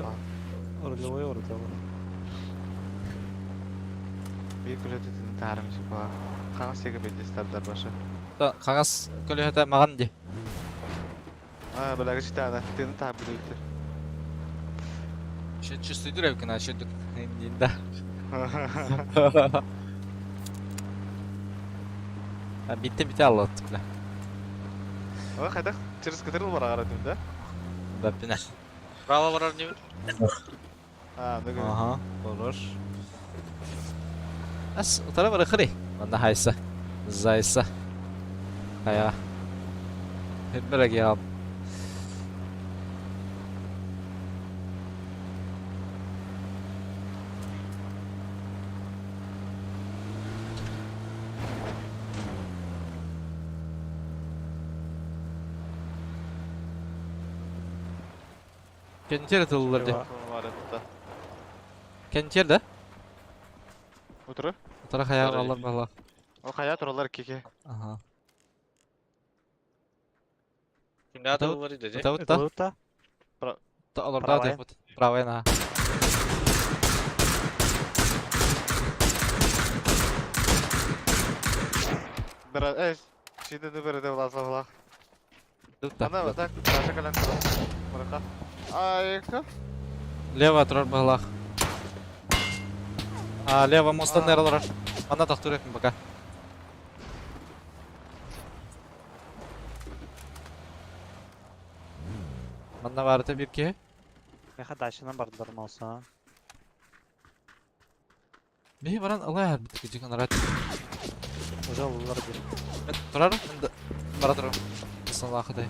Рулевой ордел. Бир көлөдө таарым шипа. Каңас теге бедестардар башы. Каңас көлөһөтө маган ди. А, балага читана, тыны таап билбиттер. Щит чувствует эбикин, щит да. Битте бите аллаттык бля. Ой, хайдах через кытырыл бара карадым да? Баппина. Право барар не А, ну Ага, хорош. Ас, утара бара хыри. Манда хайса. Зайса. Хая. Хепперег я. Кентер тыллар ди. Кентер да? Утыры? Утара хая алар бала. О, хая туралар кеке. Ага. Надо говорить, да? Это вот та. Та Алар да деп. Правая на. Бера, эй, şimdi de böyle de влазла влах. Ана так, наша калан Мурака. Айка. Лево турар балах. А, лево мосттан нералар. Ана тахтурек пока. Манна барыта бир ки. Меха дачынан бардылар болса. Бей баран алай бит кижиган рат. Уже улар бир. Мен турар, мен бара турам. Саллахы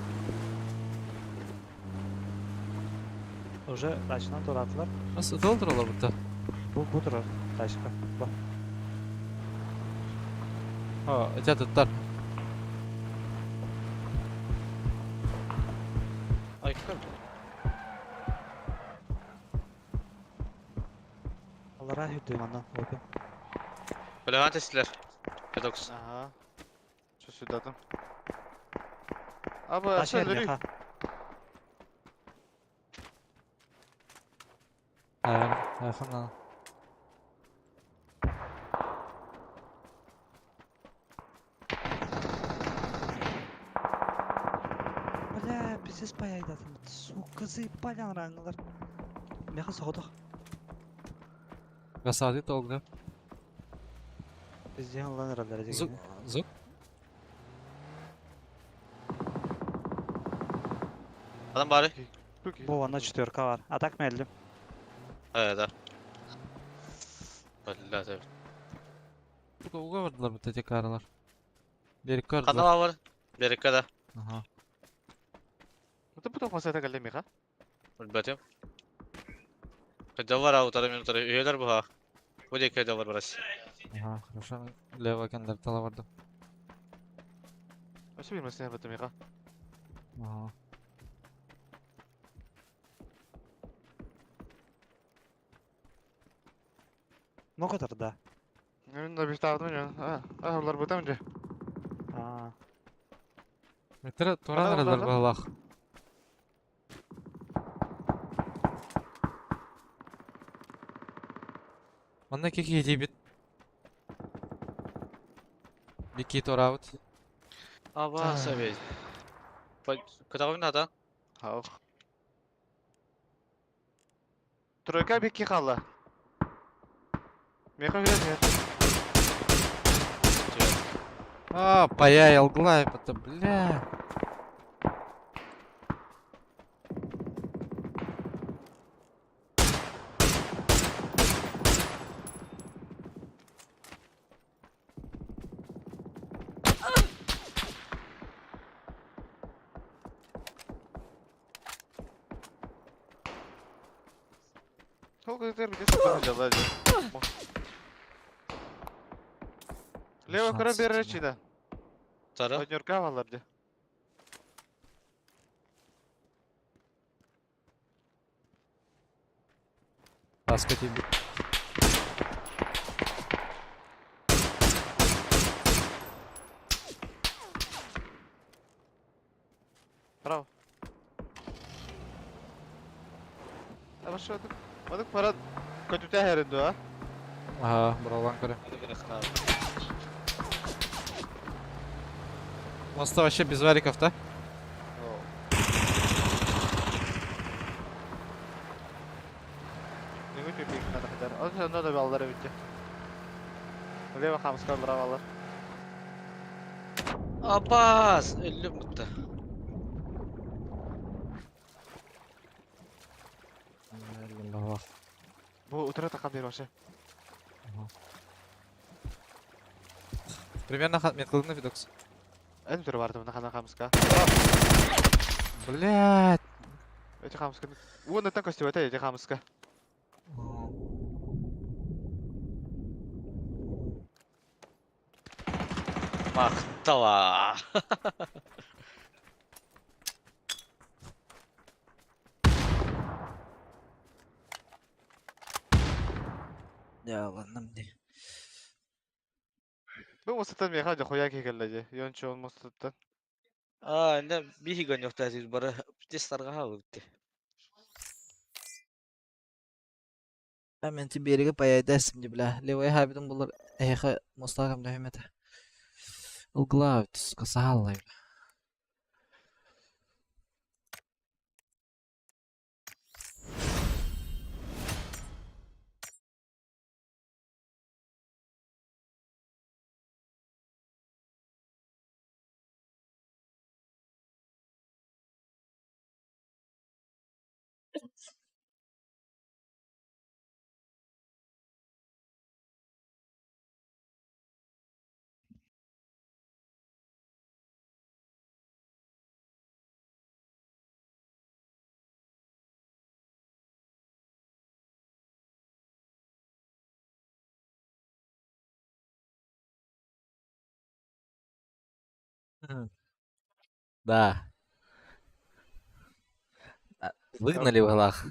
Уже дачынан туратылар. Nasıl туралар бутта? Бу бу турар тачка. Ба. А, эти туттар. Айка. Алара хүдү манна. Опен. Бля, тестлер. Педокс. Ага. Что сюда там? Аба, Тачка меха. Ахана. Бля, пиздец паяйдатым. Сука, заебали рангалар. Меха соҕотох. Гасады толга. Пиздец ылан эрэллэр Зук, дьигини. зук. Адам бары. Бу ванна четверка бар. А так мэллим. Да. Бля, да. Сука, уга бардылар бу эти каралар. Берик Ханна кардылар. бар? Берикке да. Ага. Это потом хасата кэллэ миха. Билбэтим. Кыдалар аутары минутары үйелер буха. Бу диэки кыдалар барас. Ага, хорошо. Лево кендер тала барды. Вообще билмесен бата миха. Ага. Много тарда. Мен да бистаадым жа. А, а олар бутам же. А, Метре туран Ана эрэллэр олар баһылаах. Манна кики диибит. Бики тураабыт. Аба совет. Кытаҕын ата? Хау. Тройка бикки халла. Миха билет. А, паяй, алглай, это, бля. Сколько ты где сюда взяла же? Лево кара Шанс бере тебе. чида. Тары. Однерка валар де. Таска тебе. Браво. А вообще Аdık para kötü herinde ha. Ага, бралан көрө. Моста вообще без вариков, да? Ne götü bir kadar. Onu da bir allara bitti. Лево хамска бравалар. Абас! Өллүм бутта. Бу утра такан бер вообще. Примерно мен кылдым видокс. Эн утра барды мына хана хамска. Блядь. Эти хамска. Уон это костюм это эти хамска. Мактала! Я ладно мне. Бу мостаттан меха да хуя келди. Йончо он мостаттан. А, инде биһи гонёхта бары тестарга бутты. А мен тебе паяйдасым не бля. Левая хабитым булар эхе мостагам нөхмете. Ылгылав сука сааллай. Да. Выгнали в голах.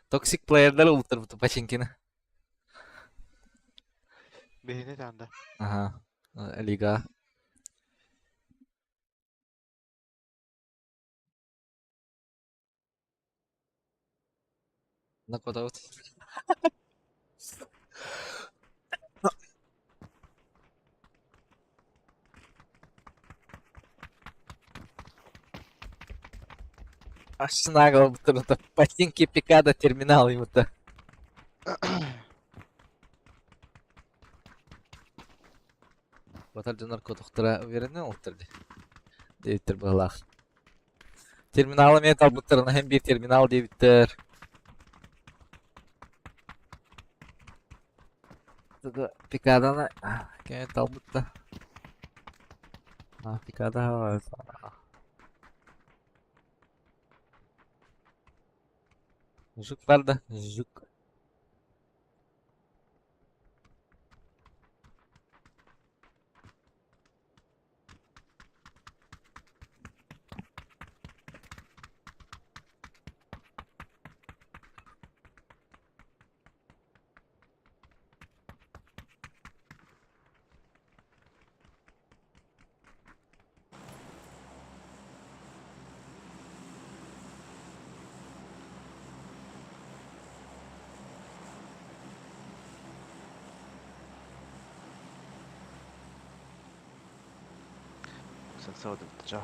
Токсик плеердер ултыр бу Пачинкина. Бейне танда. Ага. Лига. На куда вот? Аж нагло будто ботинки Пикада терминал ему-то. Батар дьоннор котохтора уверены олтор дии. Диэбиттэр быһалаах. Терминалы эмиэ талбыттарына иһин биир терминал диэбиттэр. Пикаданы кини талбытта. Пикада Жук бар да, жук. Сансаҕа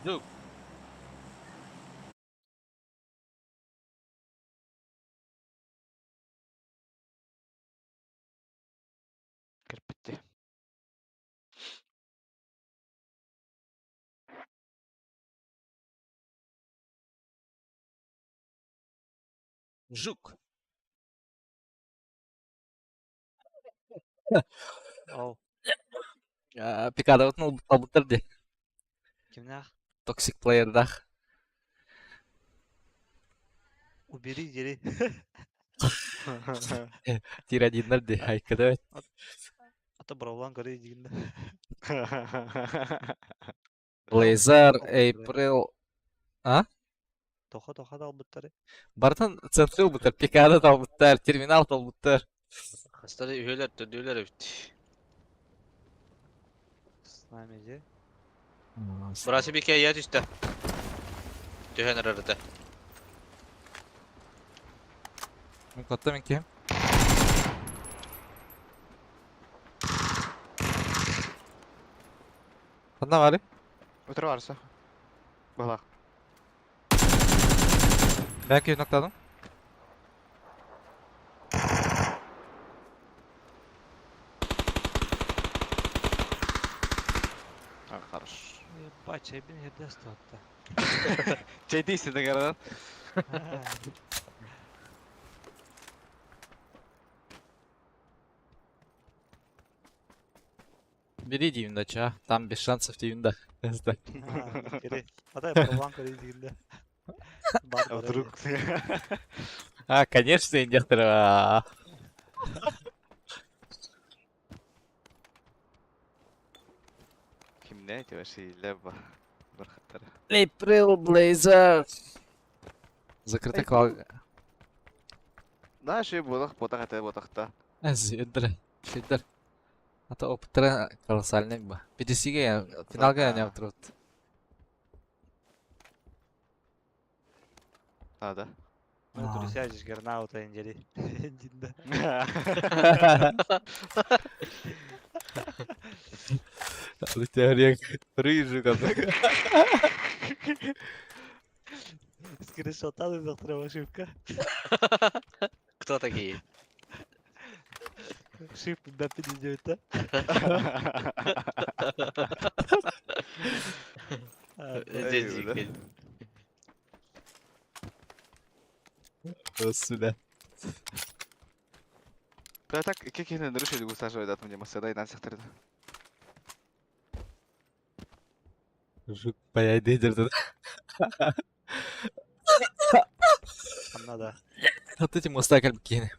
Жук. Кирпитти. Жук. Ол Пикадабытын ылбыттар дии. кимнээх? Токсик плеердаах. Убери дери. Тирадиннар дии. Айкада А то бравлан көрүй дигинде. Блейзер, Эйприл. А? Тоха тоха талбыттары. Бартан центры ылбыттар, Пикада талбыттар, терминал талбыттар. Хастары үһүлэр, төрдүөлэр эбит. С нами же. Бырасы бике я түстэ. Түһэн эрэрдэ. Мин котта мин ким? Ханна бары? Өтөрө барса. Быһалаах. Ben ким ноктадым? А, хорош. Ебать, чайбин жерде астатта. Чайды истедің арадан. Бери деймін да, ча. Там без шансов деймін да. Кери. Атай бравлан көрүй дигинде. Бар А вдруг? А, конечно, индиктор. Кимне эти вообще леба. Бархаттар. April Blazer. Закрытый клал. Да, ши бодах ботах это ботахта. Зидр. Шидр. А то опыттара колоссальный ба. PDC-ге финалга не отырып. А, да. Ну, друзья, здесь гарнаута индери. Динда. Рыжий какой. Скриншотаны завтра ошибка. Кто такие? Shift до 59, да? А, Эй, да. Сюда. Да так, кекені нұрыш еді гусажа ойдат мне масада инан сақтырды. Жук паяйды дерді. Анна да. Вот эти моста кәлбі кені.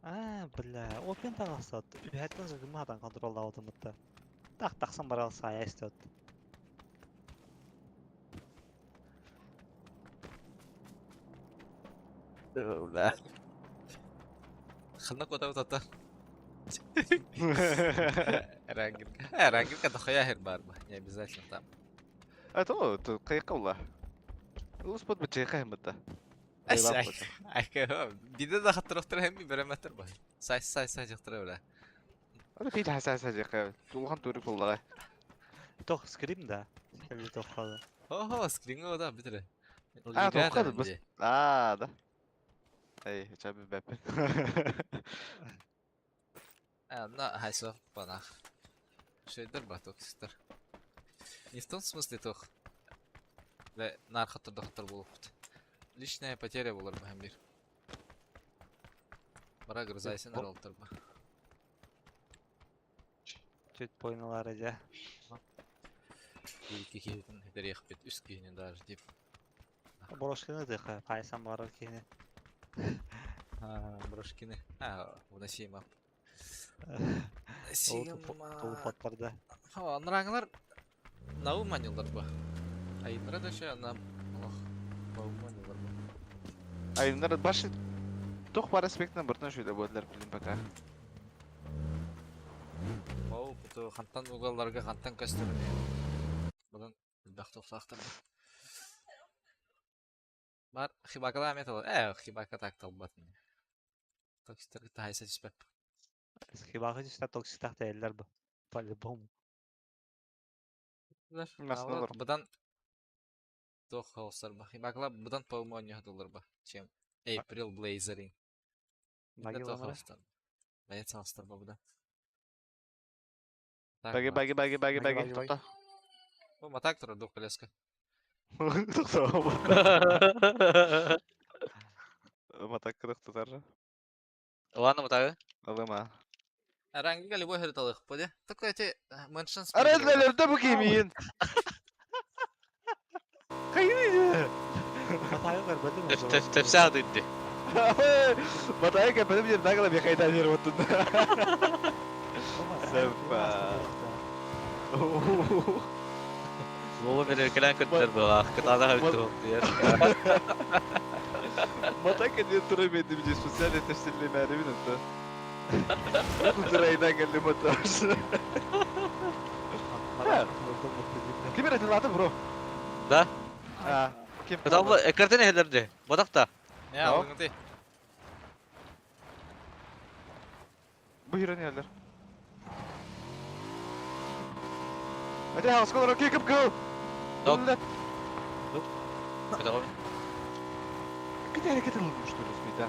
А, бля, опен тағасат. Үһәттен зыгымадан контролда отымытты. Так тақсан барал сая истет. Бля. Ханна кота вот это. Эрангирка. Эрангирка дохуя хер бар ба. Не обязательно там. А то, то кайкалла. Улуспут бычайка хэммэтэ. Биде да хаттырохтор хэмми береметтер ба. Сай сай сай жактыра бля. Аны хит хаса хаса жакка. Улахан турик боллага. Тох скрим да. Или тох хада. Ого, скринго да битре. А, тохкады быс. А, да. Эй, чабы бәппин. На, хайсо, банах. Шөйдер ба, токсиктар. Не в том смысле тох. Бля, нар хаттыр да хаттыр болуппут. Личная потеря болар баһан бир. Бара грызайсын аралыттар ба. Чуть пойналар дьэ. Икки киһитин итэриэхпит, үс киһини даже дип. Брошкины дыха, хайсан барар киһини. А, брошкины. А, выносимо. Тулупаттарда. Анраңылар наум манилар ба. Айыннара да ше ана олох наум манилар ба. Айыннар башы тух бар аспектынан бұртан шөйді бодылар билин пока. Ол буту хантан угалларга хантан көстөр. Бұдан элбэх тохтаахтар. Бар хибакала метал. Э, хибака так талбат. Токсиктер тахайса түспэп. Хибаха түстэ токсиктах тэйэллэр бу. По-любому. Наоборот, Быдан туох холстар ба. Хибакала быдан по-моему доллар ба, чем April Blazering. Баги холстар. Боец холстар ба быдан. Баги, баги, баги, баги, баги. Тоқта. Бу матак турар дух коляска. Тоқта. Матак кырык тутар. Ладно, матагы. Алыма. Арангига любой хериталых поде. Только эти меншин Аренлерде бу кимин. Кайны. Матагы көрбөтүм. Тепсе ады инди. Матагы кепедим жер дагыла бе кайда жер оттун. Сепа. Вова бери кэлэн көттөр была. Кытаана хөттү диер. Матака диye тура беди бije специально тефсирли мәрибин отта. Турайдан келди мотор. Ким эретин бро? Да. А, ким? Кытаабы экертен эхелерди. Бодакта. Я, алыңды. Бу хирен yerler. Hadi house color kick up go. Dok. Кытаабы. Ките hareket olmuştur ismi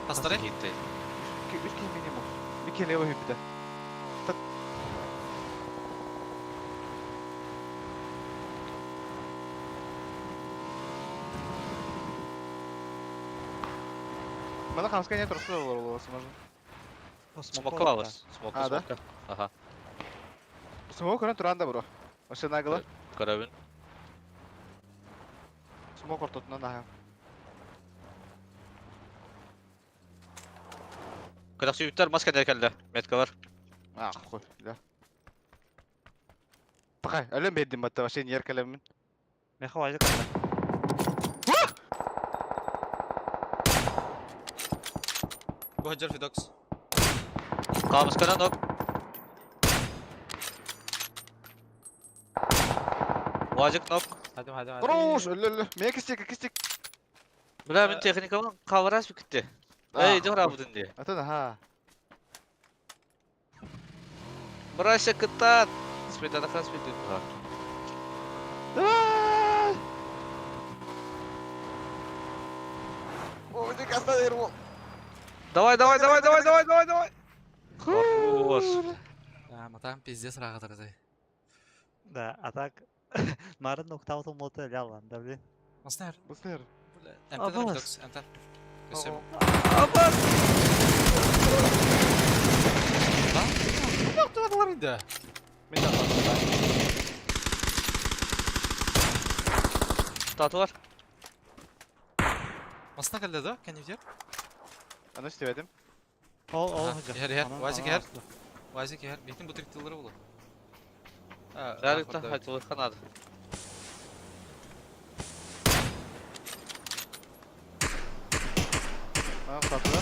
Тастары? Китти. Үч ким минимум. Bir kere o hüpte. Мана хамска не турса olur возможно. Смоклавас. Смока, А, да? смока. Аха. Смок көрөн туранда бро. Ошо нагыла. Көрөбүн. Смок ортотунан аха. Кытак сүйүттер маска келди. Метка бар. А, хуй, да. Пакай, әлем бердим батта вообще нер калемин. Меха вазик калла. Бу хаджар Фидокс. Камысканан ок. Вазик нок. Хадим, хадим, хадим. Хорош, өллө өллө. Мен кистик, кистик. Бля, мен техникамын кавырас бикитти. Эй, жора будун ди. Атын аха. Брася кытат. Спетана хан спетин. Давай! Ой, ты кастадыр. Давай, давай, давай, давай, давай, давай, давай. Хорош. А, матам пиздец рагатырды. Да, а так Марын октавтон моты лялан, да блин. Маснер. Быстыр. Бля, А, Эмтен балас. Фидокс, эмтен. Көсем. Абас. Да? Туадылар инде. Мен де Тату бар. Масна келди да? Кеневдер? Аны истебедим. Ол ол Аха, хыжа. Ер, ер, Вазик ер. Вазик ер. Битин бу триктылары булу. Жарыкта хатылы ханады. Ана сатыда.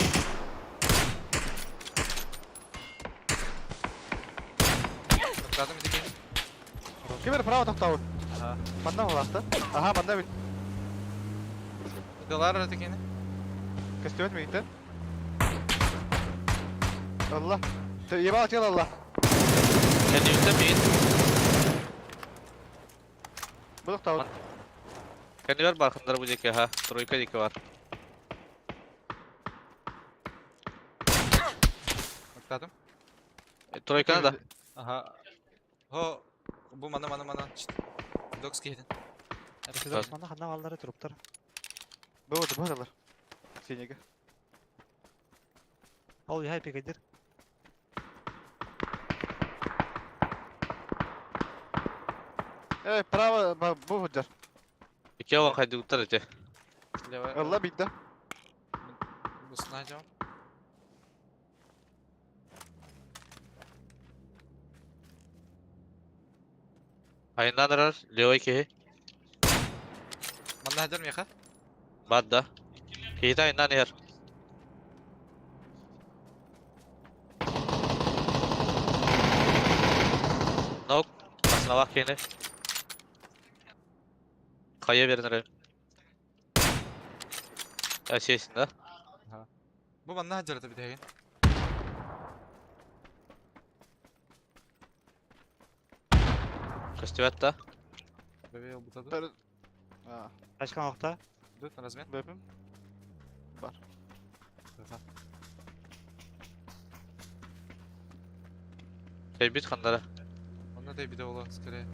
Ким право тохтообут. Ага. Манна булаахта. Аха, манна бит. Дылар это кини. Көстүбэт миигиттэн. Алла. Ебал тело алла. Кэннибиттэн миигин. Бу тохтообут. Кэннибэр барханнар бу диэки аха. Тройка диэки бар. Оттадым. Тройканы да. Ага. Хо, бу мана мана мана. Докс киһитин. Докс манна ханна бааллара туруптар. Бу вот бу алар. Синеге. Ол яй пигайдыр. Э, право бу худжар. Икки алан хайдыбыттар эти. Алла бидде. Бу снайдем. Айынан ырар, левой киһи. Манна хадер меха. Бар да. Киһитэ айынан иһэр. Нок, основах киһини. Хайа берин эрэ. Сессин да? Бу манна хадер это битеген. Көстүбэт да? Бэбэ бутады. Тачкан охта. Дөт на размен. Бэпим. Бар. Тэйбит ханнара. Онно тэйбитэ буолуо, скорее.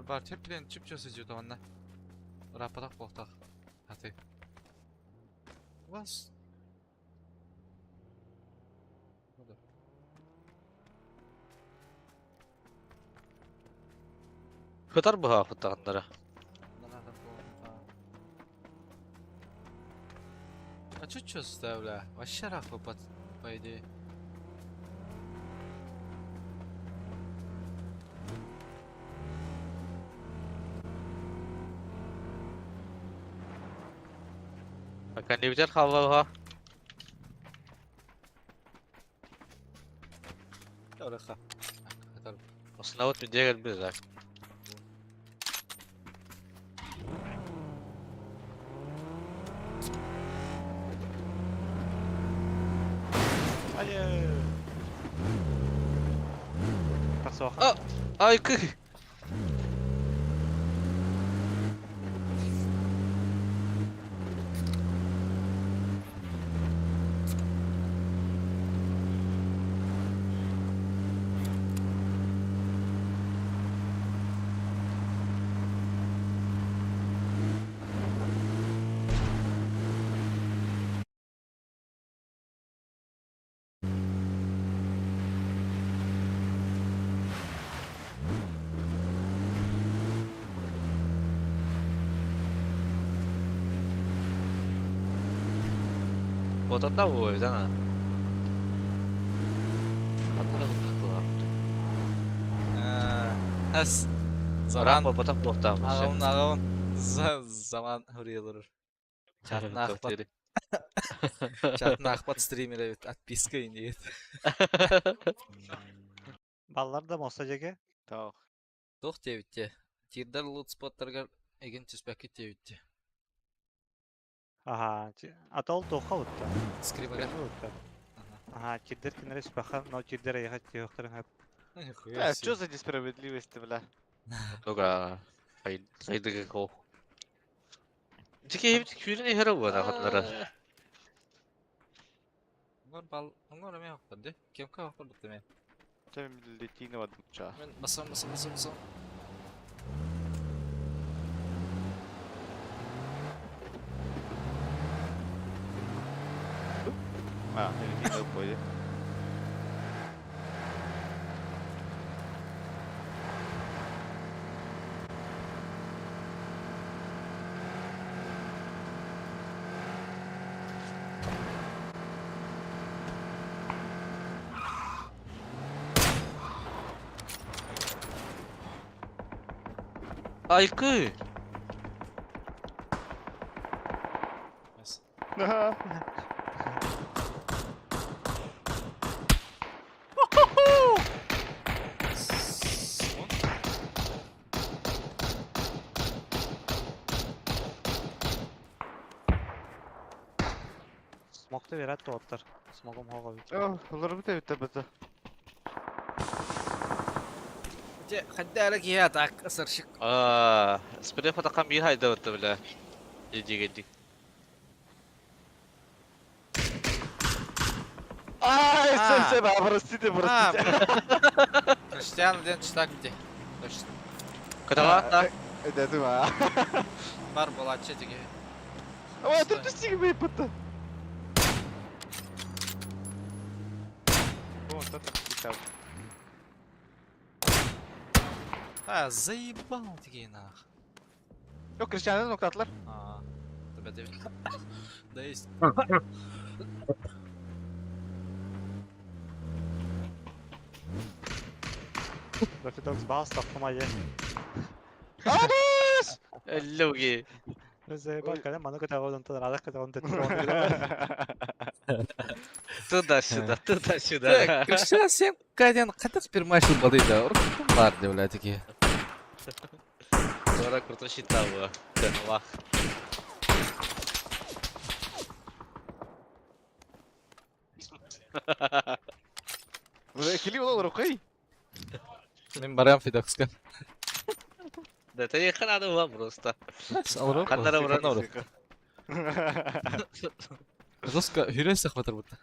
Бар чеп билен чүп чөс идет онна. Рапатак болтак. Аты. Вас. Хытар быһаа хуттаҕаннара. А чё чё бля? Вообще рахло по, по идее. Кэннибитэр хаалла Ыраха. Хатар. Основа түндегер бір зак. Ай. Тахсоха. Ай кы. Ототта буойдана. Хаттара Ас. Заман Заман. потом плохта. Ағын, ағын. Заман хурилыр. Чатын ахпат. Чатын ахпат стример бит. Отписка индиет. Баллар да моста жеке. Тох. Тох тебитте. Тирдар лут споттаргар эгин түспәкки тебитте. Ага, атол тоха утта. Скримага. Утта. Ага, тирдер кинере спаха, но тирдер яха тиохтарын хап. Нихуя Э, что за несправедливость, бля? Ну-ка, хайдыгы хо. Тики хебит күрін эхері буана хатнара. Оңор бал, оңор эме хоппар де. Кемка хоппар бутты мен. Чем летиного дуча. Мен басам, басам, басам, басам. А, летиного пойди. Айкы! Смокта берет тоттар. Смогом хоҕо бит. Олорбут эбит бата. Те хадда киһи так сыршык. Аа, спре фотокам биир хайдабытта бля. Дигедик. Ай, сен сен, простите, простите. Криштиану диэн читак где? Точно. Кытаҕа Это ма. Бар буолааччы тиги. О, тут түстиги бейпытты. О, кто там кидал? А, заебал тиги нах. Yok Cristiano'nu noktattılar. А, тебя Да есть. Rafidox баас тохтома е. Абыс! Эллоги. Заебал, когда маны көтөҕө онтон радах көтөҕөн Туда-сюда, туда-сюда. Так, Криштиан сен каден катас пермашил бадыйда. Уркутум бар деп бля тиги. Sonra kurtuluş hitabı. Bak. Кили olur окей. Мен барам Фидокска. Да ты хана вам просто. Алрок. Ханнара уран. Жестко хүрес сахватыр бутта.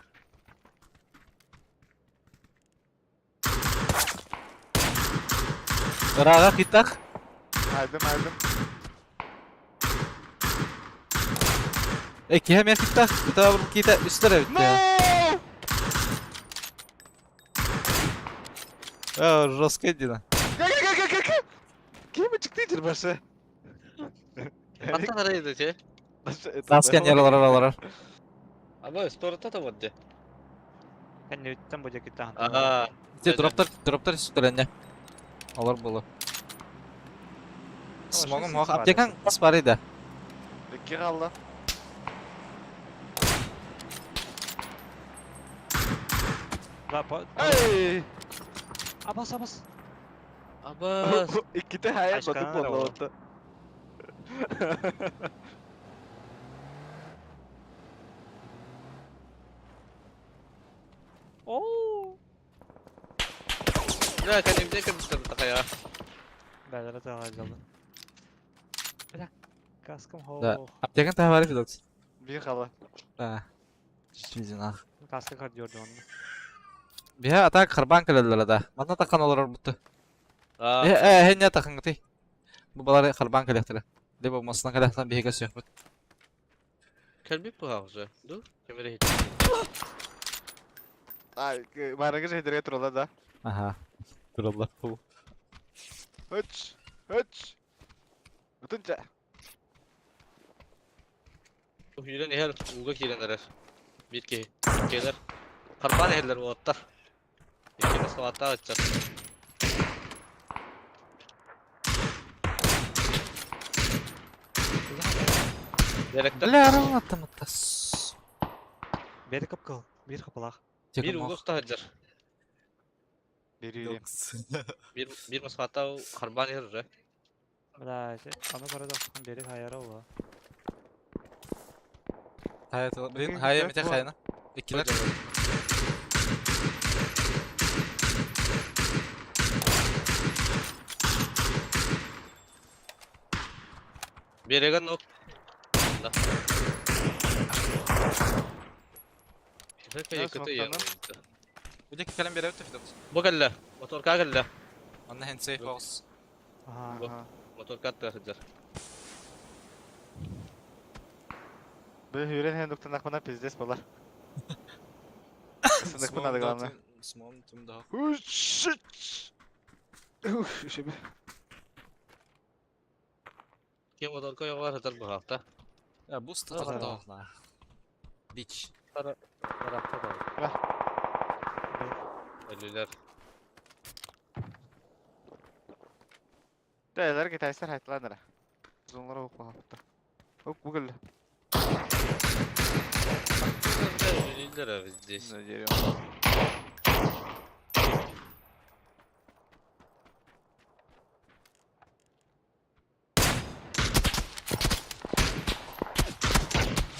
Рага китак. Айдым айдым. Э, киһэ мен китак. Кута бur кита үстер эбит я. No! Э, жестко дина. Gel gel gel gel gel. Кими чыкты итир башы? Hatta nereye ki? Наскен яралар алар. Ama sporta da vardı. Кэнниттэн бу дьэкиттахан. Aa. Те дроптар дроптар үстерленне. Алар болу. Смогум хох аптекан кас бар иде. İki kaldı. Да, по... Ey! Абас, абас. Абас. İki de hayal Başka batıp ne var? oldu. Оо. Ne kendimize kırmışlar takaya. Бәләрә тагы Бля, каскам Да. хо. Аптекан та бар Фидокс. Bir kaldı. Да. Чүзин ах. Каска кардиорду оны. Биһэ атак харбан кэлэллэр да. Манна такан олорор бутты. Aa. Э, э, хэнне такан гыты. Бу балары харбан кэлэхтэрэ. Либо масынан кэлэхтэн биһигэ сөөхпүт. Kelbik bu havzu. Dur. Kemeri hiç. Ay, barangay sa hidre da. Аха. Тураллар бу. Üç. Üç. Utunca. Bu hüyren eher uga kirenler. Bir ki. Keler. Karban eherler bu otlar. İki maslahatta açacak. Direkte Бля, аралаттым тас. Бери капкыл, бир капылах. bir uga tutar. Bir yürüyeyim. Bir bir maslahatta karban eher. Бля, аны карада бери хайара ола. Хайа, блин, хайа мете хайна. Иккилер. Береген ok. Да. Nasıl noktanın? Будеки кэлэн беребит Фидокс. Bu kelle. Motor kelle. Анна хэн сейф хаус. Ага. Aha. Motor katta hıcar. Böyle hüyren hen doktor nakmana pizdes bolar. Sınık buna da главное. Смом тум да. Üç. Üç. Ух, şimdi. Kim motor koy var hıcar bu hafta. Я буст Да. тахна. Бич. Тарахта да. Ölüler. Дээлэр китайстар хайтылаан эрэ. Зоналара укпаһаппыттар. Ук бу кэллэ. Үлэлииллэр здесь. На дерево.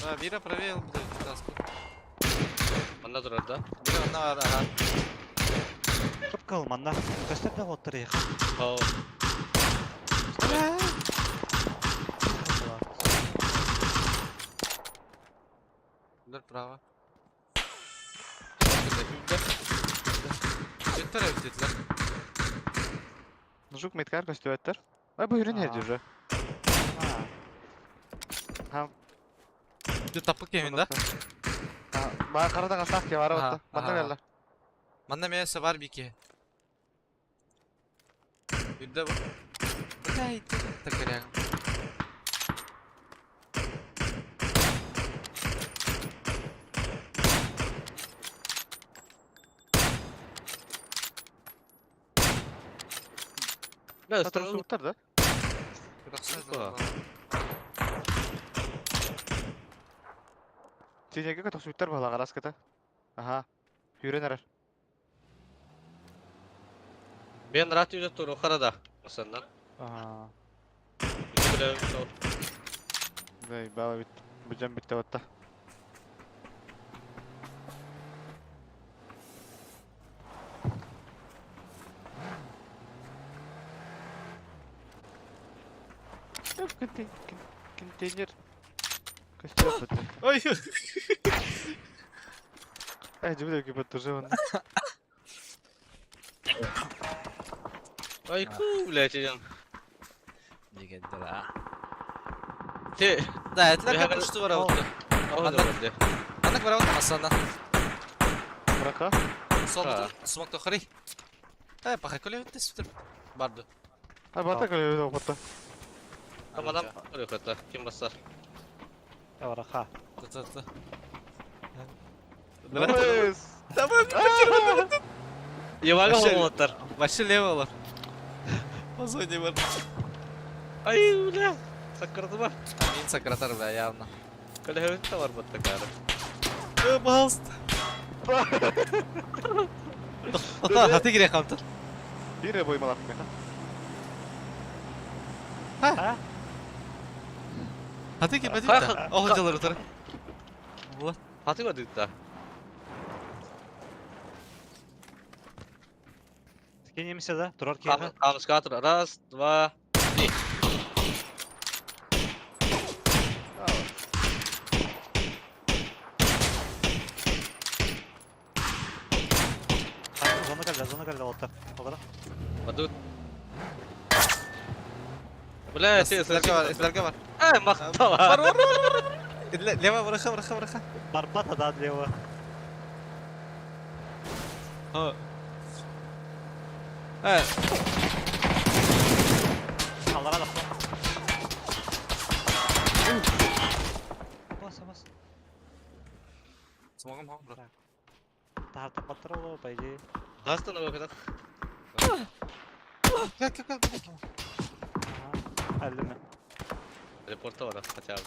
Да, Вира проверил, блядь, каску. Манна турар да? Вира, онно бар, ага. Кып-кыл манна. Көстөр да оттор их. О, Үлэр право. Жеттер эбит диэтилэр. Жук медкар көстүбэттэр. Ай бу үрүн Аа. уже. Аа. Дьэ таппыт киһибин да? Баа харата хастаах киһи бара Аха, батта. Манна аха. кэллэ. Манна эмиэ өссө баар биир киһи. Үрдэ бу. Бля, такыряк. Бля, Татар ыстырыл суктар да? Сука. Синеге көтөхсүттэр баһылаҕар аскыта. Аха. Сүүрэн эрэр. Мен рат үйде туру харада. Осаннан. Аа. Бля, Бэй, бала бит. Бу дьон бүттэ батта. Контейнер. Костер бітті. Ой! Эй, дебилер кипет тоже вон. Ай, ку, блядь, идем. Дигендер, а. Те, Да, это Бля, как что воровать. оҕо Манна- да Анна воровать масана. Брака. Сол А. смок тохри. Э, пахай коли ты сутр. Барду. А бата коли батта. Там адам көрөкөтө. Ким басар? Эвраха. Та-та-та. Давай. Давай, Евага Вообще- болоттар. Вообще лево олар. По зоне бар. Ай, бля. Сакырдыма. Мин сократар, бля, явно. Көлөһөбүт да бар батта кары. Э, пожалуйста. Ата, хаты кире хамтыр. Бире боймалап мен. А? Хаты ки бадит. Ха- Ох, жалар утар. Вот. Хаты бадытта. Скинемся, да? Турар киһи. Камыска тур. Раз, два, три. Зона кэллэ, зона кэллэ оттор. Олора. Бадыт. Бля, те, Эслерге бар, эслерге бар. Ай, мактала. Бар, бар, бар, бар. Лево, браха, браха, браха. Барбата да лево. А. Э, Аллара да. Бас, бас. Смогом, ха, брат. Тарта баттар оло, по идее. Гастан өгөтө. Как, как, как, как? Ага. Әллеме. Репорта бар, хотя бы.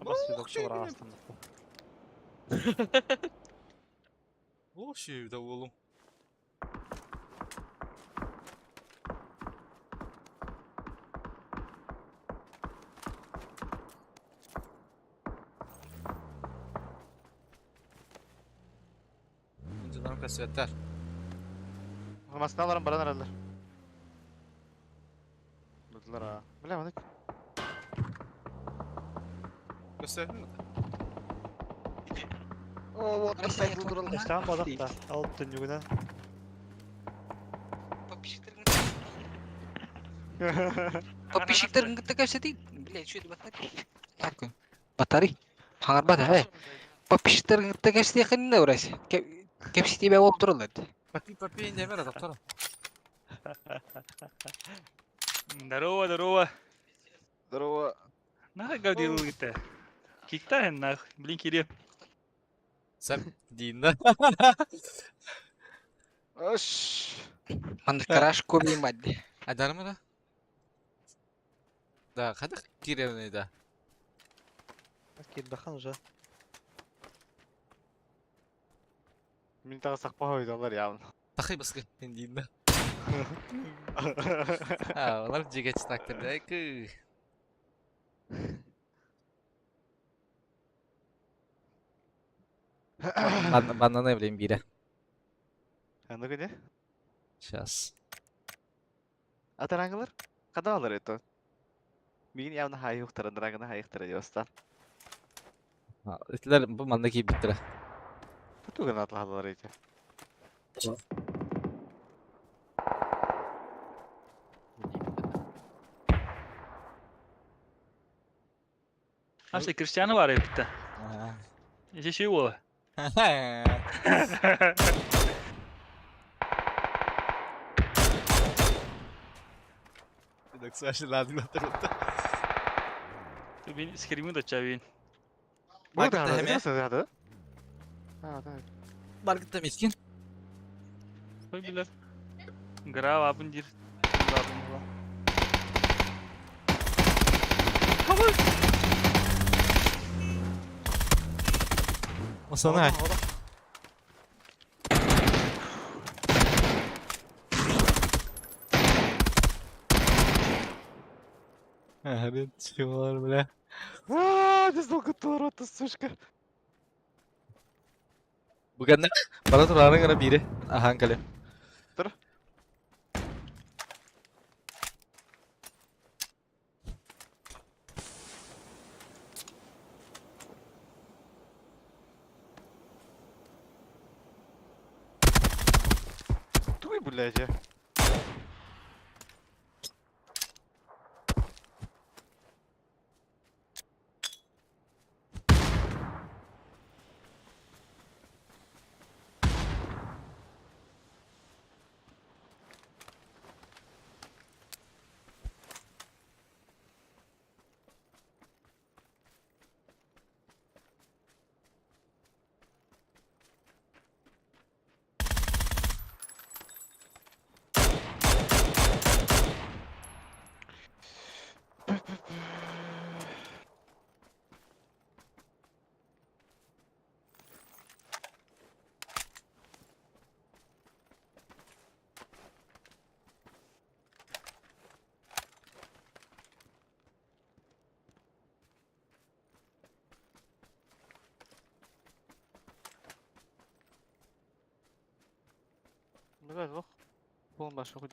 Бас видок чура астында. О, да oğlum. Önceden kasvetler. Масналарым баран аралар. Бутылар а. Бля, оны Gösterdin mi? О, вот, Эстан бодак да. Алып түнүгүнөн. Подписчиктерин кытта кэпсэтий. Блядь, что это батарей? Так, батарей. Хаҥарбат, э. Подписчиктерин кытта кэпсэтиэххин урась. Кэпсэтии буолан тураллар. Папи, папи, не мера, доктора. Здорово, здорово. Здорово. Нахуй говдилы-то? Киктаем нахуй, блин, Кирилл. Sen дейін да. Аш. Маннык гараж кобиим бадди. Айдарым да? Да, хайдах киирэбиний да? Киирбэхэн уже. Мин таҕа сахпа хойдалар явно. Тахай баскы диин да. А, олар дьигэ читактыр да кы. Баннаны билин биирэ. Аны күнэ? Сейчас. Атараңылар? Када алар это? Мин явно хайыхтара, драгына хайыхтара диостар. Итилер бу манна киирбиттэрэ. Туган атлаһалар эти. Аше Криштиану бар эбитте. Иши шүй буола. Бин скримин да чабин. Маркетте хеме? Маркетте мискин. Ой билер. Грав абын дир. Абын була. Осана. Чего, бля? Аа, не знал, который сучка. Бүгенне бара турарын гына бире. Ахан кале. Тур. Туй, блядь. Бля, лох. Полон башку хоть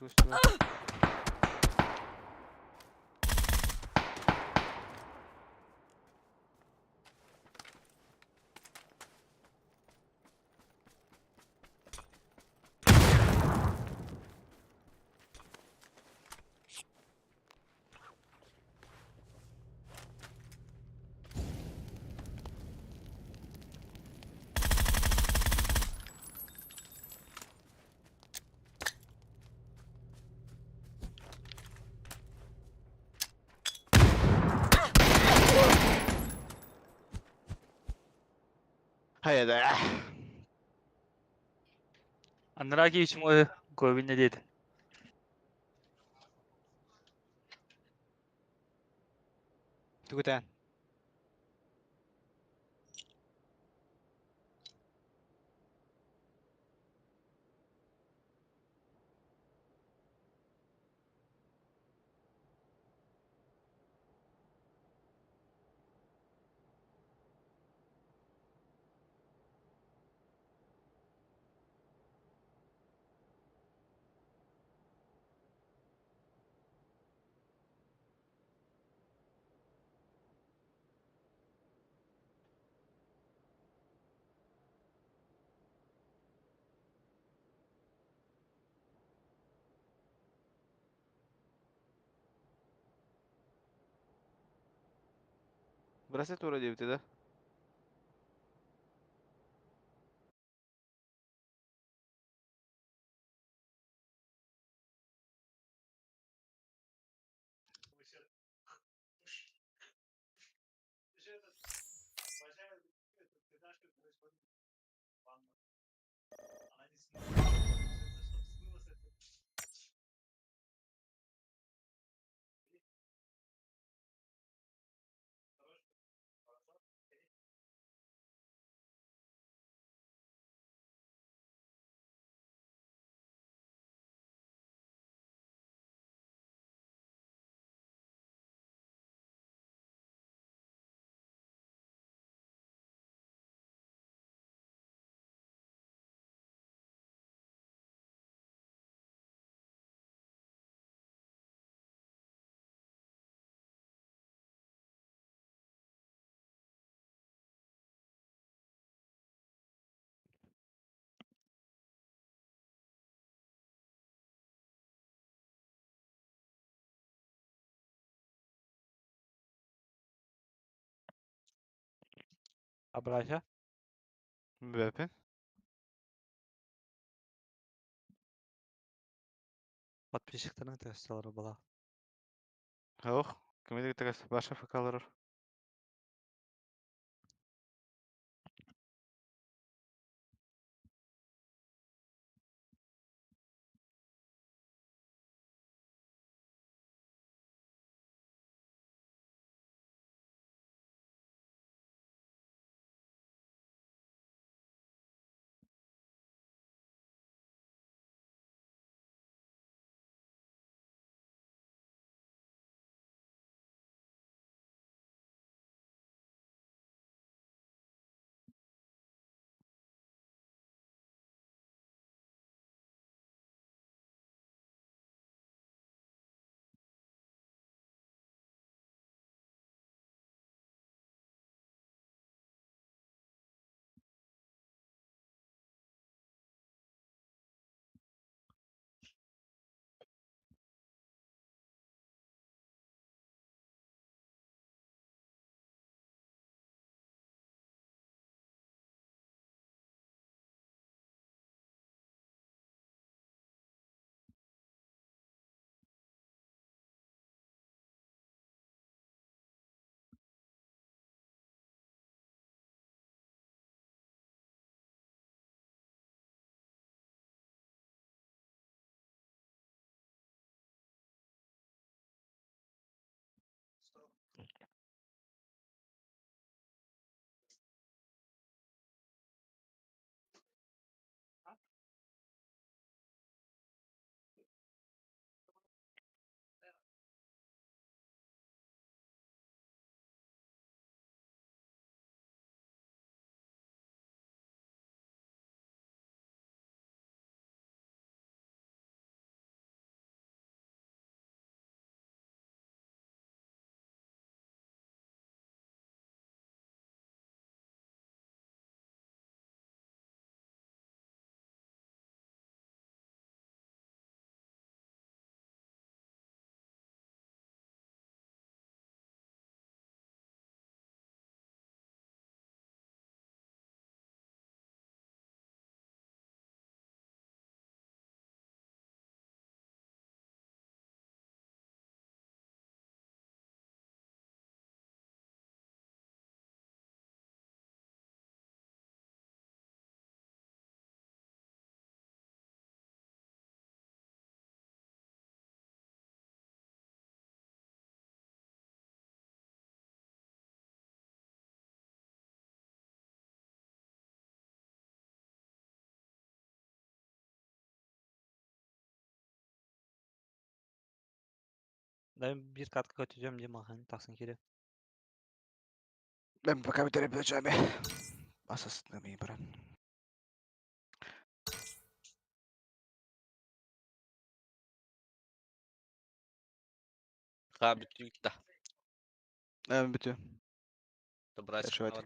Hayda. Анраги үчүн көбүнө деди. Тугутан. Браслет вроде бы, да? Абрася. Бэпин. Подписчиктарың тесталары была. Ох, кимиди тагас баша факалар. Ben bir katkı katacağım diye mahanın taksın kiri. Ben пока yapacağım. Asasını mı bırak. Ха бүтүк да. Evet bitiyor. Добрась. Şöyle.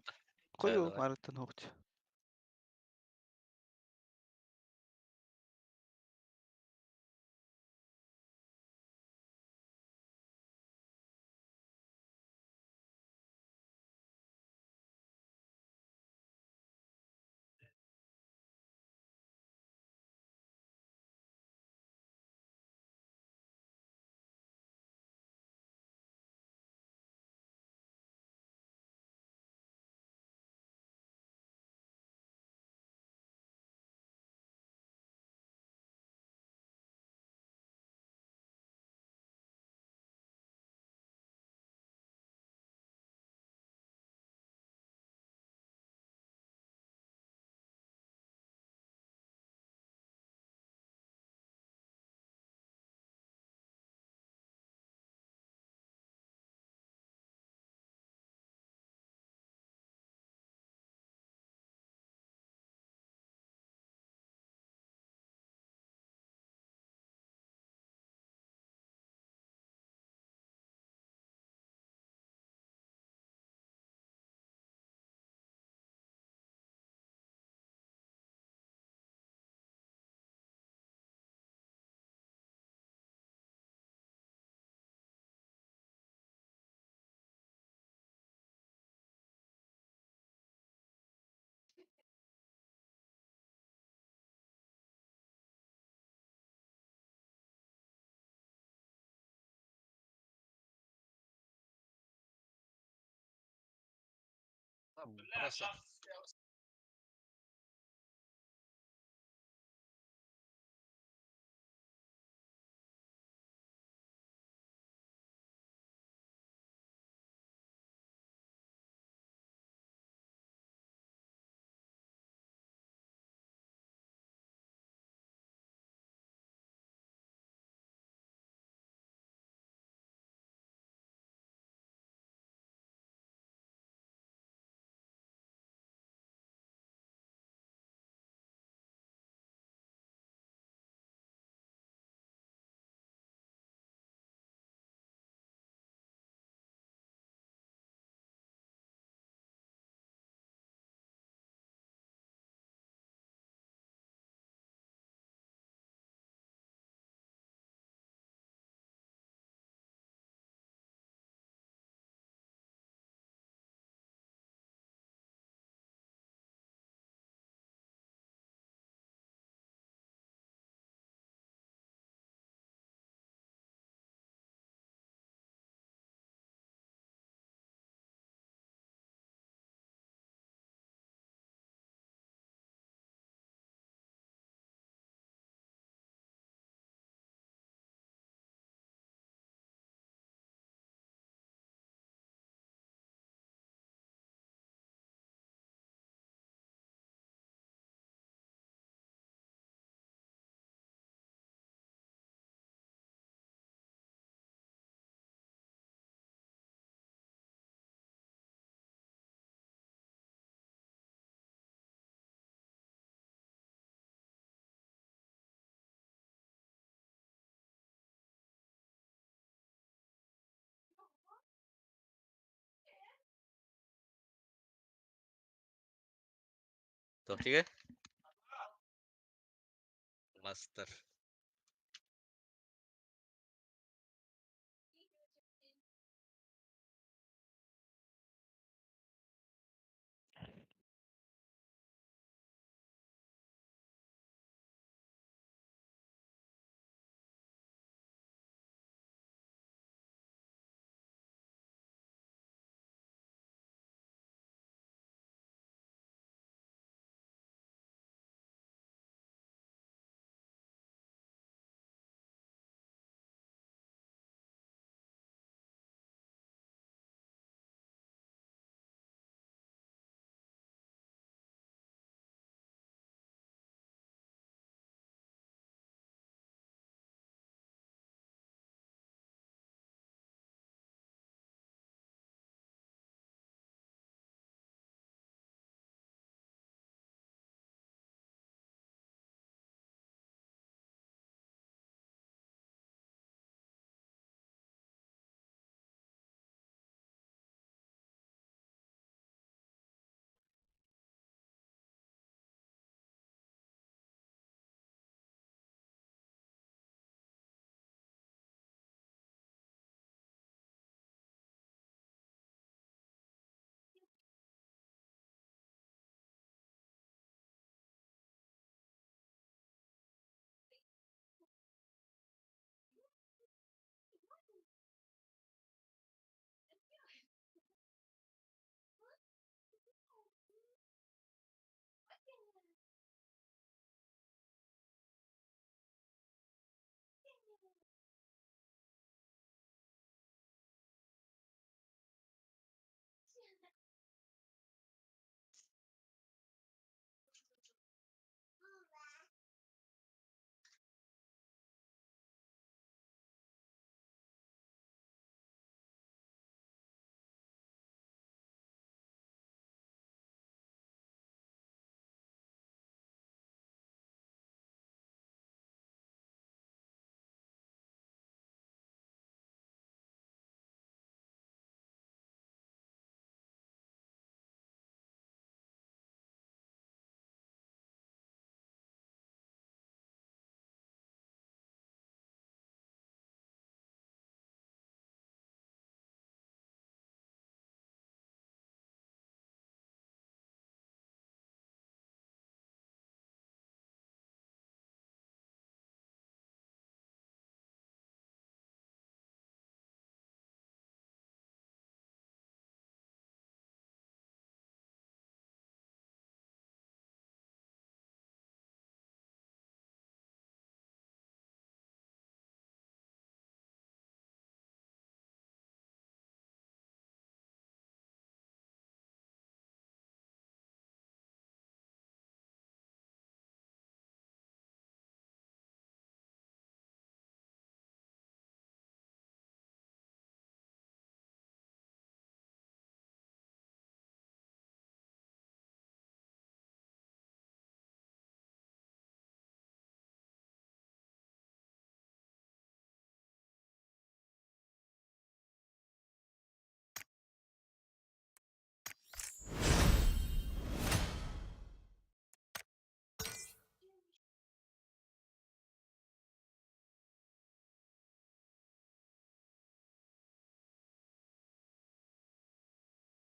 Koyu давай. marıttın hoktu. Просто. तो ठीक है। Master.